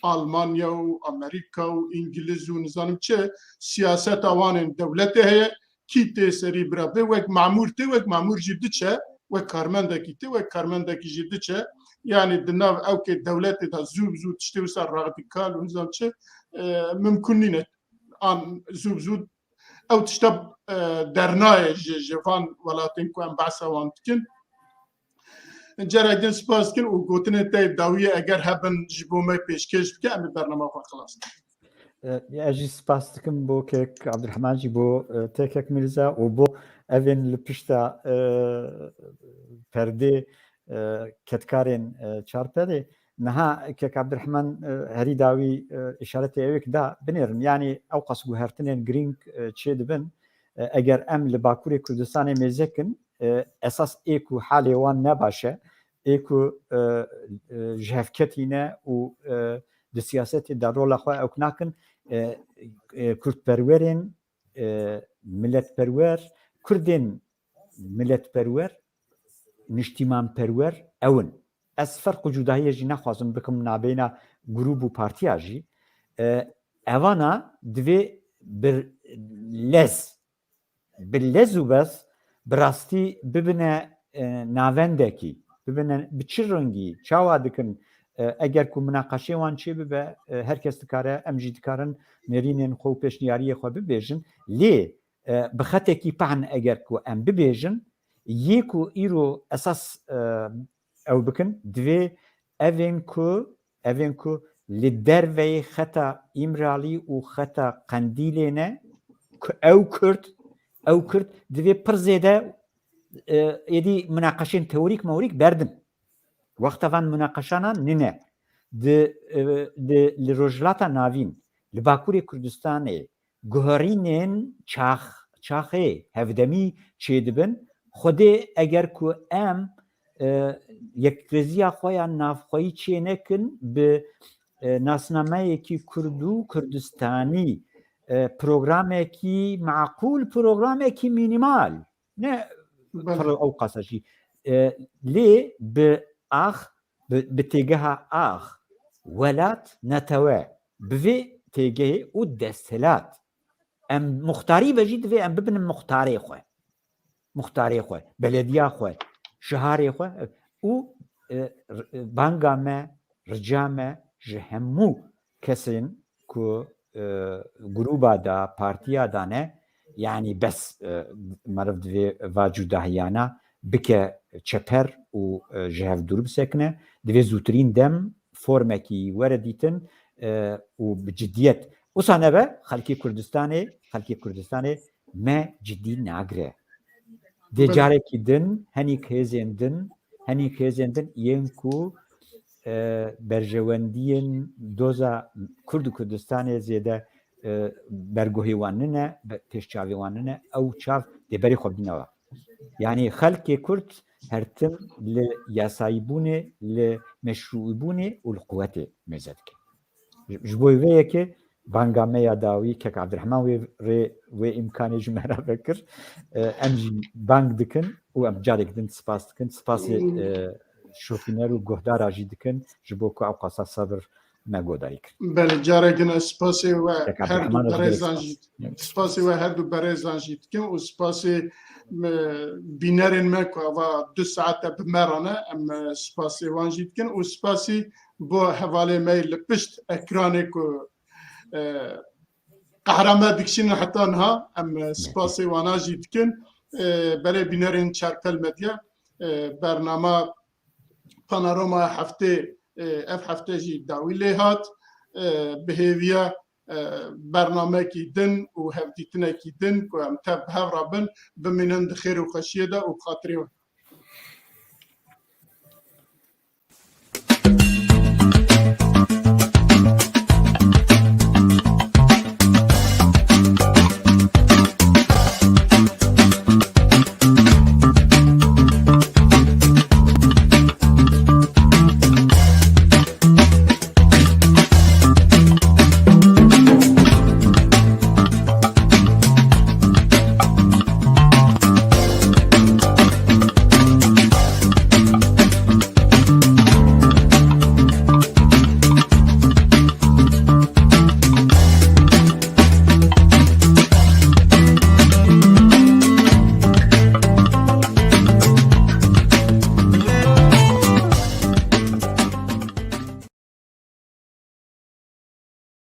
Almanya û Amerîka û Îngiliz û nizanim çi siyaseta wan ên dewletê heye, kî tê serî bira bê, wek mamûr tê, wek mamûr jî diçe, wek karmendekî tê, wek karmendekî jî diçe. Yanî di nav ewkê dewletê de zû bi zû tiştê wisa radîkal û nizam çi, e, mimkun nîne. An zû bi zû ew tişta, e, dernayê ji, ji van welatên ku em behsa wan dikin. Cara din spas dikin û gotinên te dawiyê eger hebin ji bo me pêşkêş bike, em ê bernama xwe xilas dikin. E, ez jî spas dikim bo kek Abdurrahman jî bo, e, te kek Mirza û bo evên li pişta, e, perdê, e, kedkarên, e, Çarpelê. Niha kek Abdurrahman, e, herî dawî, e, îşaretê ewêk da binêrin. Yanî ew qas guhertinên girîng, e, çê dibin. E, eger em li Bakurê Kurdistanê mêzekin, e, esas ê ku halê wan ne baş e, ê ku, e, e, ji hev ketîne û, e, di siyasetê de rola xwe ewk nakin, e, e, kurdperwerên, e, miletperwer, kurdên miletperwer, niştîmanperwer ew in. Ez ferq û cudahiyê jî naxwazim bikim nabeyna grûp û partiya jî. E, evana divê bi lez, bi lez û bez bi rastî bibine, e, navendekî, bibine bi çi rengî, çawa dikin, e, eger ku minaqeşê wan çê bibe, e, her kes dikare, em jî dikarin nêrînên xwe û pêşniyariyê xwe bibêjin. Lê, e, bi xetekî pehn eger ku em bibêjin, yê ku îro esas, e, ew bikin, divê evên ku, evên ku li derveyê xeta Îmralî û xeta Qendîlê ne, ku ew Kurd, ew Kurd divê pir zêde, e, êdî minaqeşên teorîk meorîk berdin. Wexta van minaqeşanan nîne. Di, e, di, li Rojhilata Navîn, li Bakurê Kurdistanê, guherînên çax, çaxê hevdemî çêdibin. Xwedê eger ku em, e, yekrêziya xwe ya navxweyî çênekin bi, e, nasnameyekî kurd û kurdistanî, e, programekî maqûl, programekî mînîmal, ne Belê. pir ew qasa jî, e, lê bi ax, bi, bi têgeha ax, welat, netewe, bi vê têgehê û desthilat. Em muxtarî ve jî divê em bibinin muxtarê xwe. Muxtarê xwe, belediya xwe, şiharê xwe û, e, r-, banga me, rica me ji hemû kesên ku, e, grûba da, partiya da ne, yanî bes, e, meriv divê va cudahiyana bike çeper û, e, ji hev dûr bisekine. Divê zûtirîn dem formekî were dîtin, e, û bi ciddiyet. Wisa nebe, xelkê Kurdistanê, xelkê Kurdistanê me cidî nagire. Dê Belê. carekî din, henîk hêzên din, henîk hêzên din yên ku, e, berjewendiyên doza Kurd û Kurdistanê zêde, e, berguhê wan nine, be-, pêş çavê wan nine, ew çav dê berê xwe bîne wa. Yanî xelkê Kurd her tim li yasayîbûnê, li meşrûîbûnê û li quwetê mêze dike. Ji, ji bo vê yekê banga me ya dawî, kek Abdurrahman wê rê, wê îmkanê ji me re vekir. E, em jî bang dikin û em carek din spas dikin. Spasê, e, şopîner û guhdara jî dikin ji bo ku ew qasa sebir me godarî kir. Belê, carek din ez spasê we Kek her du Abdurrahman ez berêzan gelek jî, spas. spasê we her du berêzan jî dikim û spasê me, bînerên me ku ava du saete bi me re ne, em, e, spasê wan jî dikin û spasî bo hevalê me li pişt ekranê ku, e, qehra me dikişînin heta niha, em, e, spasê wana jî dikin. E, belê bînerên Çarpel Medya, e, bernama Panorama heftê, e, ev hefte jî dawî lê hat. E, bi hêviya, e, bernamekî din û hevdîtinekî din ku em tev bi hev re bin, bimînin di xêr û xweşiyê de û bi xatirê we.